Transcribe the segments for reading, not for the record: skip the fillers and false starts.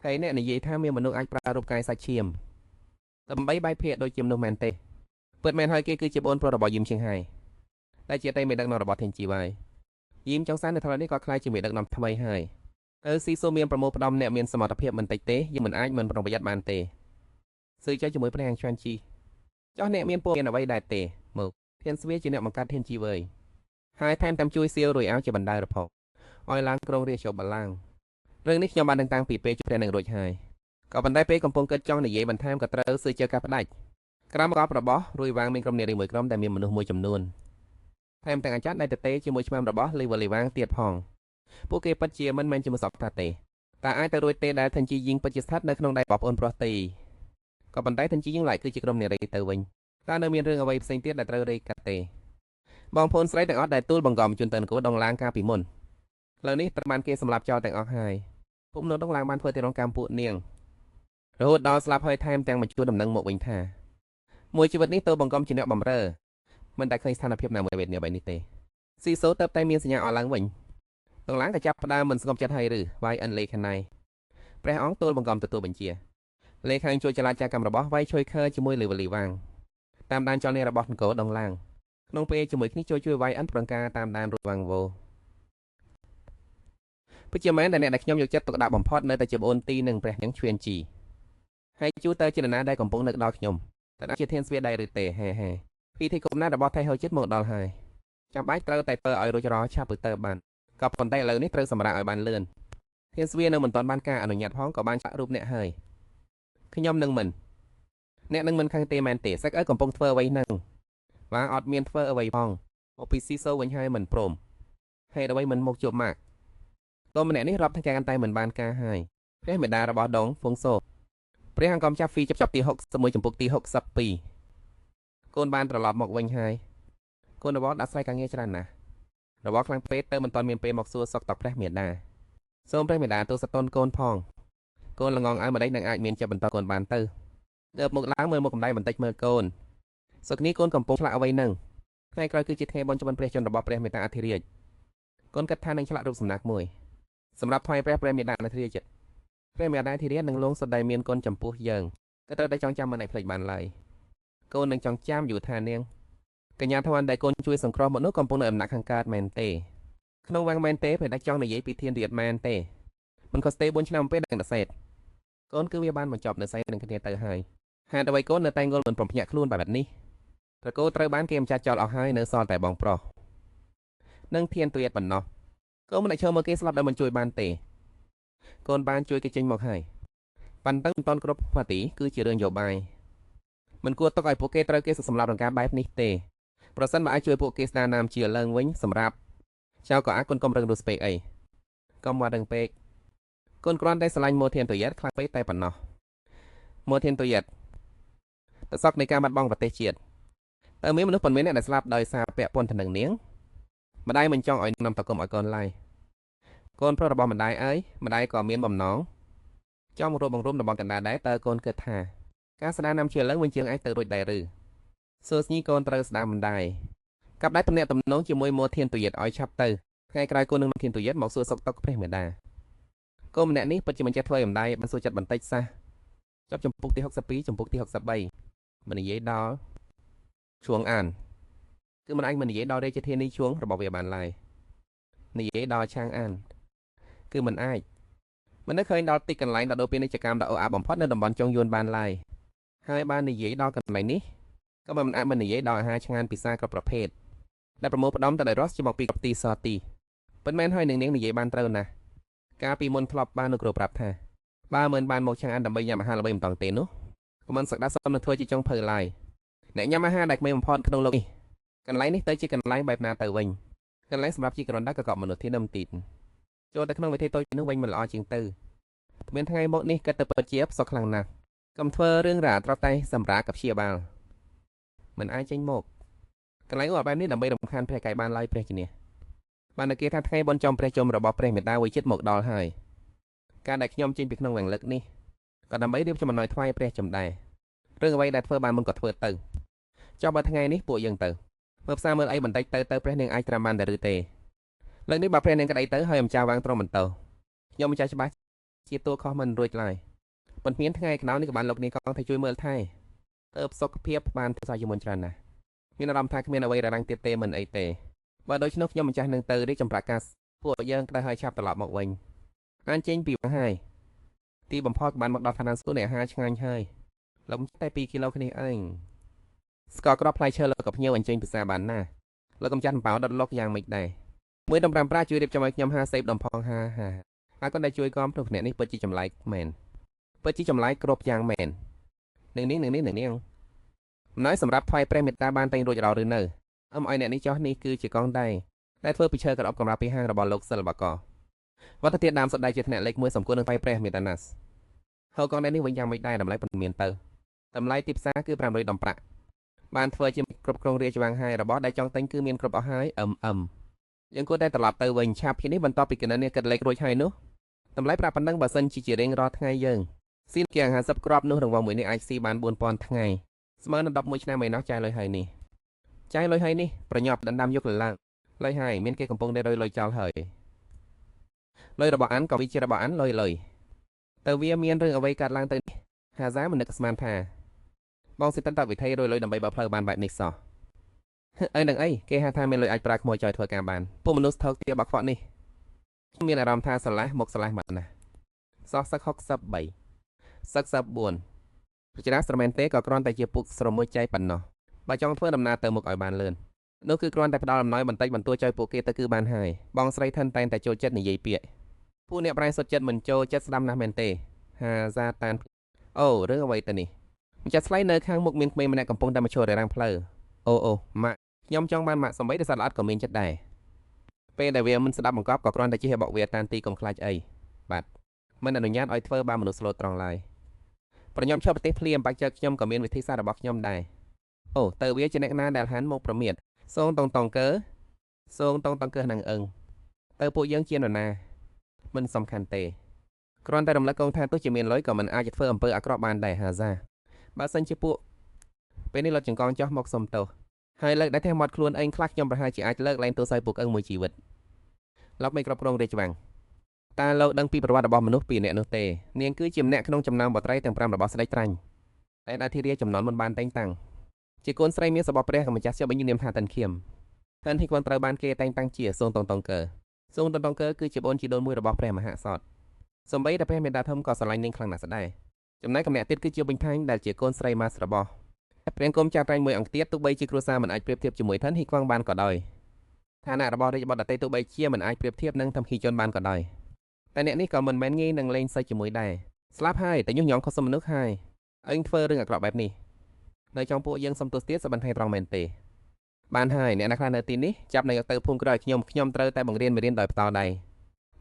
ហើយអ្នកនិយាយថាមានមនុស្សអាចប្រើរូបកាយសាច់ឈាមដើម្បីបែកភាកដូចជាមនុស្សមែនទេពិតមែនហើយគេគឺជាប្អូនប្រុសរបស់យឹមឈៀងហៃដែលជាតីមេដឹកនាំរបស់ធានជីវហើយយឹមចុងសាននៅថ្លៃនេះក៏ក្លាយជាមេដឹកនាំថ្មីហើយទៅស៊ីសូមានប្រមូលផ្ដុំអ្នកមានសមត្ថភាពមិនតិចទេយើងមិនអាចមិនប្រុងប្រយ័ត្នបានទេស៊ឺចៃជាមួយព្រះអង្គឈួនជីចោះអ្នកមានព័ត៌មានអ្វីដែរទេមកធានស្វាជាអ្នកបង្កើតធានជីវើយហើយថែមទាំងជួយសៀវរួយអោជាបណ្ដៅរផកឲ្យឡើងក្រុងរាជបល្ល័ង្ករឿងនេះខ្ញុំបានដឹងតាំងពីពេលជួបព្រះនឹងរួចហើយក៏ប៉ុន្តែពេលកំពុងគិតចង់និយាយបន្ថែមក៏ត្រូវស៊ឺជើការផ្ដាច់ក្រោមកប់របស់រួយវាងមានក្រុមនារីមួយក្រុមដែលមានមនុស្សមួយចំនួនថែមទាំងអាចារ្យដែលទទេជាមួយឆ្មាំរបស់លីវលីវាងទៀតផងពួកគេពិតជាមិនមែនជាមនុស្សអបថាទេតើអាចទៅរួចទេដែលធានជីយីងពិតជាស្ថិតនៅក្នុងដៃបងប្អូនប្រុសទីក៏ប៉ុន្តែធានជីយីងឡើយគឺជាក្រុមនារីទៅវិញតើនៅមានរឿងអ្វីផ្សេងទៀតដែលត្រូវរាយកាត់ទេបងប្អូនស្រីទាំងអស់ដែលទូលបង្កំជូនទៅនគរដងឡាងកាលពីមុនឥឡូវនេះត្រូវបានគេសម្លាប់ចោលទាំងអស់ហើយពួកមនុស្សដងឡាងបានធ្វើទារុណកម្មពួកនាងរហូតដល់ស្លាប់ហើយថែមទាំងបញ្ជូនដំណឹងមកវិញថាមួយជីវិតនេះទៅបង្កំជាអ្នកបំរើមិនតែឃើញស្ថានភាពណាមួយវេទនាបែបនេះទេស៊ីសូទៅតែមានសញ្ញាអស់ឡើងវិញដងឡាងក៏ចាប់ផ្ដើមមិនស្ងប់ចិត្តហើយឬវាយអិនលេខាណៃព្រះអង្គទូលបង្កំទទួលបញ្ជាលេខាងជួយចលាចកម្មរបស់វាយជួយខើជាមួយលីវលីវាងតាមដានចលនារបស់នគរដងឡាងក្នុងពេលជាមួយគ្នាជួយជួយវាយអិនប្រងការតាមដានរួចវាងវោពិតជាមែនតែអ្នកដែលខ្ញុំយកចិត្តទុកដាក់បំផុតនៅតែជាប្អូនទីនិងព្រះនាងឈឿនជីហើយជួទៅជានរណាដែលកំពុងនឹកដល់ខ្ញុំតើជាធានស្វាដែរឬទេហេហេពិធីកំណត់របស់ថៃហូជាតិមកដល់ហើយចាំបាច់ត្រូវតែធ្វើឲ្យរួចរាល់ឆាប់ទៅបានក៏ប៉ុន្តែឥឡូវនេះត្រូវសម្រាប់ឲ្យបានលឿនធានស្វានៅមិនទាន់បានការអនុញ្ញាតផងក៏បានចាក់រូបអ្នកហើយខ្ញុំនឹងមិនអ្នកនឹងមិនខឹងទេមែនទេសឹកអើកំពុងធ្វើអ្វីនឹងបាទអត់មានធ្វើអ្វីផងមកពីស៊ីសូវិញហើយមិនព្រមហេតុអ្វីមិនមកជួបម៉ាក់កូនម្នាក់នេះរាប់ទាំងកាន់តែមិនបានការហើយព្រះមេដារបស់ដងហ្វុងសូព្រះអង្គកំចាប់ហ្វីចាប់ទី61ចំពុកទី62កូនបានត្រឡប់មកវិញហើយកូនរបរដាក់ស្រ័យការងារច្រើនណាស់របរខ្លាំងពេកទៅមិនទាន់មានពេលមកសួរសុខតព្រះមេដាសូមព្រះមេដាទូសតុនកូនផងកូនល្ងងឲ្យម្ដេចនឹងអាចមានចិត្តបន្តកូនបានទៅដើបមកឡើងមើលមកកំដៃបន្តិចមើលកូនសុខនេះកូនកំពុងឆ្លាក់អ្វីនឹងថ្ងៃក្រោយគឺជាថ្ងៃបុណ្យចម្រើនព្រះជន្មរបស់ព្រះមេតាអធិរាជកូនគិតថានឹងឆ្លាក់រូបសំណាកមួយសម្រាប់ថ្វាយព្រះព្រះមេតាអធិរាជព្រះមេតាអធិរាជនឹងលងសដែលមានកូនចំពោះយើងក៏ត្រូវតែចងចាំមិនឲ្យភ្លេចបានឡើយកូននឹងចងចាំយូរថានាងកញ្ញាធវ៉ាន់ដែលកូនជួយសង្គ្រោះមកនោះកំពុងនៅអំណាចខាងកើតមែនទេក្នុងវាំងមែនទេពេលដែលចង់និយាយពីធានរៀបមែនទេមិនខុសទេ4ឆ្នាំពេលដឹងតសេតកូនគឺវាបានបញ្ចប់នៅសែននឹងគ្នាទៅហើយហេតុអ្វីកូននៅតែងល់មិនប្រំភ្ញាក់ខ្លួនបែបនេះត្រកូលត្រូវបានគេអំចាត់ចោលអស់ហើយនៅសល់តែបងប្រុសនិងធានទុយប៉ុណ្ណោះកូនមិនអាចឈរមើលគេស្លាប់ដោយមិនជួយបានទេកូនបានជួយគេចេញមកហើយប៉ុន្តែមិនតន់គ្រប់ផាទីគឺជារឿងយោបាយមិនគួរទុកឲ្យពួកគេត្រូវគេសម្លាប់រង្ការបែបនេះទេប្រសិនបើអាចជួយពួកគេស្ដារណាមជាឡើងវិញសម្រាប់ចៅក៏អាចកូនកុំរឹងរូសពេកអីកុំមករឹងពេកកូនគ្រាន់តែស្រឡាញ់ម៉ូធានទុយខ្លាំងពេកតែប៉ុណ្ណោះម៉ូធានទុយតសក់នៃការបាត់បង់ប្រទេសជាតិតើមានមនុស្សប៉ុន្មានអ្នកដែលស្លាប់ដោយសារពាក់ព័ន្ធទៅនឹងនាងម្ដាយមិនចង់ឲ្យនាំតកុំឲ្យកូនឡើយកូនប្រុសរបស់ម្ដាយអើយម្ដាយក៏មានបំណងចង់រួបបង្រួមតំបន់កណ្ដាលដែរតើកូនគិតថាការស្ដារណាំជាឡើងវិញជាងអាចទៅរួចដែរឬសួរស្ញីកូនត្រូវស្ដារម្ដាយកាប់ដៃទំនាក់ទំនងជាមួយម៉ូធានទុយឲ្យឆាប់ទៅថ្ងៃក្រោយកូននឹងធានទុយមកសួរសុខទុក្ខព្រះមេដាកូនម្នាក់នេះពិតជាមិនចេះធ្វើឲ្យម្ដាយបានសួរចិត្តបន្តិចសះចប់ចំពុកទី62ចំពុកទី63មិននិយាយដល់ជួងអានគឺមិនអាចមិននិយាយដល់រាជធានីជួងរបស់វាបានឡើយនិយាយដល់ឆាងអានគឺមិនអាចមិននឹកឃើញដល់ទីកន្លែងដ៏ដូពាណិជ្ជកម្មដ៏អូអាបំផុតនៅតំបន់ចុងយួនបានឡើយហើយបាននិយាយដល់កន្លែងនេះក៏មិនអាចមិននិយាយដល់អាហារឆ្ងាញ់ពិសាគ្រប់ប្រភេទដែលប្រមូលផ្ដុំទៅដោយរសជាមកពីគ្រប់ទីសទីពិតមែនហើយនឹងនាងនិយាយបានត្រូវណាស់កាលពីមុនធ្លាប់បានលោកគ្រូប្រាប់ថាបើមិនបានមកឆាងអានដើម្បីញ៉ាំអាហារល្បីមិនតង់ទេនោះក៏មិនសក្តាសមនឹងធ្វើជាចុងភៅឡើយអ្នកញ៉ាំអាហារដែលក្មេងបំផុតក្នុងលោកនេះកន្លែងនេះទៅជាកន្លែងបែបណាទៅវិញកន្លែងសម្រាប់ជាក្រណ្ដាកកមនុស្សធានំទីតចូលទៅក្នុងវិធីតូចនោះវិញមិនល្អជាងទៅមានថ្ងៃមកនេះគិតទៅពិតជាផ្សក់ខ្លាំងណាស់កុំធ្វើរឿងរ៉ាត្រតែសម្រាប់กับព្យាបាលមិនអាចចេញមកកន្លែងបែបនេះដើម្បីរំខានព្រះកាយបានឡើយព្រះជំនះបានតែគេថាថ្ងៃបុណ្យចំព្រះជុំរបស់ព្រះមេតាវិចិត្រមកដល់ហើយការដែលខ្ញុំចេញពីក្នុងវាំងលឹកនេះក៏ដើម្បីរៀបចំអំណោយថ្វាយព្រះចំដែររឿងអ្វីដែលធ្វើបានមុនក៏ធ្វើទៅចុះបើថ្ងៃនេះពួកយើងទៅមើលផ្សារមើលអីបន្តិចទៅទៅព្រះនាងអាចត្រាំបានតែឬទេលើកនេះបើព្រះនាងក្តីទៅហើយអម្ចាស់វាងត្រង់បន្តខ្ញុំម្ចាស់ច្បាស់ ជាតួខុសមិនរួចឡើយប៉ុន្មានថ្ងៃក្រោយនេះក៏បានលោកនាងកងថាជួយមើលថែទៅសុខភាពបានប្រសើរជាងមុនច្រើនណាស់មានអារម្មណ៍ថាគ្មានអ្វីររាំងទៀតទេមិនអីទេបើដូច្នោះខ្ញុំម្ចាស់នឹងទៅរៀបចំប្រកាសពួកយើងក្តៅហើយឆាប់ត្រឡប់មកវិញអានចេញពីវាំងហើយទីបំផុតក៏បានមកដល់ឋានសួគ៌នៃអាហារឆ្ងាញ់ហើយលំតែ2គីឡូគ្នាឯងស្ករគ្រាប់ផ្លែឈើលោកក៏ភ្ញៀវអញ្ជើញពិសាបានណាលោកកំចាត់អំប៉ៅដុតលុកយ៉ាងម៉េចដែរមួយដុំ5ប្រាជួយរៀបចំឲ្យខ្ញុំ50ដុំផងហាហាហើយគាត់ដែលជួយគាំព្រោះអ្នកនេះពិតជាចម្លែកមែនពិតជាចម្លែកគ្រប់យ៉ាងមែននឹងនេះនឹងនេះនឹងនេះអំណោយសម្រាប់ថ្វាយព្រះមេត្តាបានតែងរួចរាល់ឬនៅអឹមឲ្យអ្នកនេះចោះនេះគឺជាកងដៃដែលធ្វើពីឈើក្រអបកម្រាស់ពីហាងរបស់លោកសិល្បករវត្តធាតុដើមសុទ្ធតែជាថ្នាក់លេខ1សំគួរនឹងថ្វាយព្រះមេត្តាណាស់ហើយកងដៃនេះវិញយ៉ាងម៉េចដែរតម្លៃប៉ុន្មានទៅតម្លៃទីផ្សារគឺ500ដុំប្រាក់បានធ្វើជាគ្រប់គ្រងរាជវាំងហើយរបស់ដែលចង់ទិញគឺមានគ្រប់អស់ហើយអឹមអឹមយើងគួរតែត្រឡប់ទៅវិញឆាប់ពីនេះបន្ទាប់ពីគណនាគិតលេខរួចហើយនោះតម្លៃប្រាក់ប៉ុណ្ណឹងបើសិនជាជារៀងរាល់ថ្ងៃយើងស៊ីជាង50គ្រាប់នោះរង្វាន់មួយនេះអាចស៊ីបាន4000ថ្ងៃស្មើនឹង11ឆ្នាំឯណោះចាយលុយហើយនេះចាយលុយហើយនេះប្រញាប់ដណ្ដើមយកឡើងលុយហើយមានគេកំពុងតែរយលុយចោលហើយលុយរបស់អានក៏វាជារបស់អានលុយលុយទៅវាមានរឿងអ្វីកើតឡើងទៅនេះហាហ្សាមិននឹកស្មានថាបងសិតតវិធីរយលុយដើម្បីបើផ្លូវបានបែបនេះសោះអីនឹងអីគេហៅថាមានលុយអាចប្រើក្មួយចោយធ្វើការបានពួកមនុស្សថោកទាបបាក់ខ្វក់នេះខ្ញុំមានអារម្មណ៍ថាស្រឡះមកស្រឡះមកណាស់សោះសឹក63សឹក14ប្រជារាស្ត្រមែនទេក៏គ្រាន់តែជាពុកស្រមួយចៃប៉ុណ្ណោះបើចង់ធ្វើដំណើរទៅមុខឲ្យបានលឿននោះគឺគ្រាន់តែផ្ដល់អំណោយបន្តិចបន្តួចឲ្យពួកគេទៅគឺបានហើយបងស្រីថិនតែងតែចូលចិត្តនិយាយពាក្យពួកអ្នកប្រែសុទ្ធចិត្តមិនចូលចិត្តស្ដាប់ណាស់មែនទេហាហ្សាតានអូរឿងអ្វីទៅនេះម្ចាស់ស្លៃនៅខាងមុខមានក្មេងម្នាក់កំពុងតែមកឈររាំងផ្លូវអូអូម៉ាក់ខ្ញុំចង់បានម៉ាក់សំបីតែសត្វល្អិតក៏មានចិត្តដែរពេលដែលវាមិនស្ដាប់បង្កប់ក៏គ្រាន់តែជិះឲ្យបកវាតានទីកុំខ្លាចអីបាទមិនអនុញ្ញាតឲ្យធ្វើបានមនុស្សស្លូតត្រង់ឡើយប្រញាប់ឈប់ប្រទេសភ្លាមបាច់ចិត្តខ្ញុំក៏មានវិធីសាស្ត្ររបស់ខ្ញុំដែរអូទៅវាជាអ្នកណាដែលហានមកប្រមៀតសូងតងតងកើសូងតងតងកើនឹងអឹងទៅពួកយើងជានរណាមិនសំខាន់ទេគ្រាន់តែរំលឹកកងថាទោះជាមានលុយក៏មិនអាចធ្វើអំពើអាក្រក់បានដែរហាហ្សាបើសិនជាពួកពេលនេះលត់ចង្កងចោះមកសុំទោសហើយលើកដែលតែមាត់ខ្លួនឯងខ្លះខ្ញុំប្រហែលជាអាចលើកលែងទោសឲ្យពួកអឹងមួយជីវិតលោកមិនគ្រប់គ្រងរាជវាំងតើលោកដឹងពីប្រវត្តិរបស់មនុស្សពីរនាក់នោះទេនាងគឺជាម្នាក់ក្នុងចំណោមបុត្រីទាំង5របស់ស្ដេចត្រាញ់តែអធិរាជចំនួនមិនបានតែងតាំងជាកូនស្រីមាសរបស់ព្រះម្ចាស់ជាបញ្ញនាមថាតិនខៀមតិនហ៊ីគួនត្រូវបានគេតែងតាំងជាសូងតងតងកើសូងតងតងកើគឺជាប្អូនជីដូនមួយរបស់ព្រះមហាក្សត្រសូម្បីតែព្រះមេតាធំក៏ស្រឡាញ់នាងខ្លាំងណាស់ដែរចំណែកម្នាក់ទៀតគឺជាបិញផាញ់ដែលជាកូនស្រីម៉ាសរបស់ព្រះអង្គចាត្រាញ់មួយអង្គទៀតទោះបីជាគ្រួសារមិនអាចប្រៀបធៀបជាមួយថិនហ៊ីគួងបានក៏ដោយឋានៈរបស់រាជបុត្រដទៃទោះបីជាមិនអាចប្រៀបធៀបនឹងធំហ៊ីជុនបានក៏ដោយតែអ្នកនេះក៏មិនមែនងាយនឹងលេងសើចជាមួយដែរស្លាប់ហើយតែញុះញង់ខុសមនុស្សហើយអញធ្វើរឿងអាក្រក់បែបនេះនៅចង់ពួកយើងសុំទោសទៀតសបន្ថៃត្រង់មែនទេបានហើយអ្នកណាខ្លះនៅទីនេះចាប់នៅទៅភូមិក្រោយខ្ញុំខ្ញុំត្រូវតែបង្រៀនមេរៀនដោយផ្ទាល់ដៃ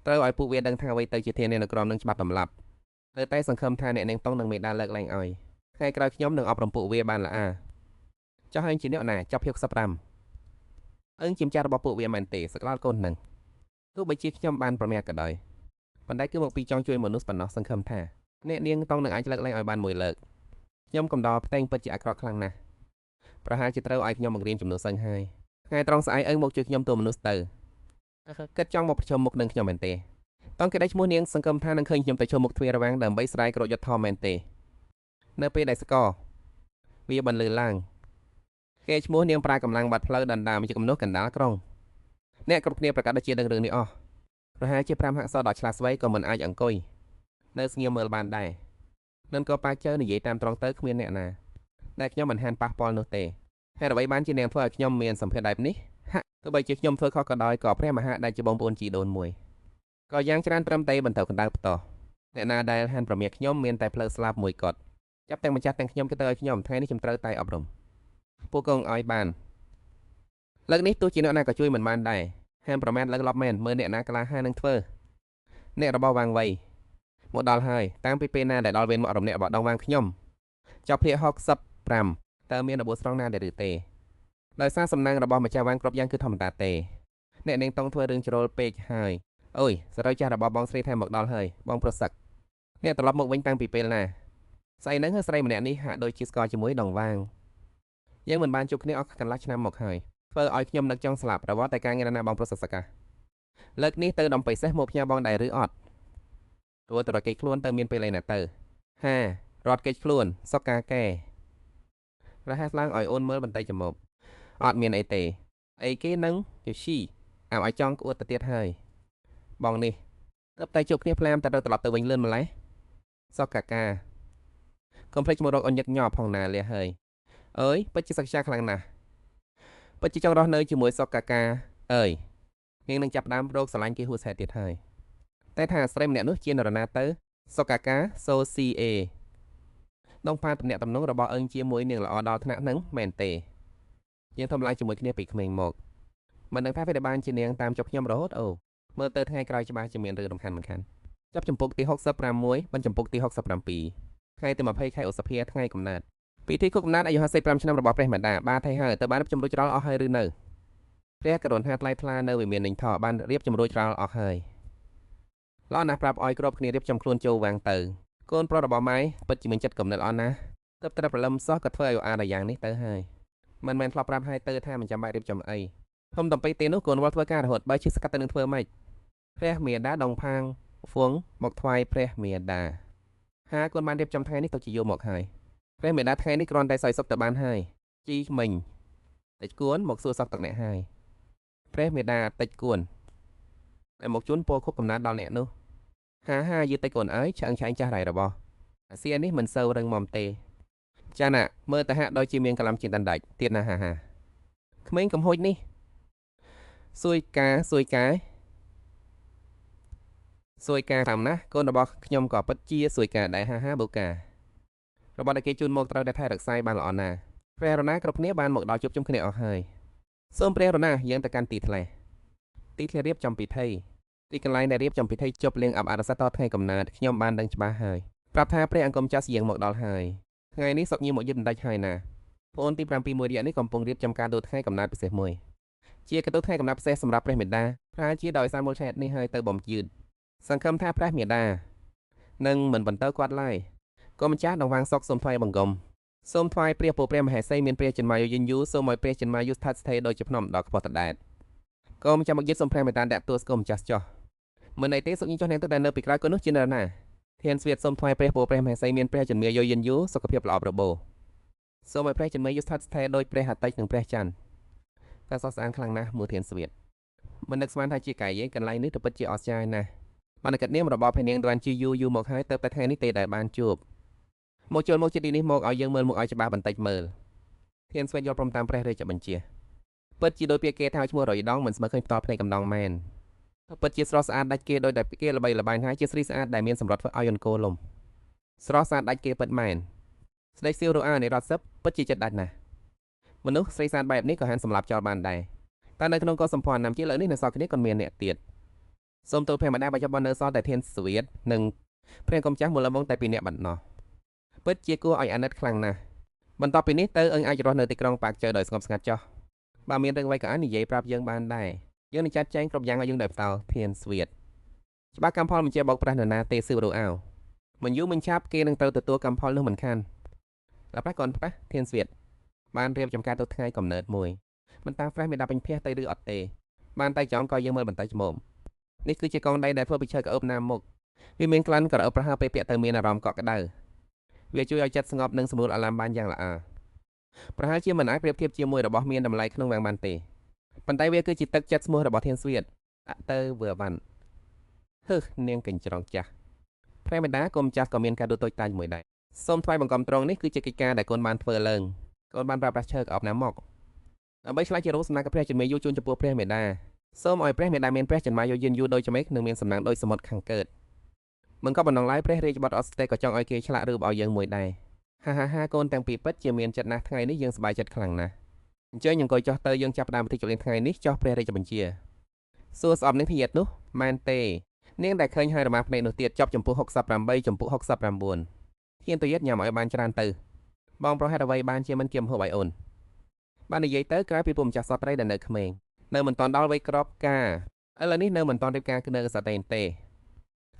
ត្រូវឲ្យពួកវាដឹងថាអ្វីទៅជាធានានៅក្រមនឹងច្បាប់ទម្លាប់នៅតែសង្ឃឹមថាអ្នកនាងតុងនឹងមេដាលើកឡើងឲ្យថ្ងៃក្រោយខ្ញុំនឹងអប់រំពួកវាបានល្អចោះឯងជាអ្នកណាចាប់ភាព65អឹងជាម្ចាស់របស់ពួកវាមែនទេសក្លាល់កូននឹងទោះបីជាខ្ញុំបានប្រមាថក៏ដោយប៉ុន្តែគឺមកពីចង់ជួយមនុស្សប៉ុណ្ណោះសង្ឃឹមថាអ្នកនាងតុងនឹងអាចលើកឡើងឲ្យបានមួយលើកខ្ញុំកំដរផ្ទែងពិតជាអាក្រក់ខ្លាំងណាស់ប្រហែលជាត្រូវឲ្យខ្ញុំបង្រៀនចំនួនសឹងហើយថ្ងៃត្រង់ស្អែកអឹងមកជួយខ្ញុំទូមនុស្សទៅគិតចង់មកប្រជុំមុខនឹងខ្ញុំមែនទេតង់គេដៃឈ្មោះនាងសង្ឃឹមថានឹងឃើញខ្ញុំទៅចូលមុខទ្វាររវាងដើម្បីស្រាយក្រោយយុទ្ធធម៌មែនទេនៅពេលដែលស្កវាបន្លឺឡើងគេឈ្មោះនាងប្រើកម្លាំងបាត់ផ្លូវដណ្ដើមជាគំនុះកណ្ដាលក្រុងអ្នកគ្រប់គ្នាប្រកាសជាដឹងរឿងនេះអស់ប្រហែលជា5ហាក់សដល់ឆ្លាតស្វ័យក៏មិនអាចអង្គុយនៅស្ងៀមមើលបានដែរនឹងក៏ប៉ាជើនិយាយតាមត្រង់ទៅគ្មានអ្នកណាដែលខ្ញុំមិនហានប៉ះពាល់នោះទេហេតុអ្វីបានជានាងធ្វើឲ្យខ្ញុំមានសម្ភារបែបនេះហាក់ទោះបីជាខ្ញុំធ្វើខុសក៏ដោយក៏ព្រះមហាដែលជាបងប្អូនជីដូនមួយក៏យ៉ាងច្រើនត្រឹមតែបន្តកណ្ដៅបន្តអ្នកណាដែលហានប្រមាថខ្ញុំមានតែផ្លូវស្លាប់មួយគាត់ចាប់ទាំងម្ចាស់ទាំងខ្ញុំគេទៅឲ្យខ្ញុំថ្ងៃនេះខ្ញុំត្រូវតែអប់រំពួកកងឲ្យបានលើកនេះទោះជាអ្នកណាក៏ជួយមិនបានដែរហានប្រមាថលើកឡប់មែនមើលអ្នកណាក្លាហាននឹងធ្វើអ្នករបស់វាងវៃមកដល់ហើយតាំងពីពេលណាដែលដល់វេនមករំនាក់របស់ដងវាងខ្ញុំចប់ភាគ65តើមានរបួសស្រង់ណាដែរឬទេដោយសារសំណាងរបស់ម្ចាស់វាងគ្រប់យ៉ាងគឺធម្មតាទេអ្នកនាងតុងធ្វើរឿងជ្រុលពេកហើយអូយសត្រូវចាស់របស់បងស្រីថែមមកដល់ហើយបងប្រសឹកអ្នកត្រឡប់មកវិញតាំងពីពេលណាស្អីហ្នឹងស្រីម្នាក់នេះហាក់ដូចជាស្គាល់ជាមួយដងវាងយើងមិនបានជួបគ្នាអស់កន្លះឆ្នាំមកហើយធ្វើឲ្យខ្ញុំនឹកចង់ស្លាប់ប្រវត្តិតែការងារណាបងប្រសឹកសកាលើកនេះទៅដំបៃសេះមកផ្ញើបងដែរឬអត់ រួចទៅរត់គេចខ្លួនទៅមានពេលឯណាទៅហារត់គេចខ្លួនសុកកាកែរហ័សឡើងឲ្យអូនមើលបន្តិចច្មុកអត់មានអីទេអីគេនឹងយូស៊ីអើឲ្យចង់ក្អួតទៅទៀតហើយបងនេះទើបតែជួបគ្នាភ្លាមតែត្រូវត្រឡប់ទៅវិញលឿនម្ល៉េះសុកកាកាកុំភ្លេចមករកអូនញឹកញាប់ផងណាលះហើយអើយពិតជាសក្តាខ្លាំងណាស់ពិតជាចង់រស់នៅជាមួយសុកកាកាអើយនាងនឹងចាប់ផ្ដើមរោគស្រឡាញ់គេហួសហេតុទៀតហើយតែថាស្រីម្នាក់នោះជានរណាទៅសុកកាកាសូស៊ីអេដងផាតំណាក់តំណងរបស់អឹងជាមួយនាងល្អដល់ថ្នាក់ហ្នឹងមែនទេយើងធំឡើងជាមួយគ្នាពីក្មេងមកមិនដឹងថាពេលដែលបានជានាងតាមចុះខ្ញុំរហូតអូមើលទៅថ្ងៃក្រោយច្បាស់ជាមានរឿងរំខានមិនខានចាប់ចម្ពោះទី66បញ្ចម្ពោះទី67ថ្ងៃទី20ខែឧសភាថ្ងៃកំណើតពិធីខួបកំណើតអាយុ55ឆ្នាំរបស់ព្រះមេដាបាទថៃហើយតើបានជំរុញច្រល់អស់ហើយឬនៅព្រះករុណាថ្លៃថ្លានៅវិមាននិញថបានរៀបជំរុញច្រល់អស់ហើយល្អណាស់ប្រាប់ឲ្យគ្រប់គ្នារៀបចំខ្លួនចូលវាំងទៅកូនប្រុសរបស់ម៉ែពិតជាមានចិត្តកំណត់អស់ណាស់ទើបតែព្រលឹមសោះក៏ធ្វើឲ្យអានយ៉ាងនេះទៅហើយមិនមែនធ្លាប់ប្រាប់ឲ្យទៅថាមិនចាំបាច់រៀបចំអីធំតំពីទេនោះកូនវល់ធ្វើការរហូតបើជិះស្កាត់ទៅនឹងធ្វើម៉េចព្រះមេដាដងផាងហ្វងមកថ្វាយព្រះមេដាហាកូនបានរៀបចំថ្ងៃនេះទៅជាយកមកហើយព្រះមេដាថ្ងៃនេះគ្រាន់តែសោយសុខទៅបានហើយជីមិញតិចគួនមកសួរសោះទឹកអ្នកហើយព្រះមេដាតិចគួនតែមកជូនពោខុបកំណត់ដល់អ្នកនោះហាហាយឺតិចកូនអើយឆ្អឹងឆែងចាស់រៃរបស់អាសៀនេះមិនសូវរឹងមាំទេចាណាមើលទៅហាក់ដូចជាមានកលំជាដណ្ដាច់ទៀតណាហាហាក្មេងកំហូចនេះសួយការសួយការសួយការតាមណាកូនរបស់ខ្ញុំក៏ពិតជាសួយការដែរហាហាបូការបស់ដែលគេជូនមកត្រូវតែថែរក្សាបានល្អណាស់ព្រះរណាគ្រប់គ្នាបានមកដល់ជួបជុំគ្នាអស់ហើយសូមព្រះរណាយើងទៅកាន់ទីធ្លាទីធ្លារៀបចំពិធីទីកន្លែងដែលរៀបចំពិធីជប់លៀងអបអរសាទរថ្ងៃកំណើតខ្ញុំបានដឹងច្បាស់ហើយប្រាប់ថាព្រះអង្គម្ចាស់យាងមកដល់ហើយថ្ងៃនេះសុកញីមកយឺតបន្តិចហើយណាប្អូនទី7មួយរយៈនេះកំពុងរៀបចំការដូរថ្ងៃកំណើតពិសេសមួយជាកន្ទុយថ្ងៃកំណើតពិសេសសម្រាប់ព្រះមេដាប្រហែលជាដោយសារមូលហេតុនេះហើយទៅបំយឺតសង្ឃឹមថាព្រះមេដានឹងមិនបន្តគាត់ឡើយក៏ម្ចាស់ដង្វាងសុកសូមថ្វាយបង្គំសូមថ្វាយព្រះពរព្រះមហេសីមានព្រះចិន្មាយុយយូសូមឲ្យព្រះចិន្មាយុស្ថិតស្ថេរដូចជាភ្នំដ៏ខ្ពស់ដដែលក៏ម្ចាស់មកយឺតសូមព្រះមេតាដាក់ទួស្គមម្ចាស់ចោះមិនអីទេសុកញីចោះនាងទៅដែលនៅពីក្រោយកូននោះជានរណាធានស្វៀតសូមថ្វាយព្រះពរព្រះមហេសីមានព្រះចិន្មាយុយយូសុខភាពល្អប្របូរសូមឲ្យព្រះចិន្មាយុស្ថិតស្ថេរដូចព្រះអាទិត្យនិងព្រះច័ន្ទតែសោះស្អាតខ្លាំងណាស់មើលធានស្វៀតមិននឹកស្មានថាជាកាយឯងកន្លែងនេះទៅពិតជាអស្ចារ្យណាស់បានកិត្តនាមរបស់ព្រះនាងបានជាយូរយូរមកហើយទៅតែថ្ងៃនេះទេដែលបានជួបមកចូលមកជាទីនេះមកឲ្យយើងមើលមុខឲ្យច្បាស់បន្តិចមើលធានស្វែងយល់ព្រមតាមព្រះរាជបញ្ជាពិតជាដោយពាក្យគេថាឈ្មោះរយដងមិនស្មើឃើញផ្ទាល់ភ្នែកកំដងមែនពិតជាស្រស់ស្អាតដាច់គេដោយតែគេល្បីល្បាញហើយជាស្រីស្អាតដែលមានសម្រស់ធ្វើឲ្យអង្គលំស្រស់ស្អាតដាច់គេពិតមែនស្ដេចសៀវរអានៃរដ្ឋសឹបពិតជាចិត្តដាច់ណាស់មនុស្សស្រីស្អាតបែបនេះក៏ហានសម្លាប់ចោលបានដែរតែនៅក្នុងកោសម្ព័ន្ធណាំជាលើនេះនៅសល់គ្នាក៏មានអ្នកទៀតសូមទូលព្រះម្ដាបច្ចុប្បន្ននៅសល់តែធានស្វៀតនិងព្រះអង្គម្ចាស់មូលវងតែពីរអ្នកបណ្ណោះពិតជាគួរឲ្យអាណិតខ្លាំងណាស់បន្ទាប់ពីនេះទៅអឹងអាចរស់នៅទីក្រុងប៉ាកជើដោយស្ងប់ស្ងាត់ចោះបើមានរឿងអ្វីក៏អាចនិយាយប្រាប់យើងបានដែរយើងនឹងចាត់ចែងគ្រប់យ៉ាងឲ្យយើងដោយផ្ទាល់ធានស្វៀតច្បាស់កម្មផលមិនជាបោកប្រាស់នរណាទេសឿរអាវមិនយូរមិនឆាប់គេនឹងត្រូវទទួលកម្មផលនោះមិនខានដល់ប្រាស់កូនប្រាស់ធានស្វៀតបានរៀបចំការទៅថ្ងៃកំណើតមួយមិនតាមហ្វ្រេសមានដាក់ពេញភះទៅឬអត់ទេបានតែចង់ក៏យើងមើលបន្តិចមកនេះគឺជាកងដៃដែលធ្វើពីឈើក្រអូបណាមុខវាមានក្លិនក្រអូបប្រហើរពេលពាក់ទៅមានអារម្មណ៍កក់ក្ដៅវាជួយឲ្យចិត្តស្ងប់និងសម្រួលអារម្មណ៍បានយ៉ាងល្អប្រហែលជាមិនអាចប្រៀបធៀបជាមួយរបស់មានតម្លៃក្នុងវាំងបានទេប៉ុន្តែវាគឺជាទឹកចិត្តស្មោះរបស់ធានស្វៀតដាក់ទៅវើវ៉ាន់ហឺនាងកញ្ច្រងចាស់ព្រះមេដាគុំចាស់ក៏មានការដូចតូចតាចមួយដែរសូមថ្វាយបង្គំត្រង់នេះគឺជាកិច្ចការដែលកូនបានធ្វើឡើងកូនបានប្រើប្រាស់ឈើក្អប់ណាមកដើម្បីឆ្លាយជារូបសំណាកព្រះចិន្មាយុជូនចំពោះព្រះមេដាសូមឲ្យព្រះមេដាមានព្រះចិន្មាយុយឺនយូរដូចមេឃនិងមានសំណាងដូចសមុទ្រខាងកើតមិនក៏បំណងឡើយព្រះរាជបុត្រអស្តេក៏ចង់ឲ្យគេឆ្លាក់រូបឲ្យយើងមួយដែរហាហាហាកូនទាំងពីរពិតជាមានចិត្តណាស់ថ្ងៃនេះយើងសប្បាយចិត្តខ្លាំងណាស់អញ្ចឹងអង្គុយចុះទៅយើងចាប់ផ្ដើមពិធីជប់លៀងថ្ងៃនេះចុះព្រះរាជបញ្ជាសួរស្អប់នឹងធាតុនោះមែនទេនាងដែលឃើញហើយរមាស់ភ្នែកនោះទៀតចប់ចំពោះ68ចំពោះ69ធានទៅយិតញ៉ាំឲ្យបានច្រើនទៅបងប្រហែលអ្វីបានជាមិនគៀមហូបឲ្យអូនបាននិយាយទៅក្រៅពីពុំចាស់សតត្រីដែលនៅក្មេងនៅមិនតាន់ដល់វ័យក្របការឥឡូវនេះនៅមិនតាន់រៀបការគឺនៅកសតែទេ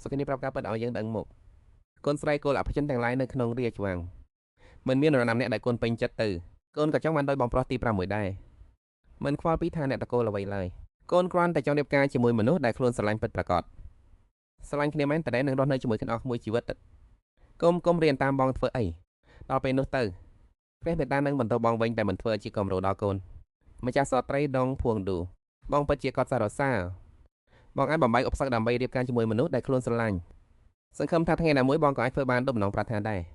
សុខនេះប្រាប់ការពិតឲ្យយើងដឹងមុខកូនស្រីកូនអភិជនទាំងឡាយនៅក្នុងរាជវាំងមិនមាននរណាម្នាក់ដែលកូនពេញចិត្តទៅកូនក៏ចង់បានដោយបងប្រុសទី5មួយដែរមិនខ្វល់ពីថាអ្នកតកូលអ្វីឡើយកូនគ្រាន់តែចង់រៀបការជាមួយមនុស្សដែលខ្លួនស្រឡាញ់ពិតប្រាកដ ស្រឡាញ់គ្នាមែនតើនឹងរស់នៅជាមួយគ្នាអស់មួយជីវិតកុំកុំរៀនតាមបងធ្វើអីដល់ពេលនោះទៅព្រះមេត្តានឹងបន្តបងវិញតែមិនធ្វើជាគំរូដល់កូនម្ចាស់សត្រីដងភួងឌូបងពិតជាកត់សារសាបងអាចបំបែកឧបសគ្គដើម្បីរៀបការជាមួយមនុស្សដែលខ្លួនស្រឡាញ់សង្ឃឹមថាថ្ងៃណាមួយបងក៏អាចធ្វើបានដូចបំណងប្រាថ្នាដែរ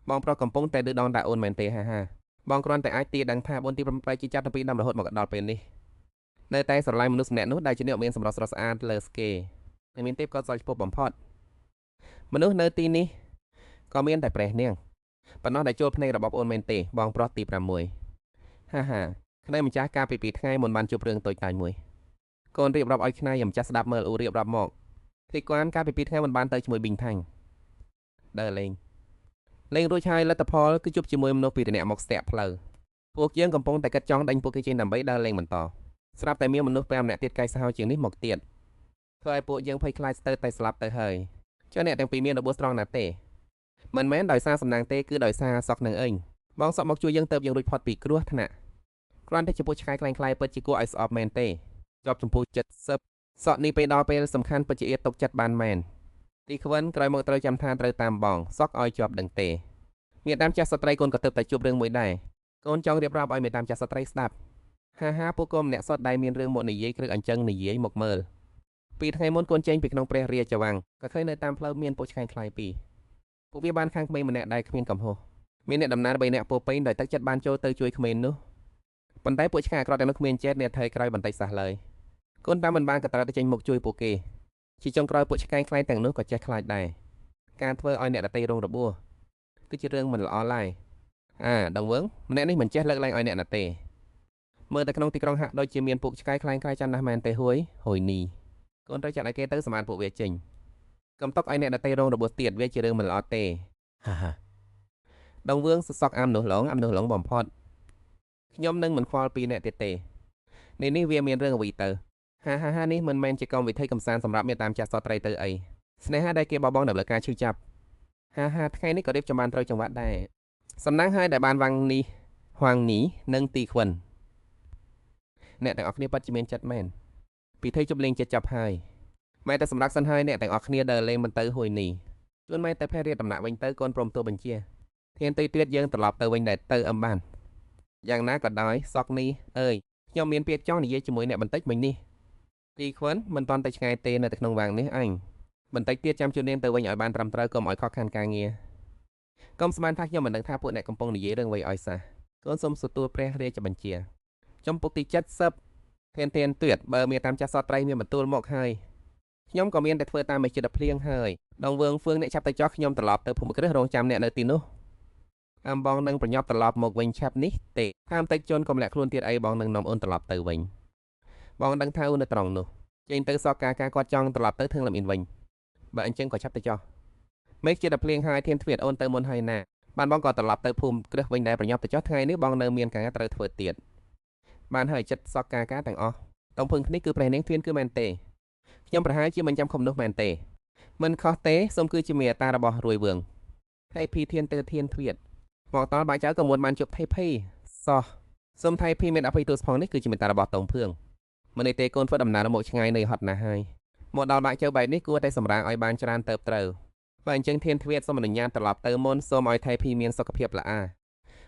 បងប្រុសកំពុងតែឌឺដងតាអូនមែនទេហាហាបងគ្រាន់តែអាចទាដឹងថាអូនទី8ជាចាប់តាំងពីដើមរហូតមកដល់ពេលនេះនៅតែស្រឡាញ់មនុស្សម្នាក់នោះដែលជាអ្នកមានសម្រស់ស្រស់ស្អាតលើស្គេនិងមានទេពកោសល្យខ្ពស់បំផុតមនុស្សនៅទីនេះក៏មានតែព្រះនាងប៉ុណ្ណោះដែលចូលភ្នែករបស់អូនមែនទេបងប្រុសទី6ហាហាខ្នៃម្ចាស់កាលពី2ថ្ងៃមុនបានជួបរឿងតូចតាចមួយកូនរៀបរាប់ឲ្យខ្នៃម្ចាស់ស្ដាប់មើលអ៊ូរៀបរាប់មកទីគួនកាលពី2ថ្ងៃមិនបានទៅជាមួយប៊ីងថាញ់ដើរលេងលេងរួចហើយលទ្ធផលគឺជួបជាមួយមនុស្សពីរនាក់មកស្ទាក់ផ្លូវពួកយើងកំពុងតែគិតចង់ដេញពួកគេចេញដើម្បីដើរលេងបន្តស្រាប់តែមានមនុស្ស5នាក់ទៀតកាយសាហាវជាងនេះមកទៀតធ្វើឲ្យពួកយើងភ័យខ្លាចស្ទើរតែស្លាប់ទៅហើយចុះអ្នកទាំងពីរមានរបួសត្រង់ណាទេមិនមែនដោយសារសំណាងទេគឺដោយសារសក់នឹងអេងបងសក់មកជួយយើងទៅយើងរួចផុតពីគ្រោះថ្នាក់គ្រាន់តែជាពួកឆ្កែក្លែងក្លាយពិតជាគួរឲ្យស្អប់មែនទេជាប់ចំពោះ70សក់នេះពេលដល់ពេលសំខាន់ពិតជាអៀតទុកចិត្តបានមែនទីខ្វិនក្រោយមកត្រូវចាំថាត្រូវតាមបងសក់ឲ្យជាប់ដឹងទេមានតាមចាស់ស្ត្រីកូនក៏ទើបតែជួបរឿងមួយដែរកូនចង់រៀបរាប់ឲ្យមានតាមចាស់ស្ត្រីស្ដាប់ហាហាពួកកូនម្នាក់សតដែលមានរឿងមកនិយាយគ្រឹកអញ្ចឹងនិយាយមកមើលពីថ្ងៃមុនកូនចេញពីក្នុងព្រះរាជវាំងក៏ឃើញនៅតាមផ្លូវមានពួកឆ្កែខ្លាយពីរពួកវាបានខាងក្មេងម្នាក់ដែលគ្មានកំហុសមានអ្នកតំណាង3នាក់ពោពេញដោយទឹកចិត្តបានចូលទៅជួយក្មេងនោះប៉ុន្តែពួកឆ្កែអាក្រក់ទាំងនោះគ្មានចេតអ្នកថៃក្រោយបន្តិចសះឡើយកូនតាមមិនបានក៏ត្រូវតែចេញមកជួយពួកគេជាចុងក្រោយពួកឆ្កែខ្លាយទាំងនោះក៏ចេះខ្លាចដែរការធ្វើឲ្យអ្នកដទៃរងរបួសគឺជារឿងមិនល្អឡើយអាដងវឹងម្នាក់នេះមិនចេះលើកឡើងឲ្យអ្នកណាទេមើលតែក្នុងទីក្រុងហាក់ដូចជាមានពួកឆ្កែខ្លាយខ្លាយចាំណាស់មែនទេហួយហួយនីកូនត្រូវចាត់ឲ្យគេទៅសម្អាតពួកវាចេញកុំຕົកឲ្យអ្នកដទៃរងរបួសទៀតវាជារឿងមិនល្អទេហាហាដងវឿងសសក់អាំនោះឡងអាំនោះឡងបំផុតខ្ញុំនឹងមិនខ្វល់ពីអ្នកទៀតទេនេះនេះវាមានរឿងអ្វីទៅហាហាហានេះមិនមែនជាកម្មវិធីកំសាន្តសម្រាប់មានតាមចាស់សត្រីទៅអីស្នេហាដែលគេបបងដល់លើការឈឺចាប់ហាហាថ្ងៃនេះក៏រៀបចំបានត្រូវចង្វាក់ដែរសំណាងហើយដែលបានវាំងនេះហួងនេះនិងទីខ្វិនអ្នកទាំងអស់គ្នាពិតជាមានចិត្តមែនពិធីជប់លេងចិត្តចាប់ហើយម៉ែតែសម្រាប់សិនហើយអ្នកទាំងអស់គ្នាដើរលេងមិនទៅហួយនេះជួនម៉ែតែផេះរៀបដំណាក់វិញទៅកូនព្រមទោះបញ្ជាធានទីទៀតយើងត្រឡប់ទៅវិញដែរទៅអឹមបានយ៉ាងណាក៏ដោយសក់នេះអើយខ្ញុំមានពាក្យចង់និយាយជាមួយអ្នកបន្តិចមិញនេះទីខ្វិនមិនតាន់តែឆ្ងាយទេនៅក្នុងវាងនេះអញបន្តិចទៀតចាំជួននាងទៅវិញឲ្យបានត្រឹមត្រូវកុំឲ្យខកខានការងារកុំស្មានថាខ្ញុំមិនដឹងថាពួកអ្នកកំពុងនិយាយរឿងអ្វីឲ្យសោះកូនសូមទទួលព្រះរាជបញ្ជាចំពុកទី70ធានធានទៀតបើមានតាមចាស់សត្រីមានបន្ទូលមកហើយខ្ញុំក៏មានតែធ្វើតាមមេចិត្តភ្លៀងហើយដងវឿងហ្វឿងអ្នកចាប់ទៅចោះខ្ញុំត្រឡប់ទៅភូមិគ្រឹះរងចាំអ្នកនៅទីនោះអំបងនឹងប្រញាប់ត្រឡប់មកវិញឆាប់នេះទេតាមតិចជនកុំលាក់ខ្លួនទៀតអីបងនឹងនាំអូនត្រឡប់ទៅវិញបងដឹងថាអូននៅត្រង់នោះចេញទៅសកការការគាត់ចង់ត្រឡប់ទៅធឹងលំអ៊ីនវិញបើអញ្ចឹងក៏ឆាប់ទៅចោះមេឃជាតែភ្លៀងហើយធានទ្វាតអូនទៅមុនហើយណាបានបងក៏ត្រឡប់ទៅភូមិគ្រឹះវិញដែរប្រញាប់ទៅចោះថ្ងៃនេះបងនៅមានការត្រូវធ្វើទៀតបានហើយចិត្តសកការការទាំងអស់តំភឹងនេះគឺព្រះនាងទ្វានគឺមែនទេខ្ញុំប្រហែលជាមិនចាំខំនោះមែនទេមិនខុសទេសូមគឺជាមេត្តារបស់រួយវឿងថៃភីធានទៅធានទ្វាតមកតបាចៅក៏មុនបានជួបថៃភីសោះសូមថៃភីមានអភ័យទោសផងនេះគឺជាមេត្តារបស់តងភឿងមិនទេកូនធ្វើដំណើរមកឆ្ងាយនៅហត់ណាស់ហើយមកដល់បាក់ជើបែបនេះគួរតែសម្រាងឲ្យបានច្រើនទៅត្រូវបើអញ្ចឹងធានទ្វាតសូមអនុញ្ញាតត្រឡប់ទៅមុនសូមឲ្យថៃភីមានសុខភាពល្អ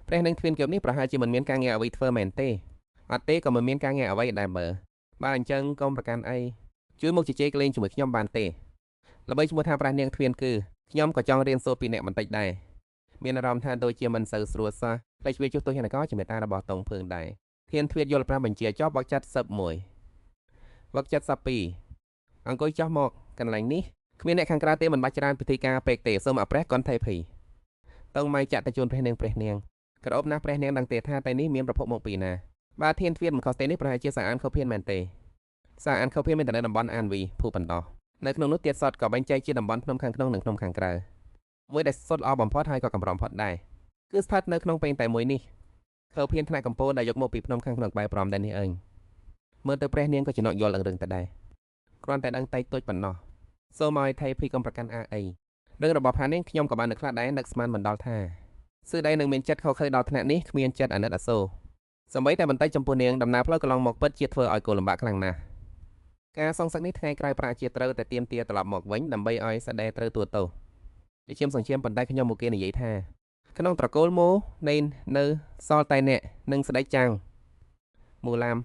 ព្រះនឹងទ្វានគៀបនេះប្រហែលជាមិនមានការងារអ្វីធ្វើមែនទេអត់ទេក៏មិនមានការងារអ្វីដែរមើលបើអញ្ចឹងកុំប្រកាន់អីជួយមកជជែកលេងជាមួយខ្ញុំបានទេល្បីឈ្មោះថាព្រះនាងទ្វានគឺខ្ញុំក៏ចង់រៀនសូត្រពីអ្នកបន្តិចដែរមានអារម្មណ៍ថាដូចជាមិនសូវស្រួលសោះផ្លេចវាជួសទោះយ៉ាងណាក៏ជាមេត្តារបស់តងភឿងដែរធានទ្វាតយល់ប្រាំបញ្ជាចោះបក71បក72អង្គុយចោះមកកន្លែងនេះគ្មានអ្នកខាងក្រៅទេមិនបាច់ច្រើនពិធីការពេកទេសូមអព្រះកនថៃភីតងម៉ៃចាក់ទៅជូនព្រះនាងព្រះនាងក្រអូបណាស់ព្រះនាងដឹងទេថាតែនេះមានប្រភពមកពីណាបើធានទ្វាតមិនខុសទេនេះប្រហែលជាសាអានខុសភៀនមែនទេសាអានខុសភៀនមានតែនៅតំបន់អានវីភូបណ្ដោះនៅក្នុងនោះទៀតសតក៏បែងចែកជាតំបន់ភ្នំខាងក្នុងនិងភ្នំខាងក្រៅមួយដែលសុទ្ធល្អបំផុតហើយក៏កម្របំផុតដែរគឺស្ថិតនៅក្នុងពេញតែមួយនេះខើភៀនថ្នាក់កំពូលដែលយកមកពីភ្នំខាងក្នុងក្បែរព្រំដែរនេះអើយមើលទៅព្រះនាងក៏ចំណុចយល់នឹងរឿងតែដែរគ្រាន់តែដឹងតែតូចប៉ុណ្ណោះសូមឲ្យថៃភីកុំប្រកាន់អាអីរឿងរបស់ផានេះខ្ញុំក៏បាននឹកខ្លះដែរនឹកស្មានមិនដល់ថាស៊ឺដៃនឹងមានចិត្តខុសខើដល់ថ្នាក់នេះគ្មានចិត្តអាណិតអាសូរសម្បីតែបន្តិចចំពោះនាងដំណើរផ្លូវកន្លងមកពិតជាធ្វើឲ្យកូនលំបាកខ្លាំងណាស់ ការសងសឹកនេះថ្ងៃក្រោយប្រាក់ជាត្រូវតែទាមទារត្រឡប់មកវិញដើម្បីឲ្យសដេត្រូវទួតោជាឈាមសង្ឈាមប៉ុន្តែខ្ញុំមកគេនិយាយថាក្នុងត្រកូលម៉ូនៃនៅសល់តែអ្នកនិងស្ដេចចាំងមូឡាម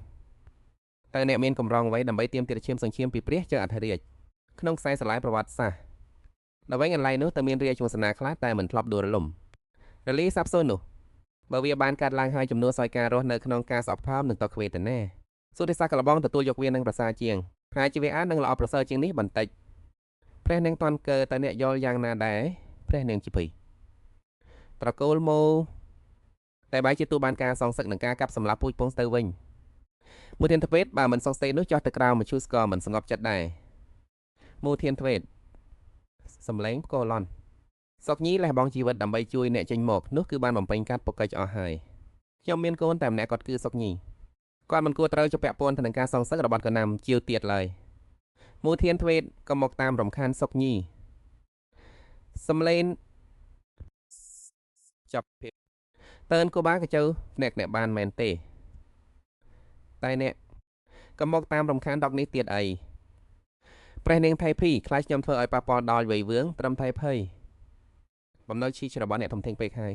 តើអ្នកមានកម្រងអ្វីដើម្បីទាមទារឈាមសង្ឈាមពីព្រះចៅអធិរាជក្នុងខ្សែស្រឡាយប្រវត្តិសាស្ត្រដល់វិញកន្លែងនោះតើមានរាជវង្សនាខ្លះតែមិនធ្លាប់ដួលរលំរលីសាបសូន្យនោះបើវាបានកាត់ឡើងហើយចំនួនសយការរស់នៅក្នុងការស្អប់ខ្ពើមនិងតក្វេទនាសុទ្ធិសាសកលបងទទួលយកវានឹងប្រសើរជាងហើយជាវាអាចនឹងល្អប្រសើរជាងនេះបន្តិចព្រះនាងតន់កើតើអ្នកយល់យ៉ាងណាដែរព្រះនាងជីភីត្រកូលម៉ូតែបែរជាទូបានការសងសឹកនឹងការកាប់សម្លាប់ពូជពងទៅវិញមូធានទ្វេតបើមិនសងស្ទេនោះចោះទៅក្រៅមឈូសក៏មិនសងប់ចិត្តដែរមូធានទ្វេតសំឡេងកូឡុនសុកញីលះបង់ជីវិតដើម្បីជួយអ្នកចេញមកនោះគឺបានបំពេញកាត់ពុកកិច្ចអស់ហើយខ្ញុំមានកូនតែម្នាក់គាត់គឺសុកញីគាត់មិនគួរត្រូវជាពាក់ព័ន្ធទៅនឹងការសងសឹករបស់កណាំជាវទៀតឡើយមូធានទ្វេតក៏មកតាមរំខានសុកញីសំឡេងចាប់ភាពតើនកូបាកចៅអ្នកអ្នកបានមែនទេតែអ្នកក៏មកតាមរំខានដកនេះទៀតអីព្រះនាងថៃភីខ្លាចខ្ញុំធ្វើឲ្យប៉ះពាល់ដល់វ័យវឿងត្រឹមថៃភ័យបំណុលឈីរបស់អ្នកធំធេងពេកហើយ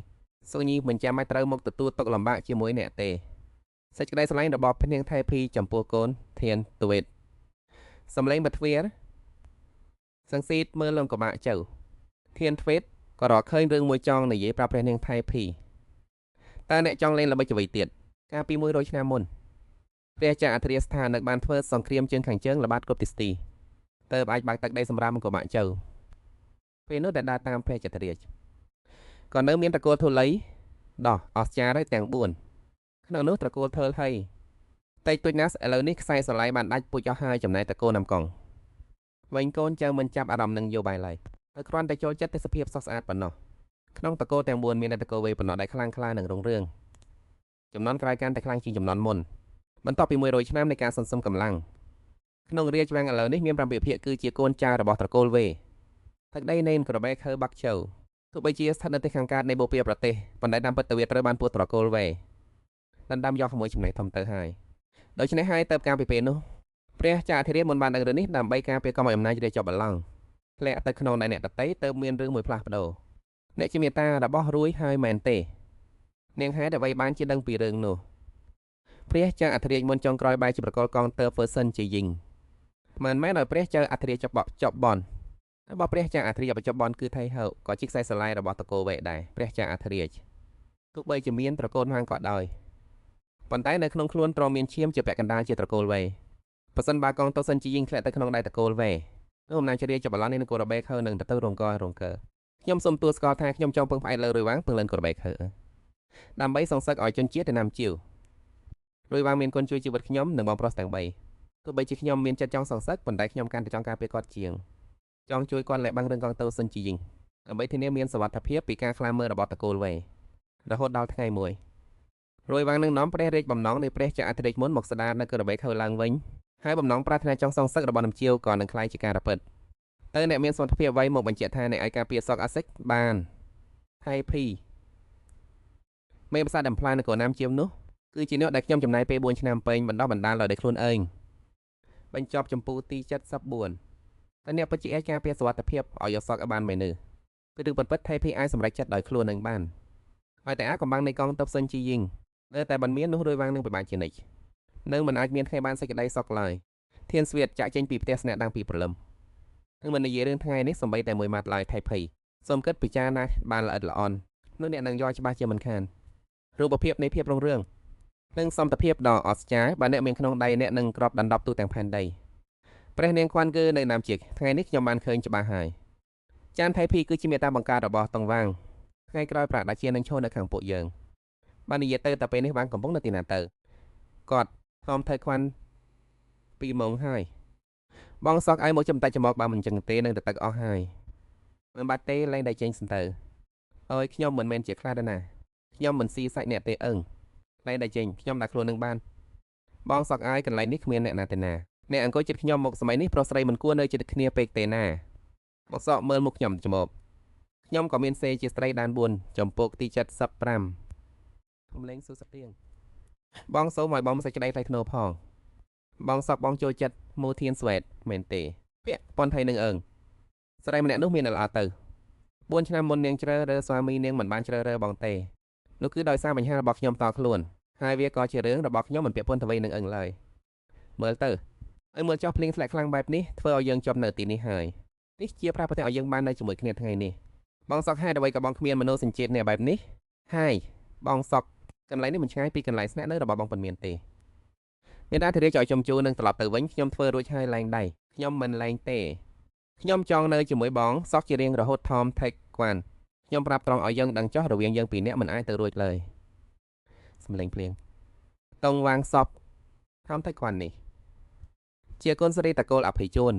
សុញីមិនចាំបាច់ត្រូវមកទទួលទុកលំបាកជាមួយអ្នកទេសេចក្តីស្រឡាញ់របស់ព្រះនាងថៃភីចំពោះកូនធានទ្វេតសំឡេងបទ្វារសង្ស៊ីតមើលលំកបាក់ចៅធានទ្វេតក៏រកឃើញរឿងមួយចង់និយាយប្រាប់ព្រះនាងថៃភីតើអ្នកចង់លេងល្បិចអ្វីទៀតកាលពី100ឆ្នាំមុនព្រះចៅអធិរាជស្ថាននៅបានធ្វើសង្គ្រាមជើងខាងជើងល្បាតគ្រប់ទិសទីទៅអាចបើកទឹកដីសម្រាប់កុមារចៅពេលនោះដែលដើរតាមព្រះចត្រាជក៏នៅមានត្រកូលធូលីដោះអស្ចារ្យទាំង4ក្នុងនោះត្រកូលធើលហៃតែទួចណាស់ឥឡូវនេះខ្សែស្រឡាយបានដាច់ពូជអស់ហើយចំណែកត្រកូលណាំកងវិញកូនចៅមិនចាប់អារម្មណ៍នឹងយោបាយឡើយហើយគ្រាន់តែចូលចិត្តទេសភាពស្រស់ស្អាតប៉ុណ្ណោះក្នុងត្រកូលទាំង4មានតែត្រកូលវេប៉ុណ្ណោះដែលខ្លាំងក្លានិងរុងរឿងចំនួនក្រោយកាន់តែខ្លាំងជាងចំនួនមុនបន្ទាប់ពី100ឆ្នាំនៃការសន្សំកម្លាំងក្នុងរាជវាំងឥឡូវនេះមាន7ភាគគឺជាកូនចៅរបស់ត្រកូលវេទឹកដីនៃក្របែខើបាក់ជៅទោះបីជាស្ថិតនៅទីខាងកើតនៃបូព៌ាប្រទេសប៉ុន្តែតាមពិតទៅវាត្រូវបានពួកត្រកូលវេដណ្ដើមយកមួយចំណែកធំទៅហើយដូច្នេះហើយទៅកាលពីពេលនោះព្រះចៅអធិរាជមុនបានដឹងរឿងនេះដើម្បីការពារកុំឲ្យអំណាចរាជជាប់បល្ល័ង្កធ្លាក់ទៅក្នុងដៃអ្នកដតីទៅមានរឿងមួយផ្លាស់ប្ដូរអ្នកជាមេតារបស់រួយហើយមែនទេនាងហេតុអ្វីបានជាដឹងពីរឿងនោះព្រះចៅអធិរាជមុនចុងក្រោយបែរជាប្រកល់កងទ័ពហ្វឺសិនជាយីងមិនមែនឲ្យព្រះចៅអធិរាជចប់បនរបស់ព្រះចៅអធិរាជបច្ចុប្បន្នគឺថៃហៅក៏ជាខ្សែស្រឡាយរបស់តកូលវេដែរព្រះចៅអធិរាជទោះបីជាមានត្រកូលហាងក៏ដោយប៉ុន្តែនៅក្នុងខ្លួនទ្រមានឈាមជាពាក់កណ្ដាលជាត្រកូលវេប្រសិនបើកងទ័ពសិនជាយីងធ្លាក់ទៅក្នុងដៃតកូលវេនោះអំណាចរាជបល្ល័ង្កនៃនគរបេខើនឹងទៅរងករងកើខ្ញុំសូមទួស្គាល់ថាខ្ញុំចង់ពឹងផ្អែកលើរួយវាងពឹងលិនក្របេខើដើម្បីសងសឹកឲ្យជនជាតិទៅណាំជាវរួយវាងមានគុណជួយជីវិតខ្ញុំនិងបងប្រុសទាំង3ទោះបីជាខ្ញុំមានចិត្តចង់សងសឹកប៉ុន្តែខ្ញុំកាន់តែចង់ការពារគាត់ជាងចង់ជួយគាត់លាក់បាំងរឿងកងទ័ពសិនជាយីងដើម្បីធានាមានសុវត្ថិភាពពីការខ្លាមើលរបស់តកូលវេរហូតដល់ថ្ងៃមួយរួយវាងនឹងនាំព្រះរាជបំណងនៃព្រះចៅអធិរាជមុនមកស្ដារនៅក្របេខើឡើងវិញហើយបំណងប្រាថ្នាចង់សងសឹករបស់នំជាវក៏នឹងក្លាយជាការពិតតើអ្នកមានសមត្ថភាពអ្វីមកបញ្ជាក់ថាអ្នកអាចការពារសកអាសិកបានថៃភីមេប្រាសាទដំផ្លាញនគរណាមជាមនោះគឺជាអ្នកដែលខ្ញុំចំណាយពេល4ឆ្នាំពេញបណ្ដោះបណ្ដាលដោយខ្លួនឯងបញ្ចប់ចម្ពោះទី74តើអ្នកពិតជាអាចការពារសុវត្ថិភាពឲ្យយកសកឲ្យបានមែនឬគឺរឿងពិតៗថៃភីអាចសម្រេចចិត្តដោយខ្លួននឹងបានហើយតែអាកំបាំងនៃកងទ័ពសិនជាយីងនៅតែមិនមាននោះរួយវាងនឹងពិបាកជានិច្ចនៅមិនអាចមានថ្ងៃបានសេចក្តីសុខឡើយធានស្វៀតចាក់ចេញពីផ្ទះស្នាក់តាំងពីព្រលឹមនឹងមិននិយាយរឿងថ្ងៃនេះសំបីតែមួយម៉ាត់ឡើយថៃភីសូមគិតពិចារណាបានល្អិតល្អន់នោះអ្នកនឹងយល់ច្បាស់ជាមិនខានរូបភាពនៃភាពរុងរឿងនិងសមត្ថភាពដ៏អស្ចារ្យបើអ្នកមានក្នុងដៃអ្នកនឹងក្របដណ្ដប់ទូទាំងផែនដីព្រះនាងខ្វាន់គឺនៅណាមជាថ្ងៃនេះខ្ញុំបានឃើញច្បាស់ហើយចានថៃភីគឺជាមេតាបង្កើតរបស់តងវាងថ្ងៃក្រោយប្រាក់ដាជានឹងឈរនៅខាងពួកយើងបាននិយាយទៅតែពេលនេះវាងកំពុងនៅទីណាទៅគាត់ខំថៃខ្វាន់2ម៉ោងហើយបងសក់ឲ្យមកចំតាច់ចំមកបើមិនចឹងទេនឹងទៅទឹកអស់ហើយមិនបាត់ទេលែងតែចេញសិនទៅអើយខ្ញុំមិនមែនជាខ្លះដែរណាខ្ញុំមិនស៊ីសាច់អ្នកទេអឹងលែងតែចេញខ្ញុំដាក់ខ្លួននឹងបានបងសក់ឲ្យកន្លែងនេះគ្មានអ្នកណាទេណាអ្នកអង្គុយចិត្តខ្ញុំមកសម័យនេះប្រុសស្រីមិនគួរនៅជិតគ្នាពេកទេណាបងសក់មើលមុខខ្ញុំចំមកខ្ញុំក៏មានសេជាស្រីដាន4ចំពោកទី75កំលេងសួរសទៀងបងសូមឲ្យបងសេចក្តីថ្លៃថ្នូរផងបងសក់បងចូលចិត្ត មូធានស្វេតមែនទេពាក់ប៉ុនថៃនឹងអើងស្រីម្នាក់នោះមានល្អទៅ4ឆ្នាំមុននាងជ្រើសរើសស្វាមីនាងមិនបានជ្រើសរើសបងទេនោះគឺដោយសារបញ្ហារបស់ខ្ញុំតខ្លួនហើយវាក៏ជារឿងរបស់ខ្ញុំមិនពាក់ព័ន្ធអ្វីនឹងអឹងឡើយមើលទៅឲ្យមើលចោះភ្លៀងធ្លាក់ខ្លាំងបែបនេះធ្វើឲ្យយើងជាប់នៅទីនេះហើយនេះជាប្រាប្រទេសឲ្យយើងបាននៅជាមួយគ្នាថ្ងៃនេះបងសុកហេតុអ្វីក៏បងគ្មានមនោសញ្ចេតនាបែបនេះហើយបងសុកកន្លែងនេះមិនឆ្ងាយពីកន្លែងស្នាក់នៅរបស់បងប៉ុន្មានទេមានអាធិរាជឲ្យខ្ញុំជួនឹងត្រឡប់ទៅវិញខ្ញុំធ្វើរួចហើយឡើងដៃខ្ញុំមិនលែងទេខ្ញុំចង់នៅជាមួយបងសុកជារៀងរហូតថមថេកគួនខ្ញុំប្រាប់ត្រង់ឲ្យយើងដឹងចោះរវាងយើងពីរនាក់មិនអាចទៅរួចឡើយសំឡេងភ្លៀងតងវាងសពថមថេកគួននេះជាកូនស្រីតកូលអភ័យជន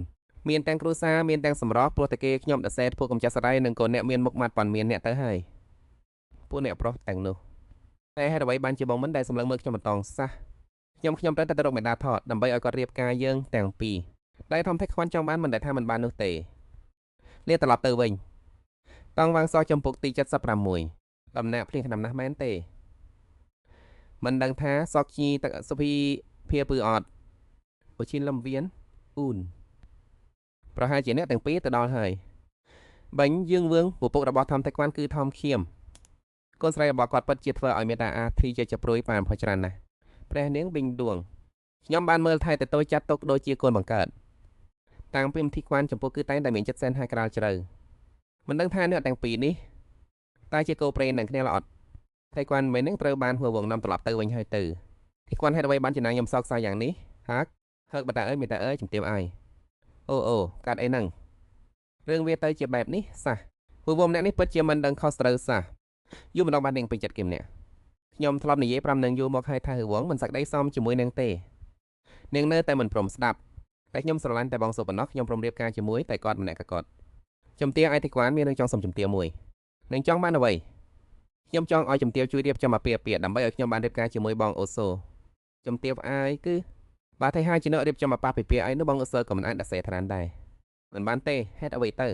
មានទាំងគ្រួសារមានទាំងសម្រស់ព្រោះតែគេខ្ញុំដសេតពួកកំចាស់សរៃនិងកូនអ្នកមានមុខមាត់ប៉ុន្មានអ្នកទៅហើយពួកអ្នកប្រុសទាំងនោះតែហេតុអ្វីបានជាបងមិនដែលសម្លឹងមើលខ្ញុំបន្តសះខ្ញុំត្រូវតែទៅរកមេដាថតដើម្បីឲ្យគាត់រៀបការយើងទាំងពីរតែថមថេកខ្វាន់ចង់បានមិនដែលថាមិនបាននោះទេលាត្រឡប់ទៅវិញតង់វាងសចំពុកទី76ដំណាក់ភ្លៀងឆ្នាំណាស់មែនទេមិនដឹងថាសកជីទឹកសុភីភាពឺអត់អូឈិនលំវៀនអ៊ូនប្រហែលជាអ្នកទាំងពីរទៅដល់ហើយបាញ់យើងវឿងពពុករបស់ថមថេកខ្វាន់គឺថមខៀមកូនស្រីរបស់គាត់ពិតជាធ្វើឲ្យមេតាអាធីជាចព្រួយបានផុសច្រើនណាស់ព្រះនាងវិញដួងខ្ញុំបានមើលថែតទៅចាត់ទុកដូចជាកូនបង្កើតតាំងពីមធីខ្វាន់ចំពោះគឺតែងតែមានចិត្តសែនហាក្រាលជ្រៅមិនដឹងថាអ្នកទាំងពីរនេះតែជាគោប្រេងនឹងគ្នាល្អត់ថៃខ្វាន់មិននឹងត្រូវបានហួវងនាំត្រឡប់ទៅវិញហើយទៅថៃខ្វាន់ហេតុអ្វីបានជាណាងខ្ញុំសោកសៅយ៉ាងនេះហាក់ហើកបតាអើយមេតាអើយជំទាវអាយអូអូកាត់អីហ្នឹងរឿងវាទៅជាបែបនេះសះហួវងម្នាក់នេះពិតជាមិនដឹងខុសត្រូវសះយូរម្ដងបាននាងពេញចិត្តគេម្នាក់ខ្ញុំធ្លាប់និយាយប្រាំនឹងយូរមកហើយថាហួវងមិនសក្តីសមជាមួយនាងទេនាងនៅតែមិនព្រមស្ដាប់តែខ្ញុំស្រឡាញ់តែបងសូប៉ុណ្ណោះខ្ញុំព្រមរៀបការជាមួយតែគាត់ម្នាក់ក៏គាត់ជំទាវឯថៃខ្វាន់មានរឿងចង់សុំជំទាវមួយនឹងចង់បានអ្វីខ្ញុំចង់ឲ្យជំទាវជួយរៀបចំអាពាហ៍ពិពាហ៍ដើម្បីឲ្យខ្ញុំបានរៀបការជាមួយបងអូសូជំទាវអាយគឺបើថៃហើយជាអ្នករៀបចំអាពាហ៍ពិពាហ៍អីនោះបងអូសូក៏មិនអាចដាក់សេឋានដែរមិនបានទេហេតុអ្វីទៅ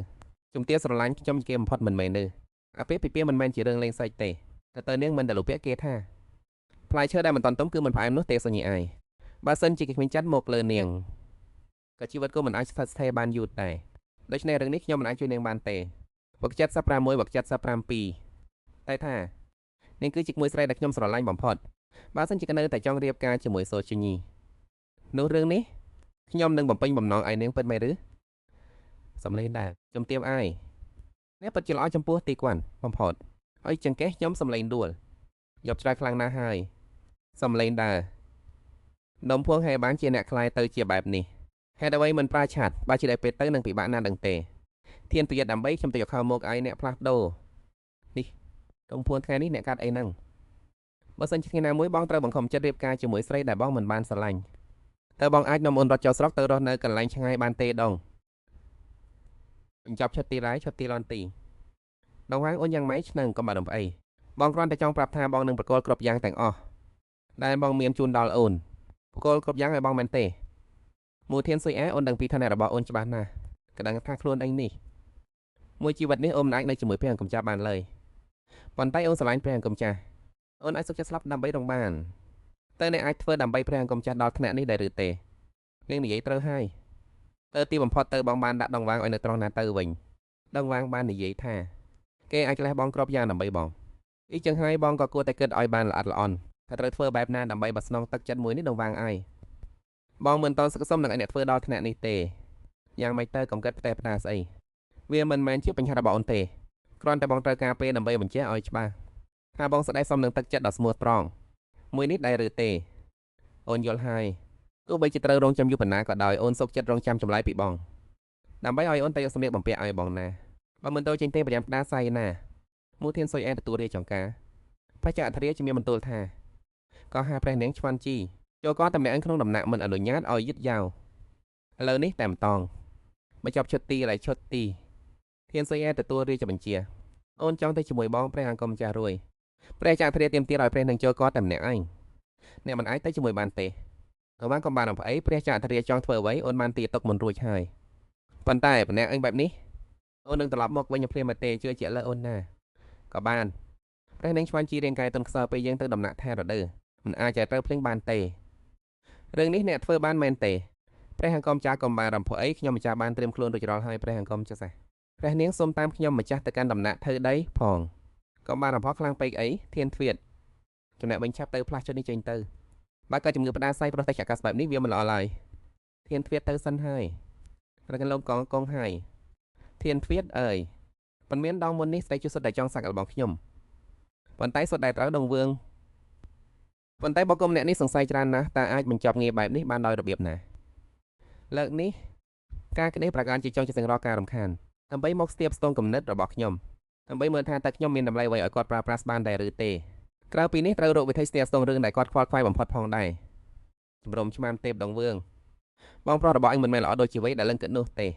ជំទាវស្រឡាញ់ខ្ញុំគេបំផុតមិនមែនទេអាពាហ៍ពិពាហ៍មិនមែនជារឿងលេងសើចទេតែទៅនាងមិនដែលលពាក់គេថាផ្លែឈើដែលមិនតន់ទុំគឺមិនផ្អែមនោះទេសញ្ញាអាយបើសិនជាគេគ្មានចិត្តមកលើនាងក៏ជីវិតក៏មិនអាចស្ថិតស្ថេរបានយូរដែរដូច្នេះរឿងនេះខ្ញុំមិនអាចជួយនាងបានទេវក76វក77តែថានាងគឺជាក្មួយស្រីដែលខ្ញុំស្រឡាញ់បំផុតបើសិនជានៅតែចង់រៀបការជាមួយសូជញីនោះរឿងនេះខ្ញុំនឹងបំពេញបំណងឲ្យនាងពិតមែនឬសំលេងដែរជំទាវអាយនេះពិតជាល្អចំពោះទីគន់បំផុតហើយចង្កេះខ្ញុំសំលេងដួលយប់ច្រើខ្លាំងណាស់ហើយសំលេងដែរនំភួងហេបានជាអ្នកខ្លាយទៅជាបែបនេះហេតុអ្វីមិនប្រាឆាត់បើជាដែលពេលទៅនឹងពិបាកណាស់ដឹងទេធានប្រយ័ត្នដើម្បីខ្ញុំទៅយកខោមកឲ្យអ្នកផ្លាស់ប្ដូរនេះដងភួនថ្ងៃនេះអ្នកកាត់អីហ្នឹងបើសិនជាថ្ងៃណាមួយបងត្រូវបង្ខំចិត្តរៀបការជាមួយស្រីដែលបងមិនបានស្រឡាញ់តើបងអាចនាំអូនរត់ចោលស្រុកទៅរស់នៅកន្លែងឆ្ងាយបានទេដងបញ្ចប់ឈុតទីរ៉ៃឈុតទីឡនទីដងវាងអូនយ៉ាងម៉េចឆ្នឹងកុំបារម្ភអីបងគ្រាន់តែចង់ប្រាប់ថាបងនឹងប្រកល់គ្រប់យ៉ាងទាំងអស់ដែលបងមានជូនដល់អូនប្រកល់គ្រប់យ៉ាងឲ្យបងមែនទេមូធានសុយអែអូនដឹងពីឋានៈរបស់អូនច្បាស់ណាស់ក៏ដឹងថាខ្លួនឯងនេះមួយជីវិតនេះអូនមិនអាចនៅជាមួយព្រះអង្គម្ចាស់បានឡើយប៉ុន្តែអូនស្រឡាញ់ព្រះអង្គម្ចាស់អូនអាចសុខចិត្តស្លាប់ដើម្បីរងបានតើអ្នកអាចធ្វើដើម្បីព្រះអង្គម្ចាស់ដល់ថ្នាក់នេះដែរឬទេនាងនិយាយត្រូវហើយទៅទីបំផុតទៅបងបានដាក់ដងវាងឲ្យនៅត្រង់ណាទៅវិញដងវាងបាននិយាយថាគេអាចលះបងគ្រប់យ៉ាងដើម្បីបងអ៊ីចឹងហើយបងក៏គួរតែគិតឲ្យបានល្អិតល្អន់ថាត្រូវធ្វើបែបណាដើម្បីបស្នងទឹកចិត្តមួយនេះដងវាងឲ្យបងមិនតន់សឹកសុំនឹងឲ្យអ្នកធ្វើដល់ថ្នាក់នេះទេយ៉ាងម៉េចទៅកុំគិតផ្ទះផ្ដាស្អីវាមិនមែនជាបញ្ហារបស់អូនទេគ្រាន់តែបងត្រូវការពេលដើម្បីបញ្ជាក់ឲ្យច្បាស់ថាបងស្ដីសុំនឹងទឹកចិត្តដ៏ស្មោះត្រង់មួយនេះដែរឬទេអូនយល់ហើយទោះបីជាត្រូវរងចាំយូរប៉ុណ្ណាក៏ដោយអូនសុខចិត្តរងចាំចម្លើយពីបងដើម្បីឲ្យអូនតែយកសម្លៀកបំពាក់ឲ្យបងណាបើមិនទៅចេញទេប្រយ័ត្នផ្ដាសាយណាមូធានសុយអែទទួលរាជចង្ការព្រះចក្រអធិរាជមានបន្ទូលថាក៏ហាព្រះនាងឆ្វាន់ជីចូលក៏តំណាងក្នុងដំណាក់មិនអនុញ្ញាតឲ្យយឺតយ៉ាវឥឡូវនេះតែម្តងបញ្ចប់ឈុតទីឡើយឈុតទីធានសុយអែទទួលរាជបញ្ជាអូនចង់ទៅជាមួយបងព្រះអង្គម្ចាស់រួយព្រះចក្រអធិរាជទាមទារឲ្យព្រះនឹងចូលក៏តែម្នាក់ឯងអ្នកមិនអាចទៅជាមួយបានទេក៏បានកុំបានអំអីព្រះចក្រអធិរាជចង់ធ្វើអ្វីអូនបានទាទុកមិនរួចហើយប៉ុន្តែម្នាក់ឯងបែបនេះអូននឹងត្រឡប់មកវិញភ្លាមមកទេជឿជាក់លើអូនណាក៏បានព្រះនាងឆ្វាន់ជីរាងកាយទន់ខ្សោយពេលយើងទៅដំណាក់ថែរដូវមិនអាចឲ្យត្រូវភ្លេងបានទេរឿងនេះអ្នកធ្វើបានមែនទេ ព្រះអង្គម្ចាស់កុំបានរំភើបអីខ្ញុំម្ចាស់បានត្រៀមខ្លួនរួចរាល់ហើយព្រះអង្គម្ចាស់ព្រះនាងសូមតាមខ្ញុំម្ចាស់ទៅកាន់ដំណាក់ធ្វើដីផងកុំបានរំភើបខ្លាំងពេកអីធានទ្វាតចំណែកវិញឆាប់ទៅផ្លាស់ជនេះចេញទៅបើក៏ជំងឺផ្ដាសាយប្រុសតែអាកាសបែបនេះវាមិនល្អឡើយធានទ្វាតទៅសិនហើយប្រកាន់លោកកងកងហើយធានទ្វាតអើយមិនមានដងមុននេះស្ដីជួសុទ្ធតែចង់សាក់របស់ខ្ញុំប៉ុន្តែសុទ្ធតែត្រូវដងវឿងប៉ុន្តែបុគ្គលម្នាក់នេះសង្ស័យច្រើនណាស់តើអាចបញ្ចប់ងារបែបនេះបានដោយរបៀបណាលើកនេះការក្នេះប្រការជាចង់ជាសង្រការរំខានដើម្បីមកស្ទាបស្ទងគំនិតរបស់ខ្ញុំដើម្បីមើលថាតើខ្ញុំមានតម្លៃអ្វីឲ្យគាត់ប្រើប្រាស់បានដែរឬទេក្រៅពីនេះត្រូវរកវិធីស្ទាបស្ទងរឿងដែលគាត់ខ្វល់ខ្វាយបំផុតផងដែរជំរំឆ្មាំទេពដងវឿងបងប្រុសរបស់អញមិនមែនល្អដូចជាអ្វីដែលលឹងគិតនោះទ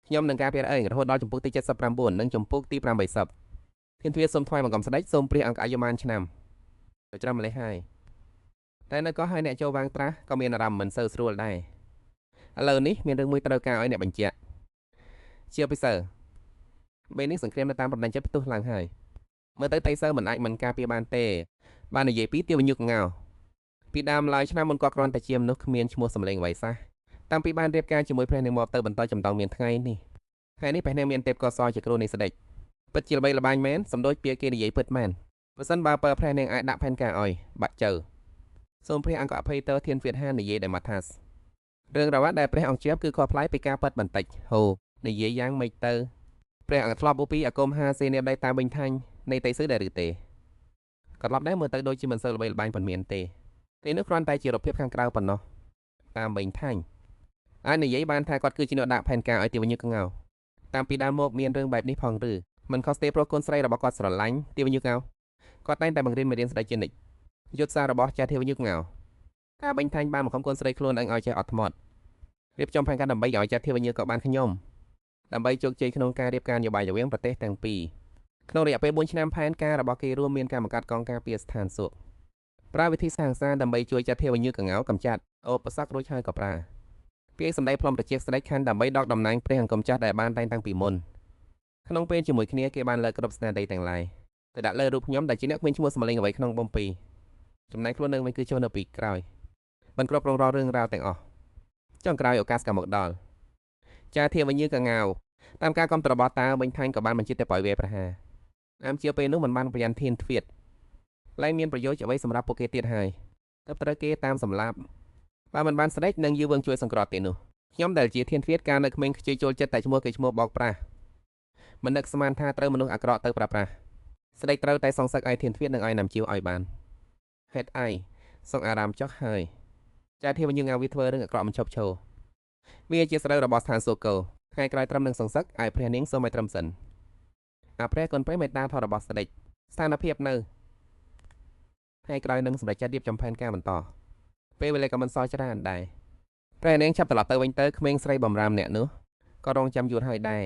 េខ្ញុំនឹងការពារឯងរហូតដល់ចម្ពោះទី79និងចម្ពោះទី80ធានទ្វាសូមថ្វាយបង្គំស្ដេចសូមព្រះអង្គអាយុបានឆ្នាំទៅច្រើនម្លេះហើយតែនៅក៏ឲ្យអ្នកចូលវាងត្រាស់ក៏មានអារម្មណ៍មិនសូវស្រួលដែរឥឡូវនេះមានរឿងមួយត្រូវការឲ្យអ្នកបញ្ជាក់ជាពិសេសពេលនេះសង្គ្រាមនៅតាមប្រដាញ់ចិត្តផ្ទុះឡើងហើយមើលទៅតៃសើមិនអាចមិនការពារបានទេបាននិយាយពីទាវញុកងោពីដើមឡើយឆ្នាំមុនគាត់គ្រាន់តែជាមនុស្សគ្មានឈ្មោះសម្លេងអ្វីសោះតាំងពីបានរៀបការជាមួយព្រះនាងមកទៅបន្តចំណងមានថ្ងៃនេះថ្ងៃនេះព្រះនាងមានទេពកោសលជាគ្រូនៃស្ដេចពិតជាល្បីល្បាញមែនសំដូចពាក្យគេនិយាយពិតមែនបើសិនបើព្រះនាងអាចដាក់ផែនការឲ្យបាក់ជើសូមព្រះអង្គអភ័យទោសធានវៀតហានិយាយដោយម៉ាថាសរឿងរ៉ាវដែលព្រះអង្គជ្រាបគឺខុសប្លែកពីការពិតបន្តិចហូនិយាយយ៉ាងម៉េចទៅព្រះអង្គធ្លាប់ឧបពីអាគមហាសេនាបតីតាមវិញថាញ់នៃតៃស៊ឺដែរឬទេក៏ធ្លាប់ដែរមើលទៅដូចជាមិនសូវល្បីល្បាញប៉ុន្មានទេទេនោះគ្រាន់តែជារូបភាពខាងក្រៅប៉ុណ្ណោះតាមវិញថាញ់អាចនិយាយបានថាគាត់គឺជាអ្នកដាក់ផែនការឲ្យទាវញឹកងៅតាមពីដើមមកមានរឿងបែបនេះផងឬមិនខុសទេព្រោះកូនស្រីរបស់គាត់ស្រឡាញ់ទាវញឹកងៅគាត់តែងតែបង្រៀនមេរៀនស្ដីជានិច្ចយុទ្ធសាស្ត្ររបស់ចាស់ទាវញឹកងៅការបាញ់ថាញ់បានបង្ខំកូនស្រីខ្លួនឯងឲ្យចេះអត់ធ្មត់រៀបចំផែនការដើម្បីឲ្យចាស់ទាវញឹកក៏បានខ្ញុំដើម្បីជោគជ័យក្នុងការរៀបការនយោបាយរវាងប្រទេសទាំងពីរក្នុងរយៈពេល4ឆ្នាំផែនការរបស់គេរួមមានការបង្កើតកងការពារស្ថានសួគ៌ប្រើវិធីសាស្ត្រដើម្បីជួយចាស់ទាវញឹកងៅកម្ចាត់ឧបសគ្គរួចហើយក៏ប្រើពាក្យសម្ដីផ្លុំប្រជាស្ដេចខណ្ឌដើម្បីដកតំណែងព្រះអង្គម្ចាស់ដែលបានតែងតាំងពីមុនក្នុងពេលជាមួយគ្នាគេបានលើកគ្រប់ស្នាដៃទាំងឡាយទៅដាក់លើរូបខ្ញុំដែលជាអ្នកគ្មានឈ្មោះសម្លេងអ្វីក្នុងបំពីចំណែកខ្លួននឹងវិញគឺចូលនៅពីក្រោយបានគ្រប់គ្រងរាល់រឿងរ៉ាវទាំងអស់ចុងក្រោយឱកាសក៏មកដល់ចាធាវញឺកងៅតាមការគាំទ្ររបស់តាវិញថាញ់ក៏បានបញ្ជាទៅឲ្យវាប្រហារតាមជាពេលនោះមិនបានប្រយ័ត្នធានទ្វាតលែងមានប្រយោជន៍អ្វីសម្រាប់ពួកគេទៀតហើយទើបត្រូវគេតាមសម្លាប់បើមិនបានស្ដេចនឹងយឺវឹងជួយសង្គ្រោះទេនោះខ្ញុំដែលជាធានទ្វាតកាលនៅក្មេងខ្ជិលចូលចិត្តតែឈ្មោះគេឈ្មោះបោកប្រាស់មិននឹកស្មានថាត្រូវមនុស្សអាក្រក់ទៅប្រើប្រាស់ស្ដេចត្រូវតែសងសឹកឲ្យធានទ្វាតនិងឲ្យណាំជាវឲ្យបានហេតុអីសុកអារាមចុះហើយចាធាវញងៅវាធ្វើរឿងអាក្រក់មិនឈប់ឈរវាជាស្រូវរបស់ស្ថានសូកូថ្ងៃក្រោយត្រឹមនឹងសងសឹកឲ្យព្រះនាងសូមឲ្យត្រឹមសិនអាព្រះកូនព្រៃមេត្តាធម៌របស់ស្ដេចស្ថានភាពនៅថ្ងៃក្រោយនឹងសម្រេចចិត្តរៀបចំផែនការបន្តពេលវេលាក៏មិនសល់ច្រើនដែរព្រះនាងឆាប់ត្រឡប់ទៅវិញទៅក្មេងស្រីបំរាមអ្នកនោះក៏រងចាំយូរហើយដែរ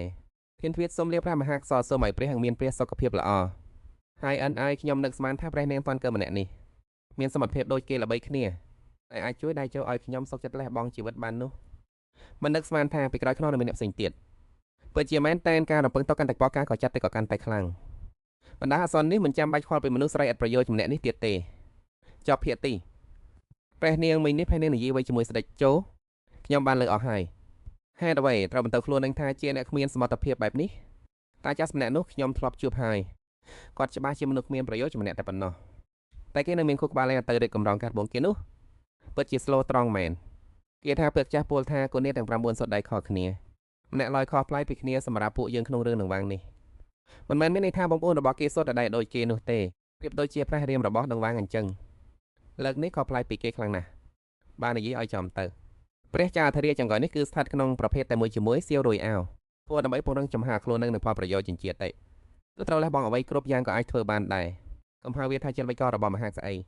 ធានទ្វាតសូមលាព្រះមហាក្សរសូមឲ្យព្រះអង្គមានព្រះសុខភាពល្អហើយអិនឲ្យខ្ញុំនឹកស្មានថាព្រះនាងតាន់កើម្នាក់នេះមានសមត្ថភាពដូចគេល្បីគ្នាតែអាចជួយដៃចូលឲ្យខ្ញុំសុខចិត្តលះបង់ជីវិតបាននោះមិននឹកស្មានថាពីក្រោយខ្នងនៅមានអ្នកផ្សេងទៀតពិតជាមែនតែនការរំពឹងទុកកាន់តែខ្ពស់ការក៏ចាត់ទៅក៏កាន់តែខ្លាំងបណ្ដាអាសន្ននេះមិនចាំបាច់ខ្វល់ពីមនុស្សស្រីឥតប្រយោជន៍ម្នាក់នេះទៀតទេចប់ភាគទីព្រះនាងមិញនេះព្រះនាងនិយាយໄວជាមួយស្ដេចជោខ្ញុំបានលើកអស់ហើយហេតុអ្វីត្រូវបន្តខ្លួននឹងថាជាអ្នកគ្មានសមត្ថភាពបែបនេះតាចាស់ម្នាក់នោះខ្ញុំធ្លាប់ជួបហើយគាត់ច្បាស់ជាមនុស្សគ្មានប្រយោជន៍ម្នាក់តែប៉ុណ្ណោះតែគេនៅមានខួរក្បាលឡើងទៅរឹកកម្រងកាត់បងគេនោះពិតជាស្លូត្រង់មែនគេថាពឹកចាស់ពោលថាកូននេះទាំង9សុទ្ធដៃខុសគ្នាម្នាក់ឡើយខុសប្លែកពីគ្នាសម្រាប់ពួកយើងក្នុងរឿងនឹងវាងនេះមិនមែនមានន័យថាបងប្អូនរបស់គេសុទ្ធតែដៃដូចគេនោះទេប្រៀបដូចជាព្រះរាមរបស់ដងវាងអញ្ចឹងលើកនេះខុសប្លែកពីគេខ្លាំងណាស់បាននិយាយឲ្យចំទៅព្រះចៅអធិរាជចង្កោយនេះគឺស្ថិតក្នុងប្រភេទតែមួយជាមួយសៀវរួយអោព្រោះដើម្បីពង្រឹងចំហាខ្លួននឹងផលប្រយោជន៍ជាតិទេទោះត្រូវលះបង់អ្វីគ្រប់យ៉ាងក៏អាចធ្វើបានដែរកុំហៅវាថាជាល្បិចកលរបស់មហាស្អី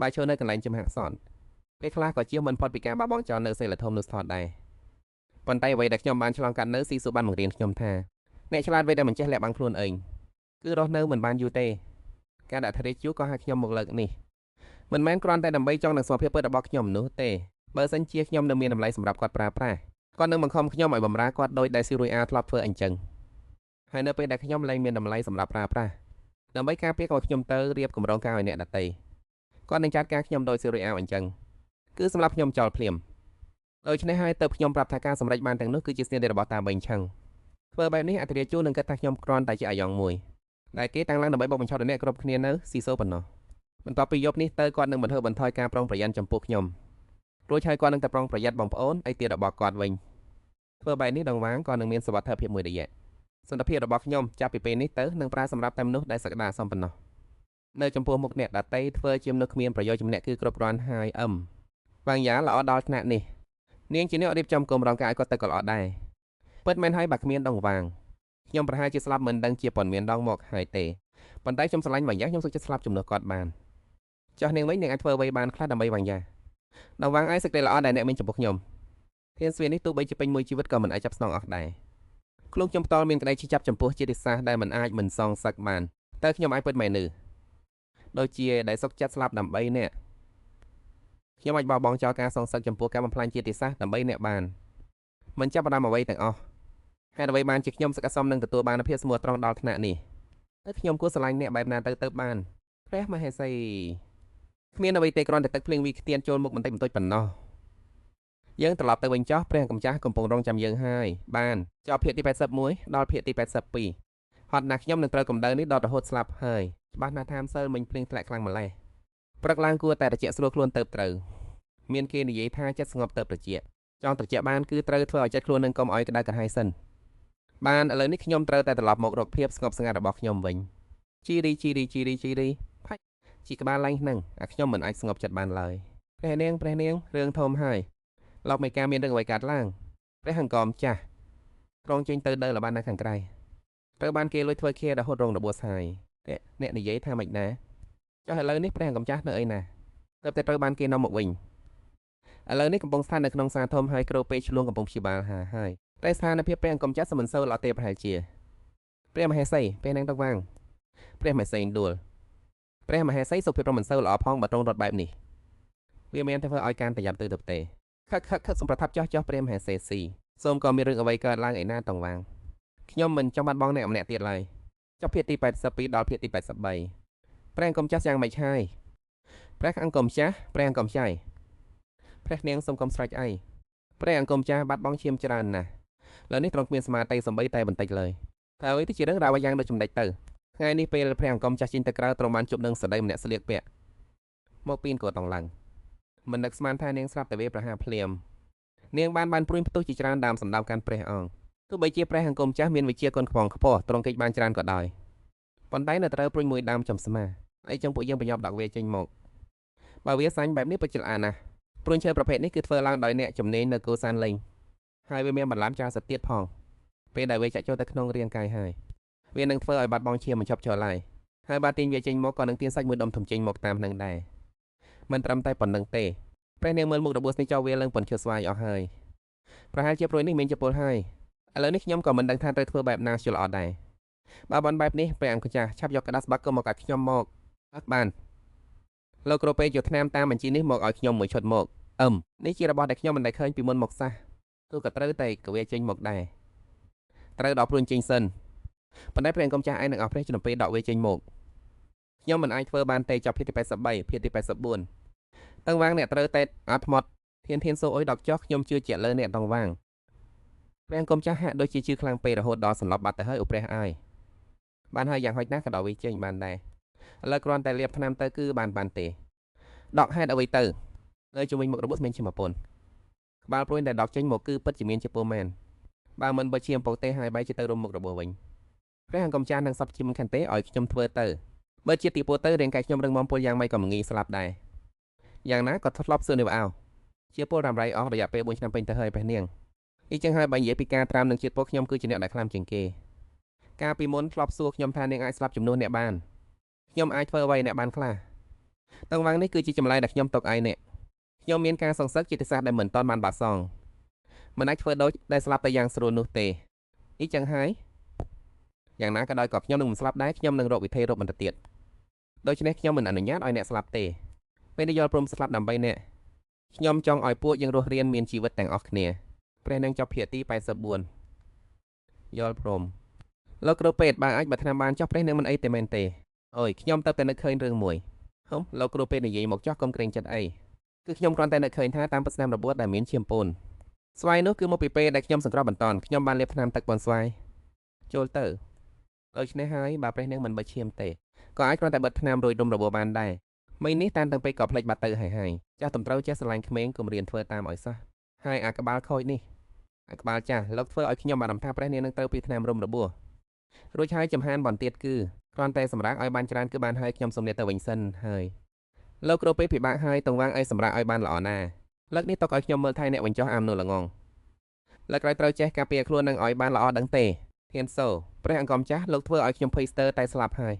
បើចូលនៅកន្លែងចំហាសនពេលខ្លះក៏ជាមិនផុតពីការបោះបង់ចោលនៅសិលធម៌នោះស្ថតដែរប៉ុន្តែអ្វីដែលខ្ញុំបានឆ្លងកាត់នៅស៊ីស៊ូបានបង្រៀនខ្ញុំថាអ្នកឆ្លាតវៃដែលមិនចេះលាក់បាំងខ្លួនឯងគឺរស់នៅមិនបានយូរទេការដាក់ធរិជួក៏ហៅខ្ញុំមកលើកនេះមិនមែនគ្រាន់តែដើម្បីចង់នឹងសុខភាពពិតរបស់ខ្ញុំនោះទេបើសិនជាខ្ញុំនៅមានតម្លៃសម្រាប់គាត់ប្រើប្រាស់គាត់នឹងបង្ខំខ្ញុំឲ្យបម្រើគាត់ដោយដែលស៊ីរួយអាធ្លាប់ធ្វើអញ្ចឹងហើយនៅពេលដែលខ្ញុំលែងមានតម្លៃសម្រាប់ប្រើប្រាស់ដើម្បីការពារក៏ខ្ញុំទៅរៀបគម្រោងការឲ្យអ្នកដទៃគាត់នឹងចាត់ការខ្ញុំដោយស៊ីរួយអាអញ្ចឹងគឺសម្រាប់ខ្ញុំចោលភ្លាម ដូច្នេះហើយទើបខ្ញុំប្រាប់ថាការសម្រេចបានទាំងនោះគឺជាស្នាដៃរបស់តាបេងឆឹងធ្វើបែបនេះអធិរាជជួនឹងគិតថាខ្ញុំគ្រាន់តែជាអាយ៉ងមួយដែលគេតាំងឡើងដើម្បីបោកបញ្ឆោតអ្នកគ្រប់គ្នានៅស៊ីសូប៉ុណ្ណោះបន្ទាប់ពីយប់នេះទៅគាត់នឹងបន្ថយបន្ថយការប្រុងប្រយ័ត្នចំពោះខ្ញុំរួចហើយគាត់នឹងតែប្រុងប្រយ័ត្នបងប្អូនអីទៀតរបស់គាត់វិញធ្វើបែបនេះដងវាងក៏នឹងមានសុវត្ថិភាពមួយរយៈសន្តិភាពរបស់ខ្ញុំចាប់ពីពេលនេះទៅនឹងប្រើសម្រាប់តែមនុស្សដែលសក្តាសមប៉ុណ្ណោះនៅចំពោះមុខអ្នកដតីធ្វើជាមនុស្សគ្មានប្រយោជន៍ម្នាក់គឺគ្រប់គ្រាន់ហើយអឹមវាងយ៉ាល្អដល់ថ្នាក់នេះនាងជាអ្នករៀបចំគម្រោងការឲ្យគាត់ទៅក៏ល្អដែរពិតមែនហើយបើគ្មានដងវាងខ្ញុំប្រហែលជាស្លាប់មិនដឹងជាប៉ុន្មានដងមកហើយទេប៉ុន្តែខ្ញុំស្រឡាញ់វាងយ៉ាខ្ញុំសុខចិត្តស្លាប់ជំនួសគាត់បានចុះនាងវិញនាងអាចធ្វើអ្វីបានខ្លះដើម្បីវាងយ៉ាដងវាងឯងសេចក្តីល្អដែលអ្នកមានចំពោះខ្ញុំធានស្វៀននេះទោះបីជាពេញមួយជីវិតក៏មិនអាចចាប់ស្នងអស់ដែរខ្លួនខ្ញុំផ្ទាល់មានក្តីឈឺចាប់ចំពោះជាតិសាសន៍ដែលមិនអាចមិនសងសឹកបានតើខ្ញុំអាចពិតមែនឬដូចជាដែលសុខចិត្តស្លាប់ដើម្បីអ្នកខ្ញុំអាចបោះបង់ចោលការសងសឹកចំពោះការបំផ្លាញជាតិសាសន៍ដើម្បីអ្នកបានមិនចាប់ផ្ដើមអ្វីទាំងអស់ហេតុអ្វីបានជាខ្ញុំសឹកសមនឹងទទួលបានភាពស្មោះត្រង់ដល់ថ្នាក់នេះតើខ្ញុំគួរស្រឡាញ់អ្នកបែបណាទៅទៅបានព្រះមហេសីគ្មានអ្វីទេគ្រាន់តែទឹកភ្លៀងវីខ្ទានចូលមុខបន្តិចបន្តួចប៉ុណ្ណោះយើងត្រឡប់ទៅវិញចោះព្រះកម្ចាស់កំពុងរងចាំយើងហើយបានចោះភាគទី81ដល់ភាគទី82ហត់ណាស់ខ្ញុំនឹងត្រូវកម្ដៅនេះដល់រហូតស្លាប់ហើយច្បាស់ណាស់ថាម្សិលមិញភ្លៀងធ្លាក់ខ្លាំងម្ល៉េះព្រឹកឡើងគួរតែត្រជាក់ស្រួលខ្លួនទៅត្រូវមានគេនិយាយថាចិត្តស្ងប់ទៅត្រជាក់ចង់ត្រជាក់បានគឺត្រូវធ្វើឲ្យចិត្តខ្លួននឹងកុំឲ្យក្តៅក្រហាយសិនបានឥឡូវនេះខ្ញុំត្រូវតែត្រឡប់មករកភាពស្ងប់ស្ងាត់របស់ខ្ញុំវិញជីរីជីរីជីរីជីរីផាច់ជីក្បាលឡើងហ្នឹងអាខ្ញុំមិនអាចស្ងប់ចិត្តបានឡើយព្រះនាងព្រះនាងរឿងធំហើយលោកមេការមានរឿងអ្វីកើតឡើងព្រះអង្គមចាស់ត្រង់ចេញទៅដើរលបាននៅខាងក្រៅត្រូវបានគេលួចធ្វើឃារហូតរងរបួសហើយអ្នកនិយាយថាម៉េចណាចុះឥឡូវនេះព្រះអង្គម្ចាស់នៅអីណាទើបតែត្រូវបានគេនាំមកវិញឥឡូវនេះកំពុងស្ថិតនៅក្នុងសាធំហើយគ្រូពេទ្យឆ្លួងកំពុងព្យាបាលហាហើយតែស្ថានភាពព្រះអង្គម្ចាស់មិនសូវល្អទេប្រហែលជាព្រះមហេសីពេលនឹងទៅវាងព្រះមហេសីដួលព្រះមហេសីសុខភាពមិនសូវល្អផងបើត្រង់រត់បែបនេះវាមានតែធ្វើឲ្យការប្រយ័ត្នទៅទៅទេខឹកខឹកខឹកសូមប្រថាប់ចោះចោះព្រះមហេសីស៊ីសូមក៏មានរឿងអ្វីកើតឡើងឯណាតងវាងខ្ញុំមិនចង់បាត់បង់អ្នកម្នាក់ទៀតឡើយចុះភាគទី82ដល់ភាគទី83ព្រះអង្គម្ចាស់យ៉ាងម៉េចហើយព្រះអង្គម្ចាស់ព្រះអង្គម្ចាស់ព្រះនាងសូមកុំស្រេចអីព្រះអង្គម្ចាស់បាត់បង់ឈាមច្រើនណាស់ឥឡូវនេះត្រង់គ្មានស្មារតីសំបីតែបន្តិចឡើយតែអ្វីទៅជារឿងរ៉ាវយ៉ាងដូចចំណេចទៅថ្ងៃនេះពេលព្រះអង្គម្ចាស់ចេញទៅក្រៅត្រង់បានជួបនឹងស្ដីម្នាក់ស្លៀកពាក់មកពីនក៏តង់ឡើងមិននឹកស្មានថានាងស្រាប់តែវាប្រហារភ្លាមនាងបានព្រួយផ្ទុះជាច្រើនដើមសម្ដៅកាន់ព្រះអង្គទោះបីជាព្រះអង្គម្ចាស់មានវិជាគុណខ្ពង់ខ្ពស់ត្រង់កិច្ចបានច្រើនក៏ដោយប៉ុន្តែនៅត្រូវព្រួយមួយដើមចំស្មាអីចឹងពួកយើងប្រញាប់ដកវាចេញមកបើវាសាញ់បែបនេះពិតជាល្អណាស់ព្រួយឈើប្រភេទនេះគឺធ្វើឡើងដោយអ្នកជំនាញនៅកូសានលេងហើយវាមានបន្លាំច្រើនសទៀតផងពេលដែលវាចាក់ចូលទៅក្នុងរាងកាយហើយវានឹងធ្វើឲ្យបាត់បង់ឈាមមិនឈប់ឈរឡើយហើយបើទាញវាចេញមកក៏នឹងទាញសាច់មួយដុំធំចេញមកតាមនឹងដែរមិនត្រឹមតែប៉ុណ្្នឹងទេព្រះនាងមើលមុខរបួសនេះចោលវាឡើងប៉ុនឈើស្វាយអស់ហើយប្រហែលជាព្រួយនេះមានជាពលហើយឥឡូវនេះខ្ញុំក៏មិនដឹងថាត្រូវធ្វើបែបណាជាល្អដែរបើបានបែបនេះព្រះអង្គម្ចាស់ឆាប់យកក្តារស្បាក់ក៏មកឲ្យខ្ញុំមកអត់បានលោកគ្រូពេទ្យយកថ្នាំតាមបញ្ជីនេះមកឲ្យខ្ញុំមួយឈុតមកអឹមនេះជារបស់ដែលខ្ញុំមិនដែលឃើញពីមុនមកសះទោះក៏ត្រូវតែក៏វាចេញមកដែរត្រូវដល់ព្រួយចេញសិនប៉ុន្តែព្រះអង្គម្ចាស់ឯងនឹងអស់ព្រះជំនពេលដកវាចេញមកខ្ញុំមិនអាចធ្វើបានទេចប់ភាគទី83ភាគទី84តឹងវាងអ្នកត្រូវតែអត់ថ្មត់ធានធានសូអុយដកចោះខ្ញុំជឿជាក់លើអ្នកតឹងវាងព្រះអង្គម្ចាស់ហាក់ដូចជាជឿខ្លាំងពេករហូតដល់សន្លប់បាត់ទៅហើយអូព្រះអាយបានហើយយ៉ាងហោចណាស់ក៏ដល់វាចេញបានដែរឥឡូវគ្រាន់តែលាបថ្នាំទៅគឺបានទេដកហេតុអ្វីទៅនៅជុំវិញមុខរបួសមានឈាមពន្ធក្បាលព្រួយដែលដកចេញមកគឺពិតជាមានជាពុំមែនបើមិនបើឈាមពុកទេហើយបែរជាទៅរុំមុខរបួសវិញព្រះអង្គម្ចាស់នឹងសពជាមិនខានទេឲ្យខ្ញុំធ្វើទៅបើជាទីពោទៅរាងកាយខ្ញុំរឹងមាំពលយ៉ាងម៉េចក៏មិនងាយស្លាប់ដែរយ៉ាងណាក៏ធ្លាប់សួរនេះអោជាពលរ៉ាំរ៉ៃអស់រយៈពេល4ឆ្នាំពេញទៅហើយព្រះនាងអ៊ីចឹងហើយបើនិយាយពីការត្រាំនឹងជាតិពុលខ្ញុំគឺជាអ្នកដែលខ្លាំងជាងគេកាលពីមុនធ្លាប់សួរខ្ញុំថានាងអាចស្លាប់ជំនួសអ្នកបានខ្ញុំអាចធ្វើអ្វីអ្នកបានខ្លះតឹងវាងនេះគឺជាចម្លើយដែលខ្ញុំទុកឲ្យអ្នកខ្ញុំមានការសង្សឹកជាតិសាសន៍ដែលមិនទាន់បានបាត់សងមិនអាចធ្វើដូចដែលស្លាប់ទៅយ៉ាងស្រួលនោះទេអ៊ីចឹងហើយយ៉ាងណាក៏ដោយក៏ខ្ញុំនឹងមិនស្លាប់ដែរខ្ញុំនឹងរកវិធីរកបន្តទៀតដូច្នេះខ្ញុំមិនអនុញ្ញាតឲ្យអ្នកស្លាប់ទេពេលនេះយល់ព្រមស្លាប់ដើម្បីអ្នកខ្ញុំចង់ឲ្យពួកយើងរស់រានមានជីវិតទាំងអស់គ្នាព្រះនឹងចប់ភាគទី84យល់ព្រមលោកគ្រូពេទ្យបើអាចបើថ្នាំបានចុះព្រះនឹងមិនអីទេមែនទេអូយខ្ញុំទៅតែនឹកឃើញរឿងមួយហឹមលោកគ្រូពេទ្យនិយាយមកចោះកុំក្រែងចិត្តអីគឺខ្ញុំគ្រាន់តែនឹកឃើញថាតាមពិតស្នាមរបួសដែលមានឈាមពូន ស្វាយនោះគឺមកពីពេលដែលខ្ញុំសង្គ្រោះបន្ទាន់ខ្ញុំបានលាបថ្នាំទឹកបនស្វាយចូលទៅដូច្នេះហើយបើព្រះនាងមិនបិទឈាមទេក៏អាចគ្រាន់តែបិទថ្នាំរួចរុំរបួសបានដែរមីនេះតាមទាំងពេកក៏ភ្លេចបាត់ទៅហើយហើយចាស់តំត្រូវចេះស្រឡាញ់ក្មេងកុំរៀនធ្វើតាមឲ្យសោះហើយអាក្បាលខូចនេះអាក្បាលចាស់លោកធ្វើឲ្យខ្ញុំអារម្មណ៍ថាព្រះនាងនឹងត្រូវពីថ្នាំរុំរបួសរួចហើយចំហានបន្ទៀតគឺគ្រាន់តែសម្រាប់ឲ្យបានច្រើនគឺបានហើយខ្ញុំសូមលាទៅវិញសិនហើយលោកគ្រូពេលពិបាកហើយតង្វាងឲ្យសម្រាប់ឲ្យបានល្អណាស់លើកនេះទុកឲ្យខ្ញុំមើលថែអ្នកវិញចោះអាមនោះល្ងងលើកក្រោយត្រូវចេះការពារខ្លួននឹងឲ្យបានល្អដឹងទេធានសូព្រះអង្គម្ចាស់លោកធ្វើឲ្យខ្ញុំភ័យស្ទើរតែស្លាប់ហើយ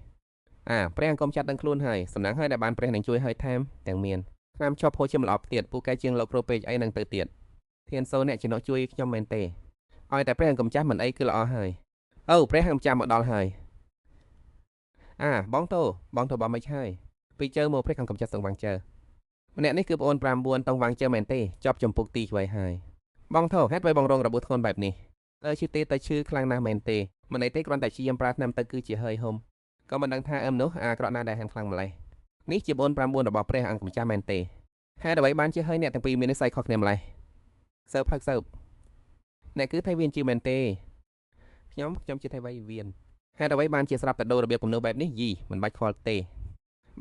អាព្រះអង្គម្ចាស់ដឹងខ្លួនហើយសំណាងហើយដែលបានព្រះនឹងជួយឲ្យថែមទាំងមានថ្នាំជាប់ហូរជាម្លប់ទៀតពូកែជាងលោកគ្រូពេកអីនឹងទៅទៀតធានសូអ្នកចំណុះជួយខ្ញុំមែនទេឲ្យតែព្រះអង្គម្ចាស់មិនអីគឺល្អហើយអូព្រះអង្គម្ចាស់មកដល់ហើយអាបងតោបងតោបងមិនហើយពីជើមកព្រះអង្គម្ចាស់សង្វាងជើម្នាក់នេះគឺប្អូន9តងវាងជើមែនទេចប់ចំពុកទីឆ្វេងហើយបងថោហេតុអ្វីបងរងរបួសធ្ងន់បែបនេះតើឈឺទេតើឈឺខ្លាំងណាស់មែនទេមិនអីទេគ្រាន់តែព្យាយាមប្រើថ្នាំទៅគឺជាហើយហុំក៏មិនដឹងថាអឹមនោះអាក្រក់ណាស់ដែលហាន់ខ្លាំងម្ល៉េះនេះជាប្អូន9របស់ព្រះអង្គម្ចាស់មែនទេហេតុអ្វីបានជាហើយអ្នកទាំងពីរមាននិស្ស័យខុសគ្នាម្ល៉េះសើផឹកសើបអ្នកគឺថៃវៀនជាមែនទេខ្ញុំជាថៃវៃវៀនហេតុអ្វីបានជាស្រាប់តែដូររបៀបគំនូរបែបនេះយីមិនបាច់ខ្វល់ទេ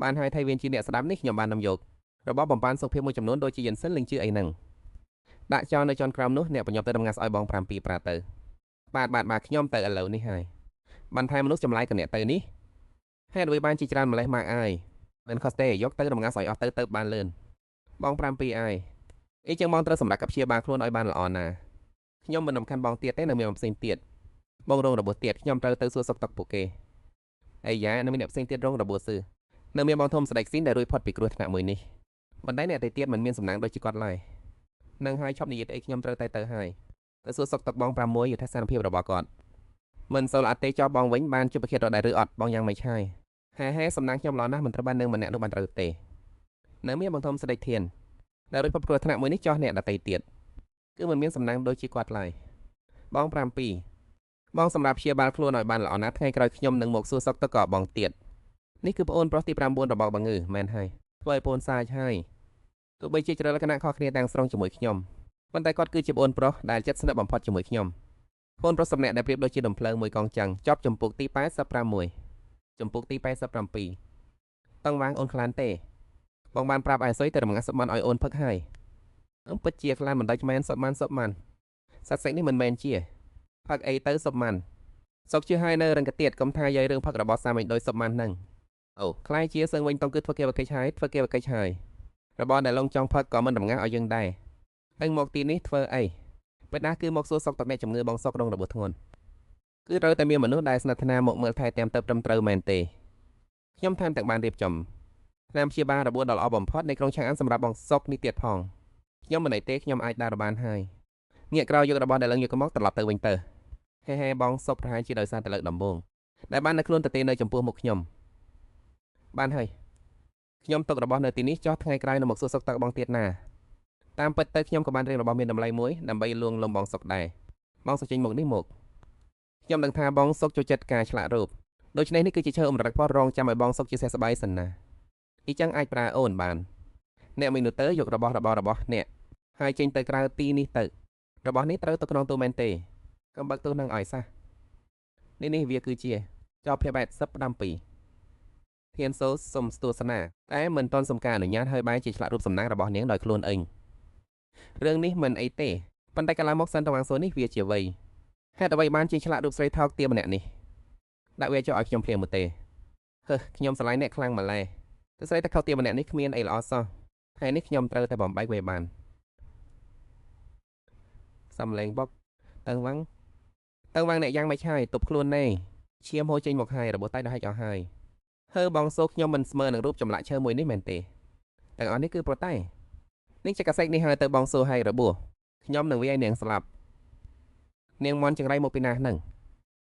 បានហើយថៃវៀនជាអ្នកស្ដាប់នេះខ្ញុំបាននាំយករបស់បំបានសុខភាពមួយចំនួនដូចជាយិនសិនលិងជឿអីហ្នឹងដាក់ចោលនៅជាន់ក្រោមនោះអ្នកបញ្ញប់ទៅដំងាស់ឲ្យបង7ប្រាទៅបាទបាទបាទខ្ញុំទៅឥឡូវនេះហើយបានថែមមនុស្សចម្លែកកអ្នកទៅនេះហេតុអ្វីបានជាច្រើនម្លេះម៉ាក់អាយមិនខុសទេយកទៅដំងាស់ឲ្យអស់ទៅទៅបានលឿនបង7អាយអីចឹងបងត្រូវសម្រាប់កព្យាបាលខ្លួនឲ្យបានល្អណាស់ខ្ញុំមិនរំខានបងទៀតទេនៅមានផ្សេងទៀតបងរងរបួសទៀតខ្ញុំត្រូវទៅសួរសុខទុក្ខពួកគេអាយ៉ានៅមានអ្នកផ្សេងទៀតរងរបួសស៊ឺនៅមានបងធំស្ដេចស៊ីនដែលរួចផុតពីគ្រោះថ្នាក់មួយនេះប៉ុន្តែអ្នកទៅទៀតមិនមានសំណាងដូចជាគាត់ឡើយនឹងហើយឈប់និយាយអីខ្ញុំត្រូវតែទៅហើយទៅសួរសុខទុក្ខបង6យុទ្ធសាស្ត្រភាពរបស់គាត់មិនសូវល្អទេចោះបងវិញបានជួបប្រធានរត់ដែរឬអត់បងយ៉ាងម៉េចហើយហេហេសំណាងខ្ញុំល្អណាស់មិនត្រូវបាននឹងម្នាក់នោះបានត្រូវទេនៅមានបងធំស្ដេចធានដែលរួចផុតគ្រោះថ្នាក់មួយនេះចោះអ្នកដទៃទៀតគឺមិនមានសំណាងដូចជាគាត់ឡើយបង7បងសម្រាប់ព្យាបាលខ្លួនឲ្យបានល្អណាស់ថ្ងៃក្រោយខ្ញុំនឹងមកសួរសុខទុក្ខក៏បងទៀតនេះគឺប្អូនប្រុសទី9របស់បងងឺមែនហើយធ្វើឲ្យប្អូនសាចហើយទោះបីជាចរិតលក្ខណៈខុសគ្នាទាំងស្រុងជាមួយខ្ញុំប៉ុន្តែគាត់គឺជាប្អូនប្រុសដែលជិតស្និទ្ធបំផុតជាមួយខ្ញុំប្អូនប្រុសម្នាក់ដែលប្រៀបដូចជាដំភ្លើងមួយកងចឹងចប់ចំពុកទី86ចំពុកទី87តឹងវាងអូនខ្លានទេបងបានប្រាប់អាយសុយទៅរំងាស់សុបមិនឲ្យអូនផឹកហើយអឹមពិតជាខ្លានមិនដាច់មែនសុបមិនសុបមិនសត្វសេកនេះមិនមែនជាផឹកអីទៅសុបមិនសុកជឿហើយនៅរឹងកទៀតកុំថាយាយរឿងផឹករបស់សាមីដោយសុបមិនហ្នឹងអូខ្លាយជាសឹងវិញតងគឺធ្វើគេវកិច្ចហើយធ្វើគេវកិច្ចហើយរបស់ដែលឡងចង់ផឹកក៏មិនរំងាស់ឲ្យយើងដែរហើយមកទីនេះធ្វើអីពេលណាគឺមកសួរសុខទុក្ខអ្នកជំងឺបងសុករងរបួសធ្ងន់គឺត្រូវតែមានមនុស្សដែលស្និទ្ធស្នាលមកមើលថែទាំងទៅត្រឹមត្រូវមែនទេខ្ញុំថែមទាំងបានរៀបចំថ្នាំព្យាបាលរបួសដ៏ល្អបំផុតនៅក្រុងឆាងអានសម្រាប់បងសុកនេះទៀតផងខ្ញុំមិនអីទេខ្ញុំអាចដើរបានហើយងាកក្រោយយករបស់ដែលឡើងយកមកត្រឡប់ទៅវិញទៅហេហេបងសុកប្រហែលជាដោយសារតែលើកដំបូងដែលបាននៅខ្លួនទៅទេនៅចំពោះមុខខ្ញុំបានហើយខ្ញុំទុករបស់នៅទីនេះចោះថ្ងៃក្រោយនឹងមកសួរសុខទុក្ខបងទៀតណាតាមពិតទៅខ្ញុំក៏បានរៀនរបស់មានតម្លៃមួយដើម្បីលួងលោមបងសុកដែរបងសុកចេញមកនេះមកខ្ញុំដឹងថាបងសុកចូលចិត្តការឆ្លាក់រូបដូច្នេះនេះគឺជាឈើអមរឹកផតរងចាំឲ្យបងសុកជាសះស្បើយសិនណាអ៊ីចឹងអាចប្រើអូនបានអ្នកមីនូទ័រយករបស់របររបស់អ្នកហើយចេញទៅក្រៅទីនេះទៅរបស់នេះត្រូវទៅក្នុងទូមែនទេកុំបើកទូនឹងឲ្យសះនេះនេះវាគឺជាចោភា87ធានសូសុំស្ទស្សនាតែមិនទាន់សុំការអនុញ្ញាតហើយបែរជាឆ្លាក់រូបសំណាងរបស់នាងដោយខ្លួនឯងរឿងនេះមិនអីទេប៉ុន្តែកាលមកសិនតវាងសូនេះវាជាវ័យហេតុអ្វីបានជាឆ្លាក់រូបស្រីថោកទាបម្នាក់នេះដាក់វាចុះឲ្យខ្ញុំភ្លាមមកទេហឺខ្ញុំស្រឡាញ់អ្នកខ្លាំងម្ល៉េះតែស្រីថោកទាបម្នាក់នេះគ្មានអីល្អសោះថ្ងៃនេះខ្ញុំត្រូវតែបំបែកវាបានសំលេងបុកតឹងវាងតឹងវាងអ្នកយ៉ាងមិនហើយទប់ខ្លួនណែឈាមហូរចេញមកហើយរបួសតៃដល់ហែកអស់ហើយហើបងសូខ្ញុំមិនស្មើនឹងរូបចម្លាក់ឈើមួយនេះមែនទេទាំងអស់នេះគឺប្រតែនេះជាកសិកនេះហើយទៅបងសូឲ្យរបួសខ្ញុំនឹងវាឲ្យនាងស្លាប់នាងមន់ចង្រៃមកពីណាហ្នឹង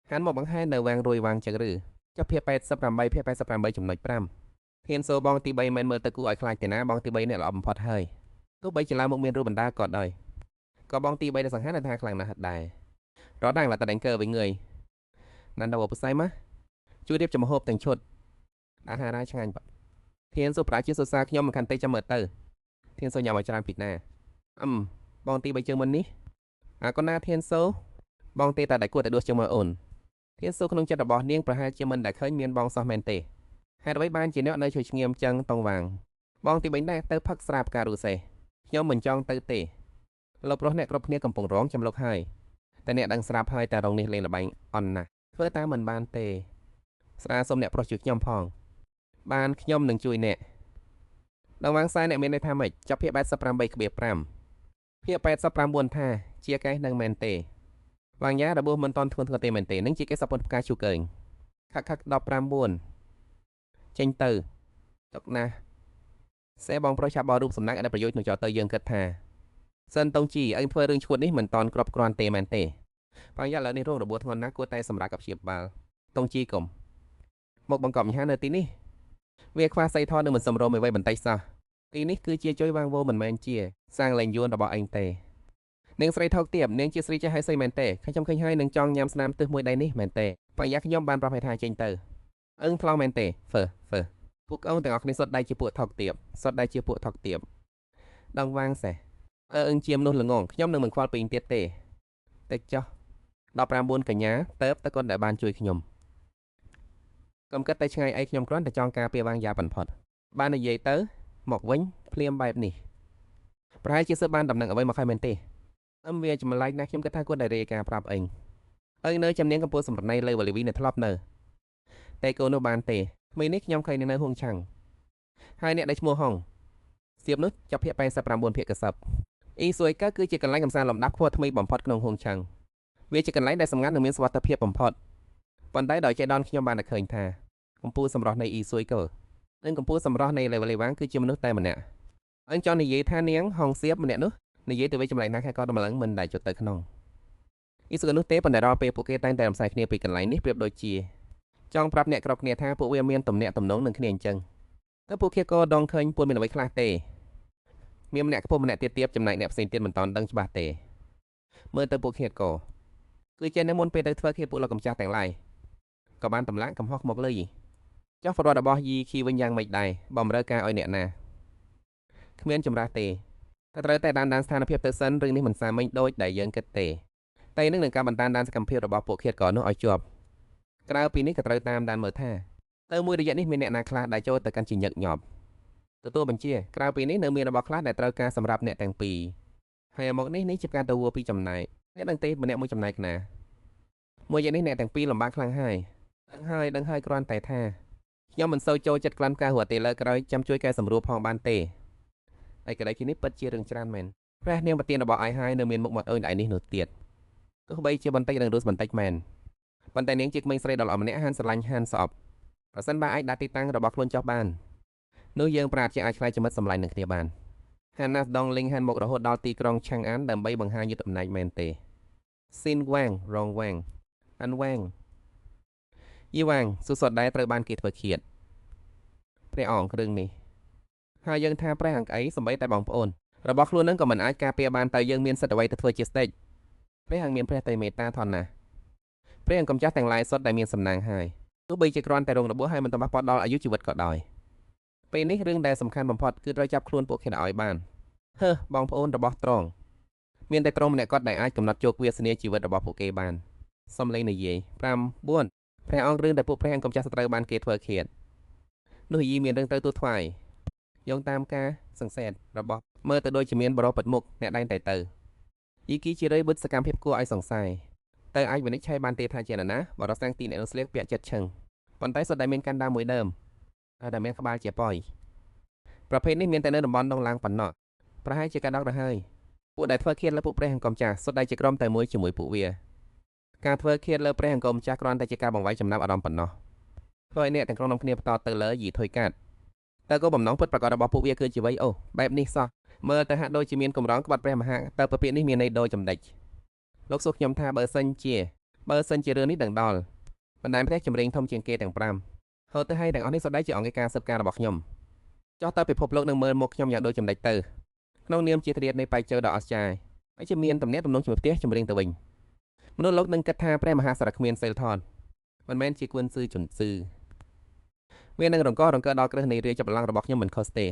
ហាន់មកបង្ហាញនៅវាងរួយវាងចឹងឬចុះភាគ88ភាគ88.5ធានសូបងទី3មិនមើលទៅគួរឲ្យខ្លាចទេណាបងទី3អ្នកល្អបំផុតហើយទោះបីជាឡើងមកមានរូបបណ្ដាក៏ដោយក៏បងទី3ដែលសង្ហានថាខ្លាំងណាស់ដែររត់ដែរឡាតដេងកើវិញងើយណានដល់បផ្សាយមកជួយរៀបចំហូបទាំងឈុតអាហារឆ្ងាញ់ធានសូប្រាជាសរសើរខ្ញុំមិនខាន់ទេចាំមើលទៅធានសូញ៉ាំឲ្យច្រើនពីណាអឹមបងទី3ជើងមុននេះ អាកូណាធានសូបងទេតែដែលគួរតែដួសជើងមកអូនធានសូក្នុងចិត្តរបស់នាងប្រហែលជាមិនដែលឃើញមានបងសោះមែនទេហេតុអ្វីបានជាអ្នកនៅជួយឈ្ងៀមចឹងតុងវាងបងទីបីដែរទៅផឹកស្រាផ្ការុសេខ្ញុំមិនចង់ទៅទេលោកប្រុសអ្នកគ្រប់គ្នាកំពុងរងចំលុកហើយតែអ្នកដឹងស្រាប់ហើយតែរងនេះលេងល្បែងអន់ណាស់ធ្វើតាមមិនបានទេស្រាសុំអ្នកប្រុសជួយខ្ញុំផងបានខ្ញុំនឹងជួយអ្នកដងវាងខ្សែអ្នកមានន័យថាម៉េចចាប់ភាគ88.5ភាគ89ថាជាកេះនឹងមែនទេវាងយ៉ារបួសមិនតន់ធ្ងន់ធ្ងរទេមែនទេនឹងជាកេះសពន្ធផ្កាឈូកើងខខ19ចេញទៅទុកណាស់សេបងប្រុសឆាប់បរូបសំណាក់អត់ប្រយោជន៍នោះចោលទៅយើងគិតថាសិនតុងជីអញធ្វើរឿងឈួតនេះមិនតន់គ្រប់គ្រាន់ទេមែនទេបាងយ៉ាឥឡូវនេះរងរបួសធ្ងន់ណាស់គួរតែសម្រាប់กับព្យាបាលតុងជីកុំមកបង្កប់បញ្ហានៅទីនេះវាខ្វះសីធម៌នឹងមិនសមរម្យអ្វីបន្តិចសោះទីនេះគឺជាជួយវាងវោមិនមែនជាសាងលែងយួនរបស់អញទេនាងស្រីថោកទាបនាងជាស្រីចេះហើយស្អីមែនទេខ្ញុំឃើញហើយនឹងចង់ញ៉ាំស្នាមទឹះមួយដៃនេះមែនទេបាងយ៉ាខ្ញុំបានប្រាប់ឲ្យថាចេញទៅអឹងថ្លង់មែនទេហ្វឺហ្វឺពួកអូនទាំងអស់គ្នាសុទ្ធតែជាពួកថោកទាបសុទ្ធតែជាពួកថោកទាបដងវាងសេះអឹងជាមនុស្សល្ងងខ្ញុំនឹងមិនខ្វល់ពីអញទៀតទេតែចុះ19កញ្ញាតើបតើគាត់ដែលបានជួយខ្ញុំកុំគិតតែឆ្ងាយអីខ្ញុំគ្រាន់តែចង់ការពារវាងយ៉ាបំផុតបាននិយាយទៅមកវិញភ្លាមបែបនេះប្រហែលជាសើបានដំណឹងអ្វីមកហើយមែនទេអឹមវាចម្លែកណាស់ខ្ញុំគិតថាគាត់ដែលរាយការណ៍ប្រាប់អញអញនៅចំនាងកំពូលសម្រណៃលើវលីវីនៅធ្លាប់នៅតែកូននោះបានទេថ្មីនេះខ្ញុំឃើញនៅហួងឆាំងហើយអ្នកដែលឈ្មោះហុងសៀបនោះចាប់ភាគ89ភាគកសឹបអ៊ីស៊ុយកើគឺជាកន្លែងកំសាន្តលំដាប់ខ្ពស់ថ្មីបំផុតក្នុងហួងឆាំងវាជាកន្លែងដែលសម្ងាត់និងមានសុវត្ថិភាពបំផុតប៉ុន្តែដោយចេដនខ្ញុំបានតែឃើញថាកំពូលសម្រស់នៃអ៊ីស៊ុយកើនិងកំពូលសម្រស់នៃលេវលីវ៉ាងគឺជាមនុស្សតែម្នាក់អញចង់និយាយថានាងហុងសៀបម្នាក់នោះនិយាយទៅវិញចម្លែកណាស់ខែក៏តម្លឹងមិនដែលចុះទៅក្នុងអ៊ីស៊ុយនោះទេប៉ុន្តែរាល់ពេលពួកគេតែងតែរំសាយគ្នាពីកន្លែងនេះប្រៀបដូចជាចង់ប្រាប់អ្នកគ្រប់គ្នាថាពួកវាមានទំនាក់ទំនងនឹងគ្នាអញ្ចឹងតែពួកគេក៏ដងឃើញពួនមានអ្វីខ្លះទេមានម្នាក់ខ្ពស់ម្នាក់ទៀតទៀបចំណែកអ្នកផ្សេងទៀតមិនតន់ដឹងច្បាស់ទេមើលទៅពួកគេក៏គឺជានៅមុនពេលទៅធ្វើគេពួកលោកកំចាស់ទាំងឡាយក៏បានតម្លាក់កំហុសមកលើយចុះប្រវត្តិរបស់យីគីវិញយ៉ាងម៉េចដែរបំរើការឲ្យអ្នកណាគ្មានចម្រាស់ទេតែត្រូវតែតាមដានស្ថានភាពទៅសិនរឿងនេះមិនសាមញ្ញដូចដែលយើងគិតទេតែនឹងនឹងការបន្តតាមដានសកម្មភាពរបស់ពួកឃាតករនោះឲ្យជាប់ក្រៅពីនេះក៏ត្រូវតាមដានមើលថាទៅមួយរយៈនេះមានអ្នកណាខ្លះដែលចូលទៅកាន់ជាញឹកញាប់ទទួលបញ្ជាក្រៅពីនេះនៅមានរបស់ខ្លះដែលត្រូវការសម្រាប់អ្នកទាំងពីរហើយមកនេះនេះជាការទៅវពីចំណែកអ្នកដឹងទេម្នាក់មួយចំណែកណាមួយយ៉ាងនេះអ្នកទាំងពីរលំបាកខ្លាំងហើយដឹងហើយគ្រាន់តែថាខ្ញុំមិនសូវចូលចិត្តក្លិនផ្កាហួរទេលើក្រោយចាំជួយកែសម្រួលផងបានទេឯក្តីនេះពិតជារឿងច្រើនមែនព្រះនាងប្រទានរបស់អាយហើយនៅមានមុខមាត់អើយឯនេះនោះទៀតទោះបីជាបន្តិចនឹងរស់បន្តិចមែនប៉ុន្តែនាងជាក្មេងស្រីដ៏ល្អម្នាក់ហានស្រឡាញ់ហានស្អប់ប្រសិនបើអាចដាក់ទីតាំងរបស់ខ្លួនចុះបាននោះយើងប្រាជ្ញអាចឆ្លៃចំណិតសម្លាញ់នឹងគ្នាបានហានណាស់ដងលីងហានមករហូតដល់ទីក្រុងឆាងអានដើម្បីបង្ហាញយុទ្ធអំណាចមែនទេស៊ីនវ៉ាងរងវ៉ាងអានវ៉ាងយីវ៉ាងសុសតដែរត្រូវបានគេធ្វើឃាតព្រះអង្គរឿងនេះហើយយើងថាព្រះអង្គអីសំបីតែបងប្អូនរបស់ខ្លួននឹងក៏មិនអាចការពារបានតើយើងមានសិទ្ធិអ្វីទៅធ្វើជាស្ដេចព្រះអង្គមានព្រះតេមេត្តាថនណាព្រះអង្គកំចាស់ទាំងឡាយសុទ្ធតែមានសំណាងហើយទោះបីជាគ្រាន់តែរងរបួសហើយមិនតំបះប៉ដល់អាយុជីវិតក៏ដោយពេលនេះរឿងដែលសំខាន់បំផុតគឺត្រូវចាប់ខ្លួនពួកគេឲ្យបានហឺបងប្អូនរបស់ត្រង់មានតែត្រង់ម្នាក់គាត់ដែលអាចកំណត់ជោគវាសនាជីវិតរបស់ពួកគេបានសំលេងនិយាយ5 4ព្រះអង្គរឿងដែលពួកព្រះអង្គកំចាស់សត្រូវបានគេធ្វើឃាតនោះយីមានរឿងត្រូវទូថ្វាយយោងតាមការសង្សែតរបស់មើលទៅដូចជាមានបរិបិតមុខអ្នកដែងតែទៅយីគីជារឿយបុតសកម្មភាពគួរឲ្យសង្ស័យតើអាចវិនិច្ឆ័យបានទេថាជានរណាបរិសាំងទីអ្នកនោះស្លៀកពាក់ចិត្តឈឹងប៉ុន្តែសុទ្ធតែមានកាន់ដាមួយដើមហើយតែមានក្បាលជាប៉យប្រភេទនេះមានតែនៅតំបន់ដងឡាងប៉ុណ្ណោះប្រហែលជាការដកទៅហើយពួកដែលធ្វើឃាតលើពួកព្រះអង្គម្ចាស់សុទ្ធតែជាក្រុមតែមួយជាមួយពួកវាការធ្វើឃាតលើព្រះអង្គម្ចាស់គ្រាន់តែជាការបង្វែរចំណាប់អារម្មណ៍ប៉ុណ្ណោះធ្វើឲ្យអ្នកទាំងក្រុមនាំគ្នាបន្តទៅលើយីថុយកាត់តើគោលបំណងពិតប្រាកដរបស់ពួកវាគឺជាអ្វីអូបែបនេះសោះមើលទៅហាក់ដូចជាមានកម្រងក្បត់ព្រះមហាតើប្រភេទនេះមានន័យដូចចំណេចលោកសួរខ្ញុំថាបើសិនជារឿងនេះដឹងដល់បណ្ដាញផ្ទះចម្រៀងធំជាងគេទាំង5ហូតទៅឲ្យទាំងអស់នេះសុទ្ធតែជាអង្គការស៊ើបការរបស់ខ្ញុំចោះតើពិភពលោកនឹងមើលមកខ្ញុំយ៉ាងដូចចំណេចទៅក្នុងនាមជាធាតុនៃបៃជើដ៏អស្ចារ្យហើយជាមានទំនាក់ទំនងជាមួយផ្ទះចម្រៀងទៅវិញមនុស្សលោកនឹងគិតថាព្រះមហាសារគ្មានសិលធម៌មិនមែនជាគួនស៊ឺជន់ស៊ឺវានឹងរង្កោរង្កើដល់គ្រឹះនៃរាជបល្ល័ង្ករបស់ខ្ញុំមិនខុសទេ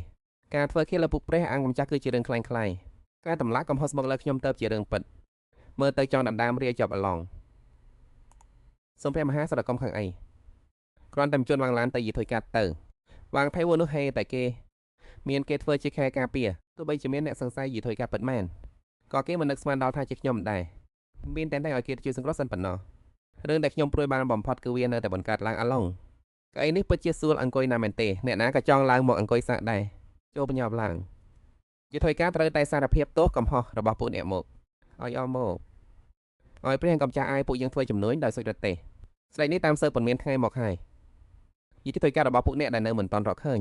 ការធ្វើឃាតលើពួកព្រះអង្គម្ចាស់គឺជារឿងคล้ายៗការតម្លាក់កំហុសមកលើខ្ញុំទៅជារឿងពិត មើលទៅចង់ដណ្ដើមរាយជាប់អឡងសូមព្រះមហាសរកុំខាងអីគ្រាន់តែបញ្ជូនវាងឡានទៅយីថុយកាត់ទៅវាងថៃវនោះហេតែគេមានគេធ្វើជាខែការពារទោះបីជាមានអ្នកសង្ស័យយីថុយកាត់ពិតមែនក៏គេមិននឹកស្មានដល់ថាជាខ្ញុំមិនដែរមានតែតែឲ្យគេជួយសង្គ្រោះសិនប៉ុណ្ណោះរឿងដែលខ្ញុំព្រួយបានបំផុតគឺវានៅតែបង្កើតឡើងអាឡុងកៅអីនេះពិតជាស្រួលអង្គុយណាស់មែនទេអ្នកណាក៏ចង់ឡើងមកអង្គុយសាកដែរចូលបញ្ញប់ឡើងយីថុយកាត្រូវតែសារភាពទោសកំហុសរបស់ពួកអ្នកមកឲ្យអមមកឲ្យព្រះអង្គម្ចាស់អាយពួកយើងធ្វើជំនួញដោយសុចរិតទេស្ដេចនេះតាមសើប៉ុន្មានថ្ងៃមកហើយយីថុយការបស់ពួកអ្នកដែលនៅមិនទាន់រកឃើញ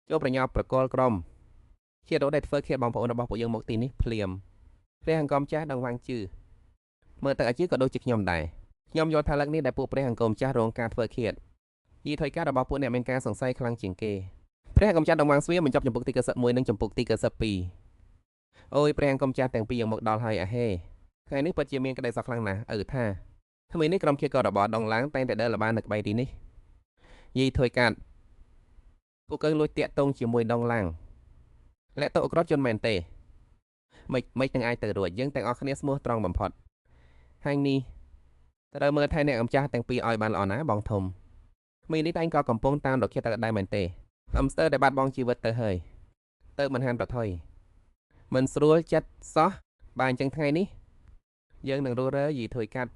ចូលប្រញាប់ប្រកល់ក្រុមជារត់ដែលធ្វើឃាតបងប្អូនរបស់ពួកយើងមកទីនេះភ្លាមព្រះអង្គម្ចាស់ដងវាងជឺមើលទៅអាជីក៏ដូចជាខ្ញុំដែរខ្ញុំយល់ថាលើកនេះដែលពួកព្រះអង្គម្ចាស់រងការធ្វើឃាតយីថុយការបស់ពួកអ្នកមានការសង្ស័យខ្លាំងជាងគេព្រះអង្គម្ចាស់ដងវាងស្វាបញ្ចប់ចំពុកទី91និងចំពុកទី92អូយព្រះអង្គម្ចាស់ទាំងពីរយើងមកដល់ហើយអាហេថ្ងៃនេះពិតជាមានក្តីសោកខ្លាំងណាស់ឪថាថ្មីនេះក្រុមឃាតក៏របស់ដងឡាងតែងតែដើរល្បាតនៅក្បែរទីនេះយីថុយកាត់ពួកគេលួចតាក់ទងជាមួយដងឡាងលាក់ទៅអក្រិតជនមែនទេមិននឹងអាចទៅរួចយើងទាំងអស់គ្នាស្មោះត្រង់បំផុតហើយនេះត្រូវមើលថែអ្នកម្ចាស់ទាំងពីរឲ្យបានល្អណាបងធំក្មេងនេះតែងក៏កំពុងតាមរកឃាតទៅដែរមែនទេអំស្ទើដែលបាត់បង់ជីវិតទៅហើយទៅមិនហានប្រថុយមិនស្រួលចិត្តសោះបើអញ្ចឹងថ្ងៃនេះយើងនឹងរស់រើយីថុយកាត់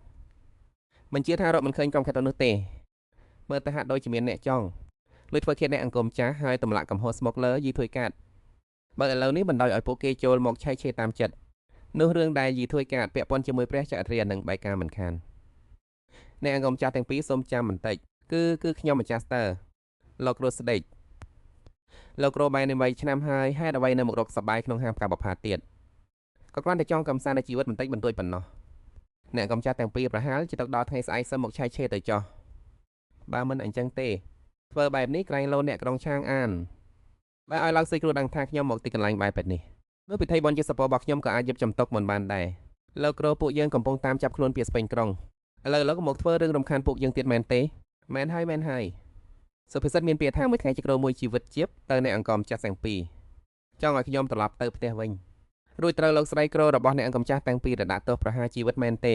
មិនជឿថារកមិនឃើញក្រុមឃាតនោះទេមើលទៅហាក់ដូចជាមានអ្នកចង់លួចធ្វើឃាតអ្នកអង្គមចាស់ហើយទម្លាក់កំហុសស្មុកលើយីថុយកាត់បើឥឡូវនេះបណ្ដោយឲ្យពួកគេចូលមកឆែកឆេរតាមចិត្តនោះរឿងដែលយីថុយកាត់ពាក់ព័ន្ធជាមួយព្រះចក្រិយានឹងបែកការមិនខានអ្នកអង្គមចាស់ទាំងពីរសូមចាំបន្តិចគឺខ្ញុំម្ចាស់ស្ទើលោកគ្រូស្ដេចលោកគ្រូបែរនៅវ័យឆ្នាំហើយហេតុអ្វីនៅមករកសបាយក្នុងហាងផ្កាបុប្ផាទៀតក៏គ្រាន់តែចង់កំសាន្តในជីវិតបន្តិចបន្តួចប៉ុណ្ណោះអ្នកអង្គមចាស់ទាំងពីរប្រហែលជាទៅដល់ថ្ងៃស្អែកសឹមមកឆែកឆេរទៅចោះបើមិនអញ្ចឹងទេធ្វើបែបនេះក្រែងលោអ្នកក្រុងឆាងអានបើឲ្យឡើងសីគ្រូដឹងថាខ្ញុំមកទីកន្លែងបែបនេះនោះពិធីបុណ្យជាសពរបស់ខ្ញុំក៏អាចយឹបចំតុកមិនបានដែរលោកគ្រូពួកយើងកំពុងតាមចាប់ខ្លួនពីស្ពេញក្រុងឥឡូវលោកមកធ្វើរឿងរំខានពួកយើងទៀតមែនទេមែនហើយមែនហើយសុភាសិតមានពាក្យថាមួយថ្ងៃជាគ្រូមួយជីវិតជាបទៅអ្នកអង្គមចាស់ទាំងពីរចង់ឲ្យខ្ញុំត្រឡប់ទៅផ្ទះវិញរួចត្រូវលោកស្រីគ្រូរបស់អ្នកអង្គមចាស់ទាំងពីររដាក់ទោសប្រហារជីវិតមែនទេ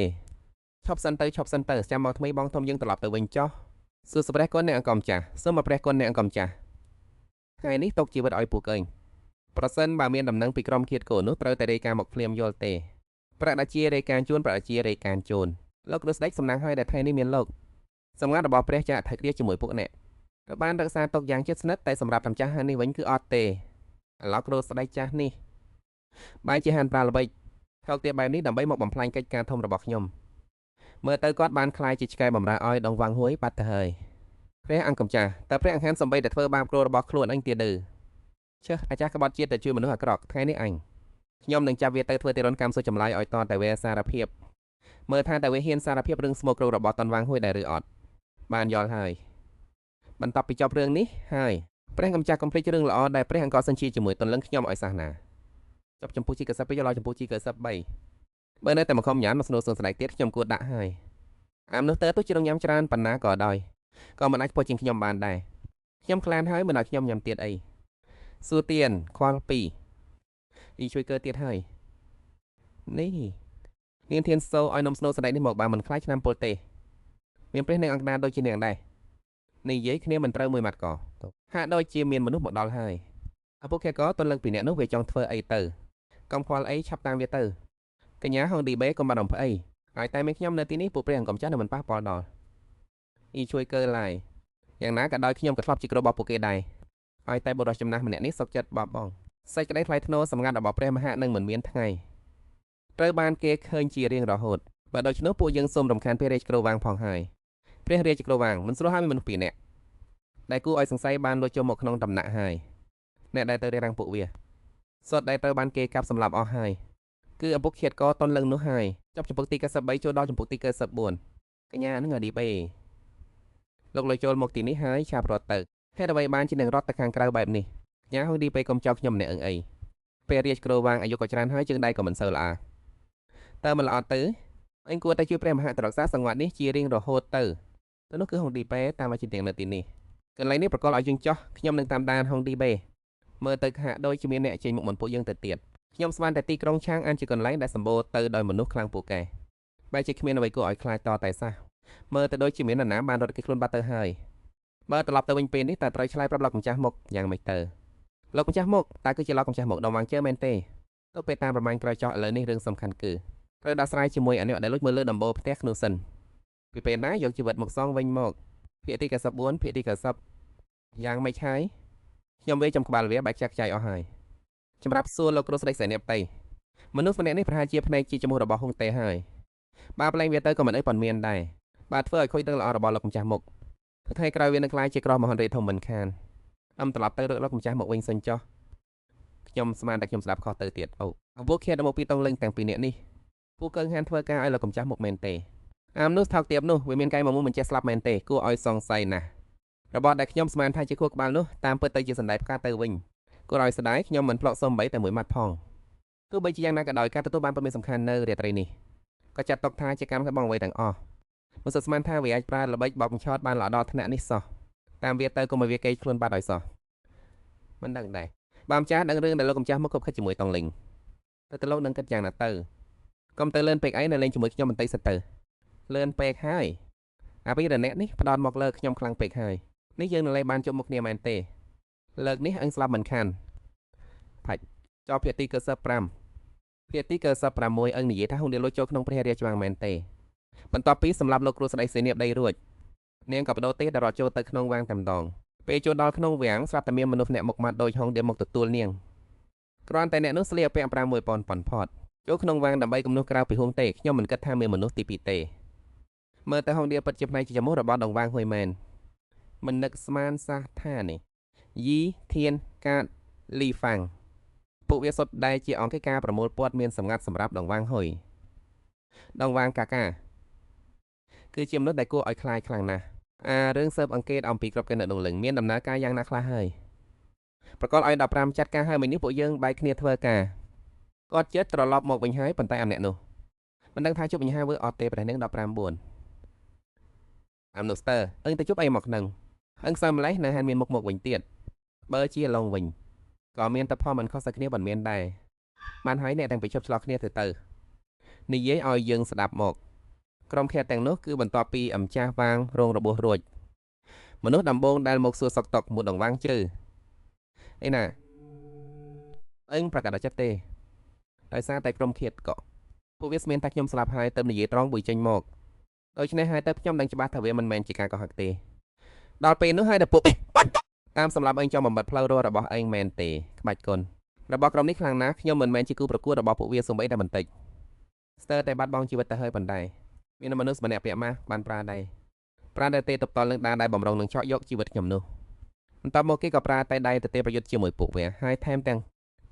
ឈប់សិនទៅឈប់សិនទៅចាំមកថ្មីបងធំយើងត្រឡប់ទៅវិញចោះសួរព្រះគុណអ្នកអង្គមចាស់សូមមកព្រះគុណអ្នកអង្គមចាស់ថ្ងៃនេះຕົកជីវិតឲ្យពួកឯងប្រសិនបើមានដំណឹងពីក្រុមឃាតកូននោះត្រូវតែរាយការណ៍មកភ្លាមយល់ទេប្រាក់ដាជារាយការណ៍ជូនប្រាក់ដាជារាយការណ៍ជូនលោកគ្រូស្ដេចសំណាងហើយដែលថ្ងៃនេះមានលោកសម្ងាត់របស់ព្រះចាក់ថៃគ្រាជាមួយពួកអ្នកក៏បានរក្សាទុកយ៉ាងជិតស្និទ្ធតែសម្រាប់ម្ចាស់ហាងនេះវិញគឺអត់ទេឥឡូវគ្រូស្ដេចចាស់នេះបែរជាហានប្រាល្បិចថោកទាបបែបនេះដើម្បីមកបំផ្លាញកិច្ចការធំរបស់ខ្ញុំមើលទៅគាត់បានក្លាយជាឆ្កែបំរើឲ្យដងវាងហួយបាត់ទៅហើយព្រះអង្គម្ចាស់តើព្រះអង្គហានសំបីតែធ្វើបាបគ្រូរបស់ខ្លួនអញទៀតឬជើអាចារ្យក្បត់ជាតិតែជួយមនុស្សអាក្រក់ថ្ងៃនេះអញខ្ញុំនឹងចាប់វាទៅធ្វើទារុណកម្មសួរចម្លើយឲ្យតតែវាសារភាពមើលថាតើវាហ៊ានសារភាពរឿងស្មោកគ្រោរបស់តនវាងហួយដែរឬអត់បានយល់ហើយបន្ទាប់ពីចប់រឿងនេះហើយព្រះអង្គម្ចាស់កុំភ្លេចរឿងល្អដែលព្រះអង្គសញ្ជាជាមួយតនលឹងខ្ញុំឲ្យសះណាចប់ចំពោះជី92ដល់ចំពោះជី93បើនៅតែមកខំញ៉ាំមកស្នូសួនស្ដេចទៀតខ្ញុំគួរដាក់ហើយអាមនោះទៅទោះជារងញ៉ាំច្រើនប៉ុណ្ណាក៏ដោយក៏មិនអាចពោះជាងខ្ញុំបានដែរខ្ញុំខ្លានហើយមិនឲ្យខ្ញុំញ៉ាំទៀតអីសួរទៀនខ្វល់2អ៊ីជួយកើទៀតហើយនេះនាងធានសូឲ្យនំស្នូស្ដេចនេះមកបានមិនខ្លាចឆ្នាំពលទេមានព្រះនាងអង្គណាដូចជានាងដែរនិយាយគ្នាមិនត្រូវមួយម៉ាត់ក៏ហាក់ដូចជាមានមនុស្សមកដល់ហើយឪពុកខែក៏ទន់លឹងពីអ្នកនោះវាចង់ធ្វើអីទៅកុំខ្វល់អីឆាប់តាមវាទៅកញ្ញាហងឌីបេកុំបារម្ភអីហើយតែមានខ្ញុំនៅទីនេះពួកព្រះអង្គម្ចាស់នឹងមិនប៉ះពាល់ដល់អ៊ីជួយកើឡាយយ៉ាងណាក៏ដោយខ្ញុំក៏ធ្លាប់ជាគ្រូរបស់ពួកគេដែរហើយតែបុរសចំណាស់ម្នាក់នេះសុខចិត្តបបបងសេចក្តីថ្លៃថ្នូរសម្ងាត់របស់ព្រះមហានឹងមិនមានថ្ងៃត្រូវបានគេឃើញជារៀងរហូតបើដូច្នោះពួកយើងសូមរំខានព្រះរាជគ្រូវាងផងហើយព្រះរាជគ្រូវាងមិនស្រួលហើយមានមនុស្សពីរនាក់ដែលគួរឲ្យសង្ស័យបានលួចចូលមកក្នុងដំណាក់ហើយអ្នកដែលទៅរារាំងពួកវាសុទ្ធដែលត្រូវបានគេកាប់សម្លាប់អស់ហើយគឺឪពុកឃាតកតនលឹងនោះហើយចប់ចំពុកទី93ចូលដល់ចំពុកទី94កញ្ញានឹងអឌីបេលោកលុយចូលមកទីនេះហើយឆាប់រត់ទៅហេតុអ្វីបានជានឹងរត់ទៅខាងក្រៅបែបនេះកញ្ញាហងឌីបេកុំចោលខ្ញុំម្នាក់អឹងអីពេលរាជគ្រូវាងអាយុក៏ច្រើនហើយជើងដៃក៏មិនសូវល្អតើមិនល្អទៅអញគួរតែជួយព្រះមហាត្រក្សាសង្វាត់នេះជារៀងរហូតទៅទៅនោះគឺហងឌីបេតាមមកជាទាំងនៅទីនេះកន្លែងនេះប្រកល់ឲ្យយើងចោះខ្ញុំនឹងតាមដានហងឌីបេមើលទៅហាក់ដូចជាមានអ្នកចេញមុខមិនពួកយើងទៅទៀត ខ្ញុំស្មានតែទីក្រុងឆាងអានជាកន្លែងដែលសម្បូរទៅដោយមនុស្សខ្លាំងពូកែបែរជាគ្មានអ្វីគួរឲ្យខ្លាចតតែសះមើលទៅដូចជាមាននរណាបានរត់គេខ្លួនបាត់ទៅហើយបើត្រឡប់ទៅវិញពេលនេះតើត្រូវឆ្លើយប្រាប់លោកម្ចាស់មុខយ៉ាងម៉េចទៅលោកម្ចាស់មុខតើគឺជាលោកម្ចាស់មុខដងវាងជើមែនទេទៅពេលតាមប្រមាណក្រោយចោះឥឡូវនេះរឿងសំខាន់គឺត្រូវដោះស្រាយជាមួយអានេះដែលលួចមើលលើដំបូលផ្ទះនោះសិនពីពេលណាយកជីវិតមកសងវិញមកភាគទី94ភាគទី90យ៉ាងម៉េចហើយខ្ញុំវាចំក្បាលវាបែកចាក់ចាយអស់ហើយសម្រាប់សួរលោកគ្រូស្ដេចសែនបតីមនុស្សម្នាក់នេះប្រហែលជាភ្នែកជាចមុះរបស់ហុងតេហើយបើប្លែងវាទៅក៏មិនអីប៉ុន្មានដែរបើធ្វើឲ្យខូចរឿងល្អរបស់លោកម្ចាស់មុខថ្ងៃក្រោយវានឹងក្លាយជាក្រមហន្តរាជធំមិនខានអឹមត្រឡប់ទៅរកលោកម្ចាស់មកវិញសិនចុះខ្ញុំស្មានតែខ្ញុំស្ដាប់ខុសទៅទៀតអូពួកឃាតមកពីតងលឹងទាំងពីរនាក់នេះពួកកើងហានធ្វើការឲ្យលោកម្ចាស់មុខមែនទេអាមនុស្សថោកទាបនោះវាមានកែមកមុំមិនចេះស្លាប់មែនទេគួរឲ្យសង្ស័យណាស់របស់ដែលខ្ញុំស្មានថាជាខួរក្បាលនោះតាមពិតទៅជាសណ្ដែកផ្កាទៅវិញគួរឲ្យស្ដាយខ្ញុំមិនផ្លក់សំបីតែមួយម៉ាត់ផងទោះបីជាយ៉ាងណាក៏ដោយការទទួលបានព័ត៌មានសំខាន់នៅរាត្រីនេះក៏ចាត់ទុកថាជាកម្មរបស់អ្វីទាំងអស់មិនស្មានថាវាអាចប្រើល្បិចបោកបញ្ឆោតបានល្អដល់ថ្នាក់នេះសោះតាមវាទៅកុំឲ្យវាកេងខ្លួនបាត់ឲ្យសោះមិនដឹងដែរបើម្ចាស់ដឹងរឿងដែលលោកម្ចាស់មកគប់ខិតជាមួយតងលីងទៅលោកនឹងគិតយ៉ាងណាទៅកុំទៅលឿនពេកអីនៅលេងជាមួយខ្ញុំបន្តិចសិនទៅលឿនពេកហើយអាពីរអ្នកនេះផ្ដោតមកលើខ្ញុំខ្លាំងពេកហើយនេះយើងនៅលេងបានជួបមុខគ្នាមែនទេលើកនេះអញស្លាប់មិនខានផាច់ចោភាគទី95ភាគទី96អញនិយាយថាហ៊ុនលួចចូលក្នុងព្រះរាជវាំងមែនទេបន្ទាប់ពីសម្រាប់លោកគ្រូស្ដីសេនាបដីរួចនាងក៏បដូរទេដល់រត់ចូលទៅក្នុងវាំងតែម្ដងពេលចូលដល់ក្នុងវាំងស្រាប់តែមានមនុស្សអ្នកមុខម៉ាត់ដូចហុងដៀមមកទទួលនាងគ្រាន់តែអ្នកនោះស្លៀកពាក់ 6000 ប៉ុនផតចូលក្នុងវាំងដើម្បីគំនុះក្រៅពីហួងទេខ្ញុំមិនគិតថាមានមនុស្សទី2ទេមើលទៅហុងដៀពិតជាផ្នែកជាចមុះរបស់ដងវាងហួយមែនមិននឹកស្មានសះថានេះយីធានកាតលីហ្វាំងពួកវាសុទ្ធដែលជាអង្គការប្រមូលព័ត៌មានសម្ងាត់សម្រាប់ដងវាងហុយដងវាងកាកាគឺជាមនុស្សដែលគួរឲ្យខ្លាចខ្លាំងណាស់អារឿងស៊ើបអង្កេតអំពីក្របកិននៅដងលឹងមានដំណើរការយ៉ាងណាខ្លះហើយប្រកបឲ្យ15ចាត់ការហើយមួយនេះពួកយើងបែកគ្នាធ្វើការគាត់ចិត្តត្រឡប់មកវិញហើយប៉ុន្តែអាម្នាក់នោះមិនដឹងថាជួបបញ្ហាវើអត់ទេប្រហែលនឹង159អាមនូស្ទ័រអឹងទៅជួបអីមកនឹងអឹងសើម្លេះនៅហានមានមុខមកវិញទៀតបើជាឡងវិញក៏មានតែផលមិនខុសគ្នាមិនមានដែរបានហើយអ្នកទាំងពីជប់ឆ្លោះគ្នាទៅនិយាយឲ្យយើងស្ដាប់មកក្រុមខេត្តទាំងនោះគឺបន្ទាប់ពីអម្ចាស់វាងរងរបួសរួចមនុស្សដំបងដែលមកសួរសុកតុកមួយដងវាងជើអីណាអឹងប្រកាសដល់ចិត្តទេដោយសារតែក្រុមខេត្តក៏ពួកវាស្មានថាខ្ញុំស្លាប់ហើយទៅនិយាយត្រង់មួយចេញមកដូច្នេះហើយទៅខ្ញុំដឹងច្បាស់ថាវាមិនមែនជាការកុហកទេដល់ពេលនោះហើយដល់ពួកតាមសម្រាប់អញចង់បំបត្តិផ្លូវរស់របស់អញមែនទេក្បាច់គុណរបស់ក្រុមនេះខ្លាំងណាស់ខ្ញុំមិនមែនជាគូប្រកួតរបស់ពួកវាសូម្បីតែបន្តិចស្ទើរតែបាត់បង់ជីវិតទៅហើយប៉ុន្តែមានមនុស្សម្នាក់ពាក់ម៉ាស់បានប្រើដែរប្រើតែទេតបតនឹងដាដែលបំរុងនឹងឆក់យកជីវិតខ្ញុំនោះបន្ទាប់មកគេក៏ប្រើតែដៃទៅទេប្រយុទ្ធជាមួយពួកវាហើយថែមទាំង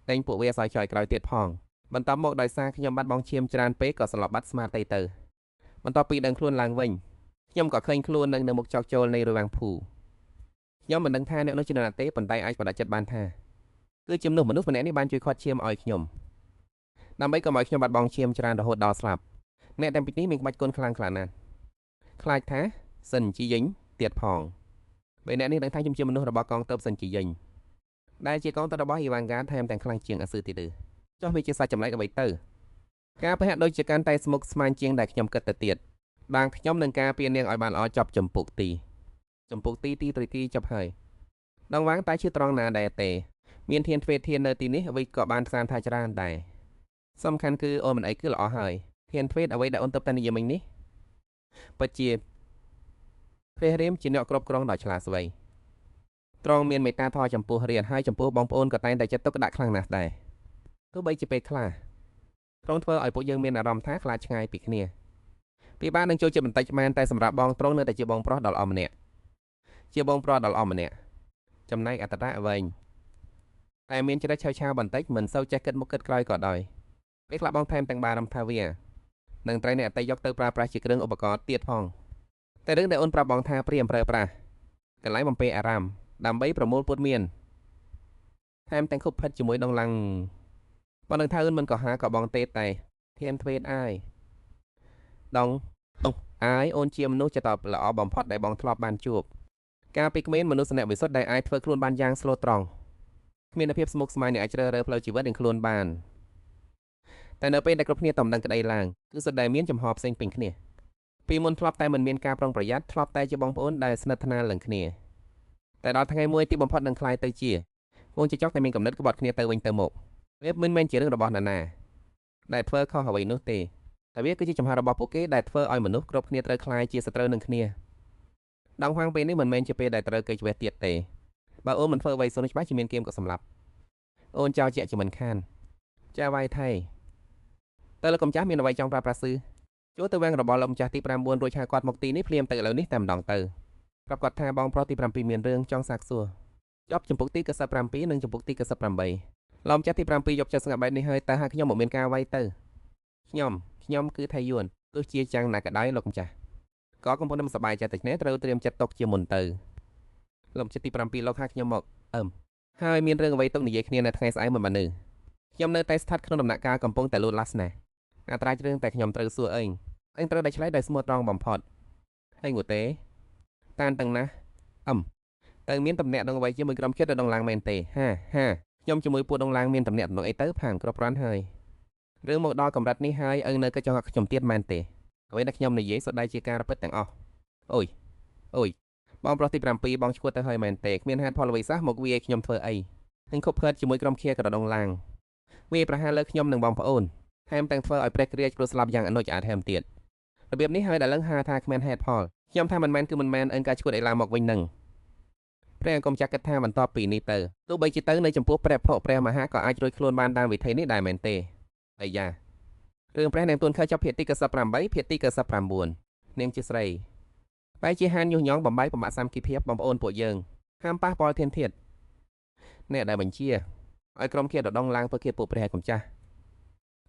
តែងពួកវាសោយចយក្រោយទៀតផងបន្ទាប់មកដោយសារខ្ញុំបាត់បង់ឈាមច្រើនពេកក៏ស្លាប់បាត់ស្មារតីទៅបន្ទាប់ពីដឹងខ្លួនឡើងវិញខ្ញុំក៏ឃើញខ្លួននឹងនៅមុខចោកចូលនៃរវាងភូខ្ញុំមិនដឹងថាអ្នកនោះជានរណាទេប៉ុន្តែអាចបដិចិត្តបានថាគឺជាមនុស្សម្នាក់នេះបានជួយខាត់ឈាមឲ្យខ្ញុំដើម្បីកុំឲ្យខ្ញុំបាត់បង់ឈាមច្រើនរហូតដល់ស្លាប់អ្នកទាំងពីរនេះមានក្បាច់គុណខ្លាំងខ្លាណាស់ខ្លាចថាសិនជីយិញទៀតផងបើអ្នកនេះដឹងថាខ្ញុំជាមនុស្សរបស់កងទ័ពសិនជីយិញដែលជាកងទ័ពរបស់អ៊ីវ៉ាងហ្គាថែមទាំងខ្លាំងជាងអាស៊ឺទៀតទេចុះវាជាសាច់ចម្លែកអ្វីទៅការប្រហាក់ដូចជាកាន់តែស្មុគស្មាញជាងដែលខ្ញុំគិតទៅទៀតបាងខ្ញុំនឹងការពារនាងឲ្យបានល្អចប់ចំពុកទីចំពុកទីទីត្រីទីចប់ហើយដងវាងតែជាត្រង់ណាដែរទេមានធានទ្វេធាននៅទីនេះអ្វីក៏បានស្មានថាច្រើនដែរសំខាន់គឺអូនមិនអីគឺល្អហើយធានទ្វេអ្វីដែលអូនទៅតែនិយាយមិញនេះពិតជាព្រះរាមជាអ្នកគ្រប់គ្រងដ៏ឆ្លាតវៃត្រង់មានមេត្តាធម៌ចំពោះរាជហើយចំពោះបងប្អូនក៏តែងតែចិត្តទុកដាក់ខ្លាំងណាស់ដែរទោះបីជាពេលខ្លះត្រង់ធ្វើឲ្យពួកយើងមានអារម្មណ៍ថាខ្លាចឆ្ងាយពីគ្នាពីបាននឹងចូលចិត្តបន្តិចមែនតែសម្រាប់បងត្រង់នៅតែជាបងប្រុសដ៏ល្អម្នាក់ជាបងប្រុសដ៏ល្អម្នាក់ចំណែកអត្តរៈវិញតែមានចរិតឆៅឆាវបន្តិចមិនសូវចេះគិតមុខគិតក្រោយក៏ដោយពេលខ្លះបងថែមទាំងបារម្ភថាវានឹងត្រូវអ្នកអតីយកទៅប្រើប្រាស់ជាគ្រឿងឧបករណ៍ទៀតផងតែរឿងដែលអូនប្រាប់បងថាព្រាមប្រើប្រាស់កន្លែងបំពេអារម្មណ៍ដើម្បីប្រមូលព័ត៌មានថែមទាំងខុបផិតជាមួយដងឡាំងបងនឹងថាអូនមិនក៏ហាក៏បងទេតែធានទ្វេតអាយដងអាយអូនជាមនុស្សចិត្តល្អបំផុតដែលបងធ្លាប់បានជួបកាលពីក្មេងមនុស្សអ្នកវិសុទ្ធដែលអាចធ្វើខ្លួនបានយ៉ាងស្លូតត្រង់គ្មានភាពស្មុគស្មាញដែលអាចជ្រើសរើសផ្លូវជីវិតនឹងខ្លួនបាន តែនៅពេលដែលគ្រប់គ្នាតំណឹងក្តីឡើងគឺសុទ្ធតែមានចំហផ្សេងពេញគ្នាពីមុនធ្លាប់តែមិនមានការប្រុងប្រយ័ត្នធ្លាប់តែជាបងប្អូនដែលស្និទ្ធស្នាលនឹងគ្នាតែដល់ថ្ងៃមួយទីបំផុតនឹងក្លាយទៅជាវងចចកតែមានកំណត់ក្បត់គ្នាទៅវិញទៅមកវាមិនមែនជារឿងរបស់ណានាដែលធ្វើខុសអ្វីនោះទេតែវាគឺជាចំហរបស់ពួកគេដែលធ្វើឲ្យមនុស្សគ្រប់គ្នាត្រូវក្លាយជាសត្រូវនឹងគ្នាដងហួងពេលនេះមិនមែនជាពេលដែលត្រូវគេឆ្វេះទៀតទេបើអូនមិនធ្វើអ្វីសូនច្បាស់ជាមានគៀមក៏សម្លាប់អូនចោលជាក់ជាមិនខានចាវាយថៃតើលោកកំចាស់មានអ្វីចង់ប្រាប់ប្រាសឺចូលទៅវាំងរបស់លោកម្ចាស់ទី9រួចហៅគាត់មកទីនេះភ្លាមទៅឥឡូវនេះតែម្ដងទៅប្រាប់គាត់ថាបងប្រុសទី7មានរឿងចង់សាកសួរចប់ចម្ពោះទី97និងចម្ពោះទី98លោកម្ចាស់ទី7យកចិត្តស្ងាត់បែបនេះហើយតើហៅខ្ញុំមកមានការវាយទៅខ្ញុំគឺថៃយួនទោះជាចាំងណាក៏ដោយលោកម្ចាស់ក៏កំពុងតែមិនសប្បាយចិត្តតែនេះត្រូវត្រៀមចិត្តទុកជាមុនទៅលោកម្ចាស់ទី7លោកហៅខ្ញុំមកអឹមហើយមានរឿងអ្វីទុកនិយាយគ្នានៅថ្ងៃស្អែកមិនបាននឺខ្ញុំនៅតែស្ថិតក្នុងដំណាក់កាលកំពុងតែលូតលាស់ណាស់អត្រារឿងតែខ្ញុំត្រូវសួរអេងអញត្រូវតែឆ្លើយដោយស្មោះត្រង់បំផុតហើយងូទេតានទាំងណាស់អឹមតើមានតំណែងដងអ្វីជាមួយក្រុមចិត្តដងឡាងមែនទេហាហាខ្ញុំជាមួយពួកដងឡាងមានតំណែងដងអីទៅផានគ្រប់គ្រាន់ហើយរឿងមកដល់កម្រិតនេះហើយអឹងនៅក៏ចង់ឲ្យខ្ញុំទៀតមែនទេអ្វីដែលខ្ញុំនិយាយសុទ្ធតែជាការពិតទាំងអស់អូយអូយបងប្រុសទី7បងឈួតទៅហើយមែនទេគ្មានហេតុផលអ្វីសោះមកវាយខ្ញុំធ្វើអីនឹងខົບខិតជាមួយក្រុមខៀក៏ដងឡាងវាប្រហារលើខ្ញុំនិងបងប្អូនថែមទាំងធ្វើឲ្យព្រះគ្រាជគ្រោះស្លាប់យ៉ាងអនុចអាចថែមទៀតរបៀបនេះហើយដែលលឹងហាថាគ្មានហេតុផលខ្ញុំថាមិនមែនគឺមិនមែនអឹងការឈួតអីឡើងមកវិញនឹងព្រះអង្គចាស់គិតថាបន្ទាប់ពីនេះទៅទោះបីជាទៅនៅចំពោះព្រះភពព្រះមហាក៏អាចរួចខ្លួនបានតាមវិធីនេះដែរមែនទេអាយ៉ារឿងព្រះនាងទួនខើចប់ភាគទី98ភាគទី99នាងជាស្រីបែជាហានញុះញង់បំបីបំបាក់សាមគ្គីភាពបងប្អូនពួកយើងហាមប៉ះពាល់ធានធាតអ្នកដែលបញ្ជាឲ្យក្រុមគេដដងឡើងធ្វើគេពួកព្រះអង្គចាស់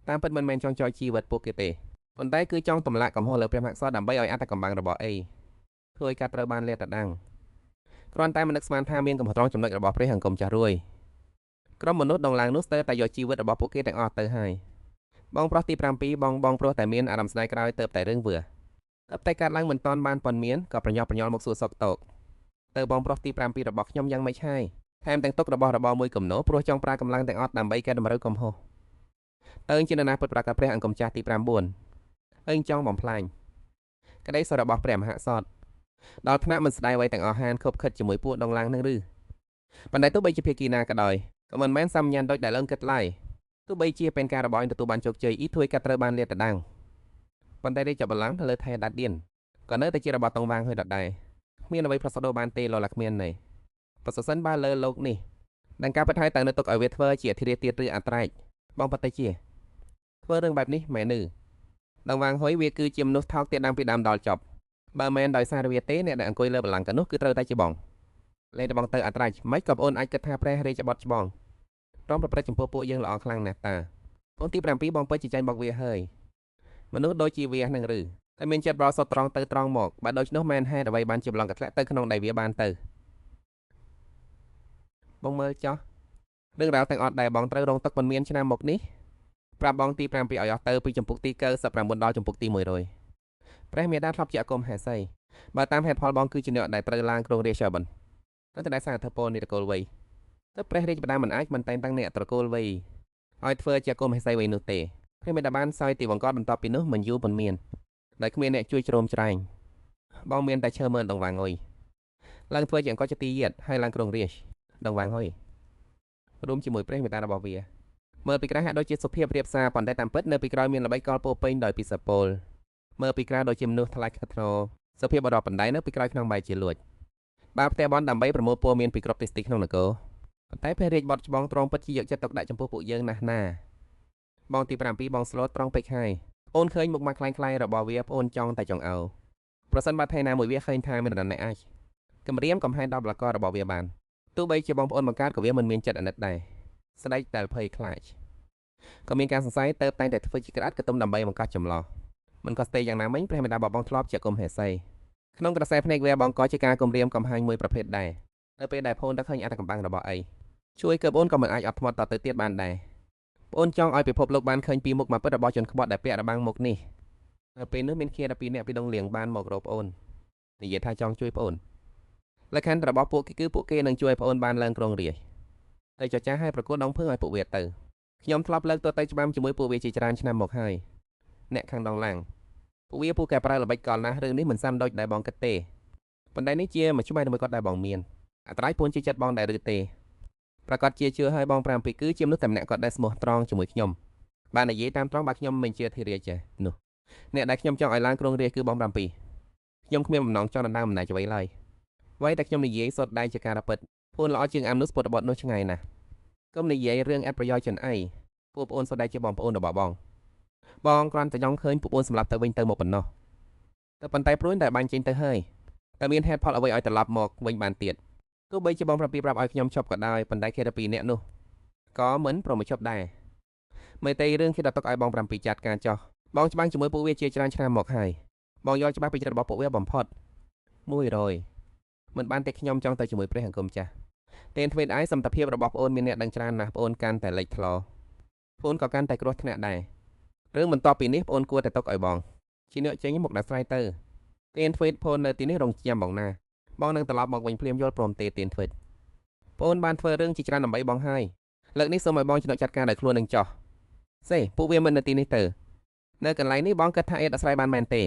តាមពិតមិនមែនចង់ចោលជីវិតពួកគេទេប៉ុន្តែគឺចង់ទម្លាក់កំហុសលើព្រះមហាក្សត្រដើម្បីឲ្យអត្តកំបាំងរបស់អីធ្វើឲ្យកាត់ត្រូវបានលាតត្រដាងគ្រាន់តែមិននឹកស្មានថាមានកំហុសត្រង់ចំណុចរបស់ព្រះអង្គចាស់រួយក្រុមមនុស្សដងឡើងនោះស្ទើរតែយកជីវិតរបស់ពួកគេទាំងអស់ទៅហើយបងប្រុសទី7បងប្រុសតែមានអារម្មណ៍ស្នេហ៍ក្រោយទៅតែរឿងវឿទៅតែកាត់ឡើងមិនតាន់បានប៉ុនមានក៏ប្រញាប់ប្រញាល់មកសួរសុខតោកទៅបងប្រុសទី7របស់ខ្ញុំយ៉ាងម៉េចហើយថែមទាំងទុករបស់របរមួយគំនោព្រោះចង់ប្រើកម្លាំងទាំងអស់ដើម្បីកែតម្រូវកំហុសតើជានរណាពិតប្រាកដព្រះអង្គម្ចាស់ទី9អឹងចង់បំផ្លាញក្តីសររបស់ព្រះមហាក្សត្រដល់ថ្នាក់មិនស្ដាយអ្វីទាំងអស់ហានខົບខិតជាមួយពួកដងឡាងនឹងឬប៉ុន្តែទោះបីជាភាគីណាក៏ដោយក៏មិនមែនសាមញ្ញដូចដែលឡើងគិតឡើយទោះបីជាเป็นការរបស់អញទទួលបានជោគជ័យអ៊ីធួយកាត់ត្រូវបានលាតត្រដាងប៉ុន្តែរាជបល្ល័ង្កលើថែដាត់ឌៀនក៏នៅតែជារបស់តងវាងហើយដដែលគ្មានអ្វីប្រសើរបានទេលោឡាគ្មានទេប្រសិនបើលើលោកនេះនឹងការពិតហើយតើនៅទុកឲ្យវាធ្វើជាអធិរាជទៀតឬអត្រែកបងបតិជាធ្វើរឿងបែបនេះមែនឬដងវាងហុយវាគឺជាមនុស្សថោកទៀតដើមពីដើមដល់ចប់បើមែនដោយសារវាទេអ្នកដែលអង្គុយលើបល្ល័ង្កនោះគឺត្រូវតែជាបងលេងតែបងទៅអត្រែកមិនក៏បងអូនអាចគិតថាព្រះរាជបុត្រច្បងព្រមប្រព្រឹត្តចំពោះពួកយើងល្អខ្លាំងណាស់តាបងទី7បងពិតជាចាញ់បោកវាហើយមនុស្សដូចជាវានឹងឬតែមានចិត្តបរិសុទ្ធត្រង់ទៅត្រង់មកបើដូច្នោះមែនហេតុអ្វីបានជាបល្ល័ង្កធ្លាក់ទៅក្នុងដៃវាបានទៅបងមើលចោះរឿងរ៉ាវទាំងអស់ដែលបងត្រូវរងទឹកមិនមានឆ្នាំមកនេះប្រាប់បងទី7ឲ្យអស់ទៅពីចម្ពោះទី99ដល់ចម្ពោះទី100ព្រះមេដាធ្លាប់ជាអគុំហេសីបើតាមហេតុផលបងគឺជាអ្នកដែលត្រូវឡើងគ្រងរាជបិណ្ឌតែតែសារធពលនៃត្រកូលវ័យទៅព្រះរាជបដាមិនអាចមិនតែងតាំងអ្នកត្រកូលវ័យឲ្យធ្វើជាអគុំហេសីវ័យនោះទេព្រះមេដាបានសោយទីបង្កត់បន្ទាប់ពីនោះមិនយូរប៉ុន្មានដែលគ្មានអ្នកជួយជ្រោមច្រែងបងមានតែឈើមើលដងវាងអុយឡើងធ្វើជាអង្គចទីយាតហើយឡើងគ្រងរាជដងវាងអុយរួមជាមួយព្រះមេដារបស់វាមើលពីក្រៅហាក់ដូចជាសុភាពរៀបសារប៉ុន្តែតាមពិតនៅពីក្រោយមានល្បិចកលពោពេញដោយពិសពលមើលពីក្រៅដូចជាមនុស្សថ្លៃថ្នូរសុភាពបរោះបណ្ដៃនៅពីក្រោយក្នុងបាយជាលួចបើផ្ទះបនដើម្បីប្រមូលព័ត៌មានពីគ្រប់ទិសទីក្នុងនគរប៉ុន្តែព្រះរាជបុត្រច្បងត្រង់ពិតជាយកចិត្តទុកដាក់ចំពោះពួកយើងណាស់ណាបងទី7បងស្លូតត្រង់ពេកហើយអូនឃើញមុខមាត់ខ្លាំងៗរបស់វាប្អូនចង់តែចង្អោប្រសិនបើថ្ងៃណាមួយវាឃើញថាមានរណអាចគម្រាមកំហែងដល់បលករបស់វាបានទោះបីជាបងប្អូនបង្កើតក៏វាមិនមានចិត្តអាណិតដែរស្ដេចដែលភ័យខ្លាចក៏មានការសង្ស័យទៅតែធ្វើជាក្រាត់កតុំដើម្បីបង្កប់ចម្លោះមិនក៏ស្ទេយ៉ាងណាមិញព្រះមេដាបបងធ្លាប់ជាគុំហេសីក្នុងក្រសែភ្នែកវាបងក៏ជាការគំរាមកំហែងមួយប្រភេទដែរនៅពេលដែលផូនទៅឃើញអត្តកំបាំងរបស់អីជួយកើបអូនក៏មិនអាចអត់ធ្មត់តទៅទៀតបានដែរប្អូនចង់ឲ្យពិភពលោកបានឃើញពីមុខមកពិតរបស់ជនក្បត់ដែលពាក់របាំងមុខនេះនៅពេលនោះមានឃា12នាក់ពីដងលៀងបានមករកប្អូននិយាយថាចង់ជួយប្អូនលក្ខខណ្ឌរបស់ពួកគេគឺពួកគេនឹងជួយប្អូនបានឡើងគ្រងរាជតែចចាស់ឲ្យប្រកួតដងភើងឲ្យពួកវាទៅ ខ្ញុំធ្លាប់លើកទៅច្បាំជាមួយពួកវាជាច្រើនឆ្នាំមកហើយអ្នកខាងដងឡាំងពួកវាពូកែប្រើល្បិចកលណាស់រឿងនេះមិនសាំដូចដែលបងគិតទេប៉ុន្តែនេះជាមធ្យោបាយមួយគាត់ដែលបងមានអត្រ័យពួនជាចិត្តបងដែរឬទេប្រកាសជាជឿឲ្យបង7គឺជាមនុស្សតែម្នាក់គាត់ដែលស្មោះត្រង់ជាមួយខ្ញុំបាននិយាយតាមត្រង់បើខ្ញុំមិនជាធិរាជទេនោះអ្នកដែលខ្ញុំចង់ឲ្យឡើងគ្រងរាជគឺបង7ខ្ញុំគ្មានបំណងចង់ដណ្ដើមអំណាចអ្វីឡើយអ្វីតែខ្ញុំនិយាយសុទ្ធតែជាការពិតពួនល្អជាងអាំនោះស្ពុតរបត់នោះឆ្ងាយណាស់កុំនិយាយរឿងអត់ប្រយោជន៍ចិនអីពួកប្អូនសុទ្ធតែជាបងប្អូនរបស់បងបងគ្រាន់តែចង់ឃើញពួកប្អូនសម្លាប់ទៅវិញទៅមកប៉ុណ្ណោះតែប៉ុន្តែព្រួយតែបាញ់ចេញទៅហើយតែមានហេតុផលអ្វីឲ្យត្រឡប់មកវិញបានទៀតទោះបីជាបង7ប្រាប់ឲ្យខ្ញុំឈប់ក៏ដោយប៉ុន្តែគេតែពីរនាក់នោះក៏មិនព្រមឈប់ដែរមេតេរឿងគេដល់ទុកឲ្យបង7ចាត់ការចោះបងច្បាំងជាមួយពួកវាជាច្រើនឆ្នាំមកហើយបងយល់ច្បាស់ពីចិត្តរបស់ពួកវាបំផុត100មិនបានតែខ្ញុំចង់ទៅជាមួយព្រះអង្គម្ចាស់ទេនទ្វេតឯងសមត្ថភាពរបស់ប្អូនមានអ្នកដឹងច្រើនណាស់ប្អូនកាន់តែលេចធ្លោប្អូនក៏កាន់តែគ្រោះថ្នាក់ដែររឿងបន្ទាប់ពីនេះប្អូនគួរតែទុកឲ្យបងជាអ្នកចេញមកដោះស្រាយទៅទេនទ្វេតប្អូននៅទីនេះរងចាំបងណាបងនឹងត្រឡប់មកវិញភ្លាមយល់ព្រមទេទេនទ្វេតប្អូនបានធ្វើរឿងជាច្រើនដើម្បីបងហើយលើកនេះសូមឲ្យបងចំណុចចាត់ការដោយខ្លួននឹងចោះសេពួកវាមិននៅទីនេះទៅនៅកន្លែងនេះបងគិតថាអេដោះស្រាយបានមែនទេ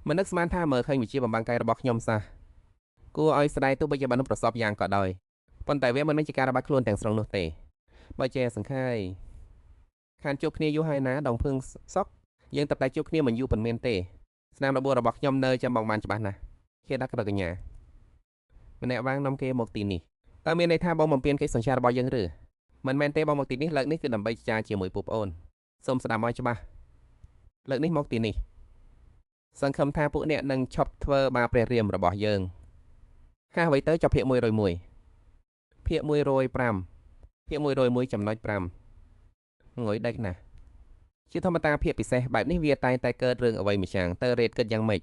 មិននឹកស្មានថាមើលឃើញវិជាបំបាំងកាយរបស់ខ្ញុំសោះគួរឲ្យស្ដាយទោះបីជាបានប្រសពយ៉ាងក៏ដោយប៉ុន្តែវាមិនមែនជាការរបាត់ខ្លួនទាំងស្រុងនោះទេបើជាសង្ខេយខានជួបគ្នាយូរហើយណាដងភឿងសុកយើងតែជួបគ្នាមិនយូរប៉ុន្មានទេស្នាមរបួសរបស់ខ្ញុំនៅចាំបងបានច្បាស់ណាស់គេដាក់ក្រកញ្ញាម្នាក់វាងនាំគេមកទីនេះតើមានន័យថាបងបំពេញកិច្ចសន្យារបស់យើងឬមិនមែនទេបងមកទីនេះលើកនេះគឺដើម្បីចារជាមួយពួកប្អូនសូមស្ដាប់ឲ្យច្បាស់លើកនេះមកទីនេះសង្ឃឹមថាពួកអ្នកនឹងឈប់ធ្វើបាបព្រះរាមរបស់យើងហាអ្វីទៅចប់ភាគ101ភាគ105ភាគ101ចំណុច5ងុយដេកណាស់ជាធម្មតាភាគពិសេសបែបនេះវាតែងតែកើតរឿងអ្វីមួយយ៉ាងទៅរេតគិតយ៉ាងម៉េច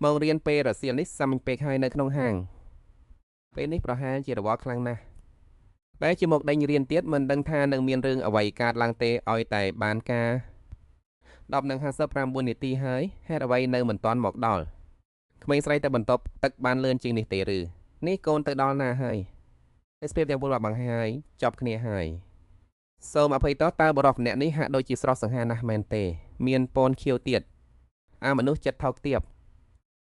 មករៀនពេលរសៀលនេះសាមញ្ញពេកហើយនៅក្នុងហាងពេលនេះប្រហែលជារវល់ខ្លាំងណាស់តែជាមកដេញរៀនទៀតមិនដឹងថានឹងមានរឿងអ្វីកើតឡើងទេឲ្យតែបានការ10:59នាទីហើយហេតុអ្វីនៅមិនទាន់មកដល់ក្មេងស្រីទៅបន្ទប់ទឹកបានលឿនជាងនេះទេឬនេះកូនទៅដល់ណាហើយទេសភាពទាំងពលបង្ហាយចប់គ្នាហើយសូមអភ័យទោសតើបរិសុទ្ធម្នាក់នេះហាក់ដូចជាស្រស់សង្ហាណាស់មែនទេមានពនខៀវទៀតអាមនុស្សចិត្តថោកទាប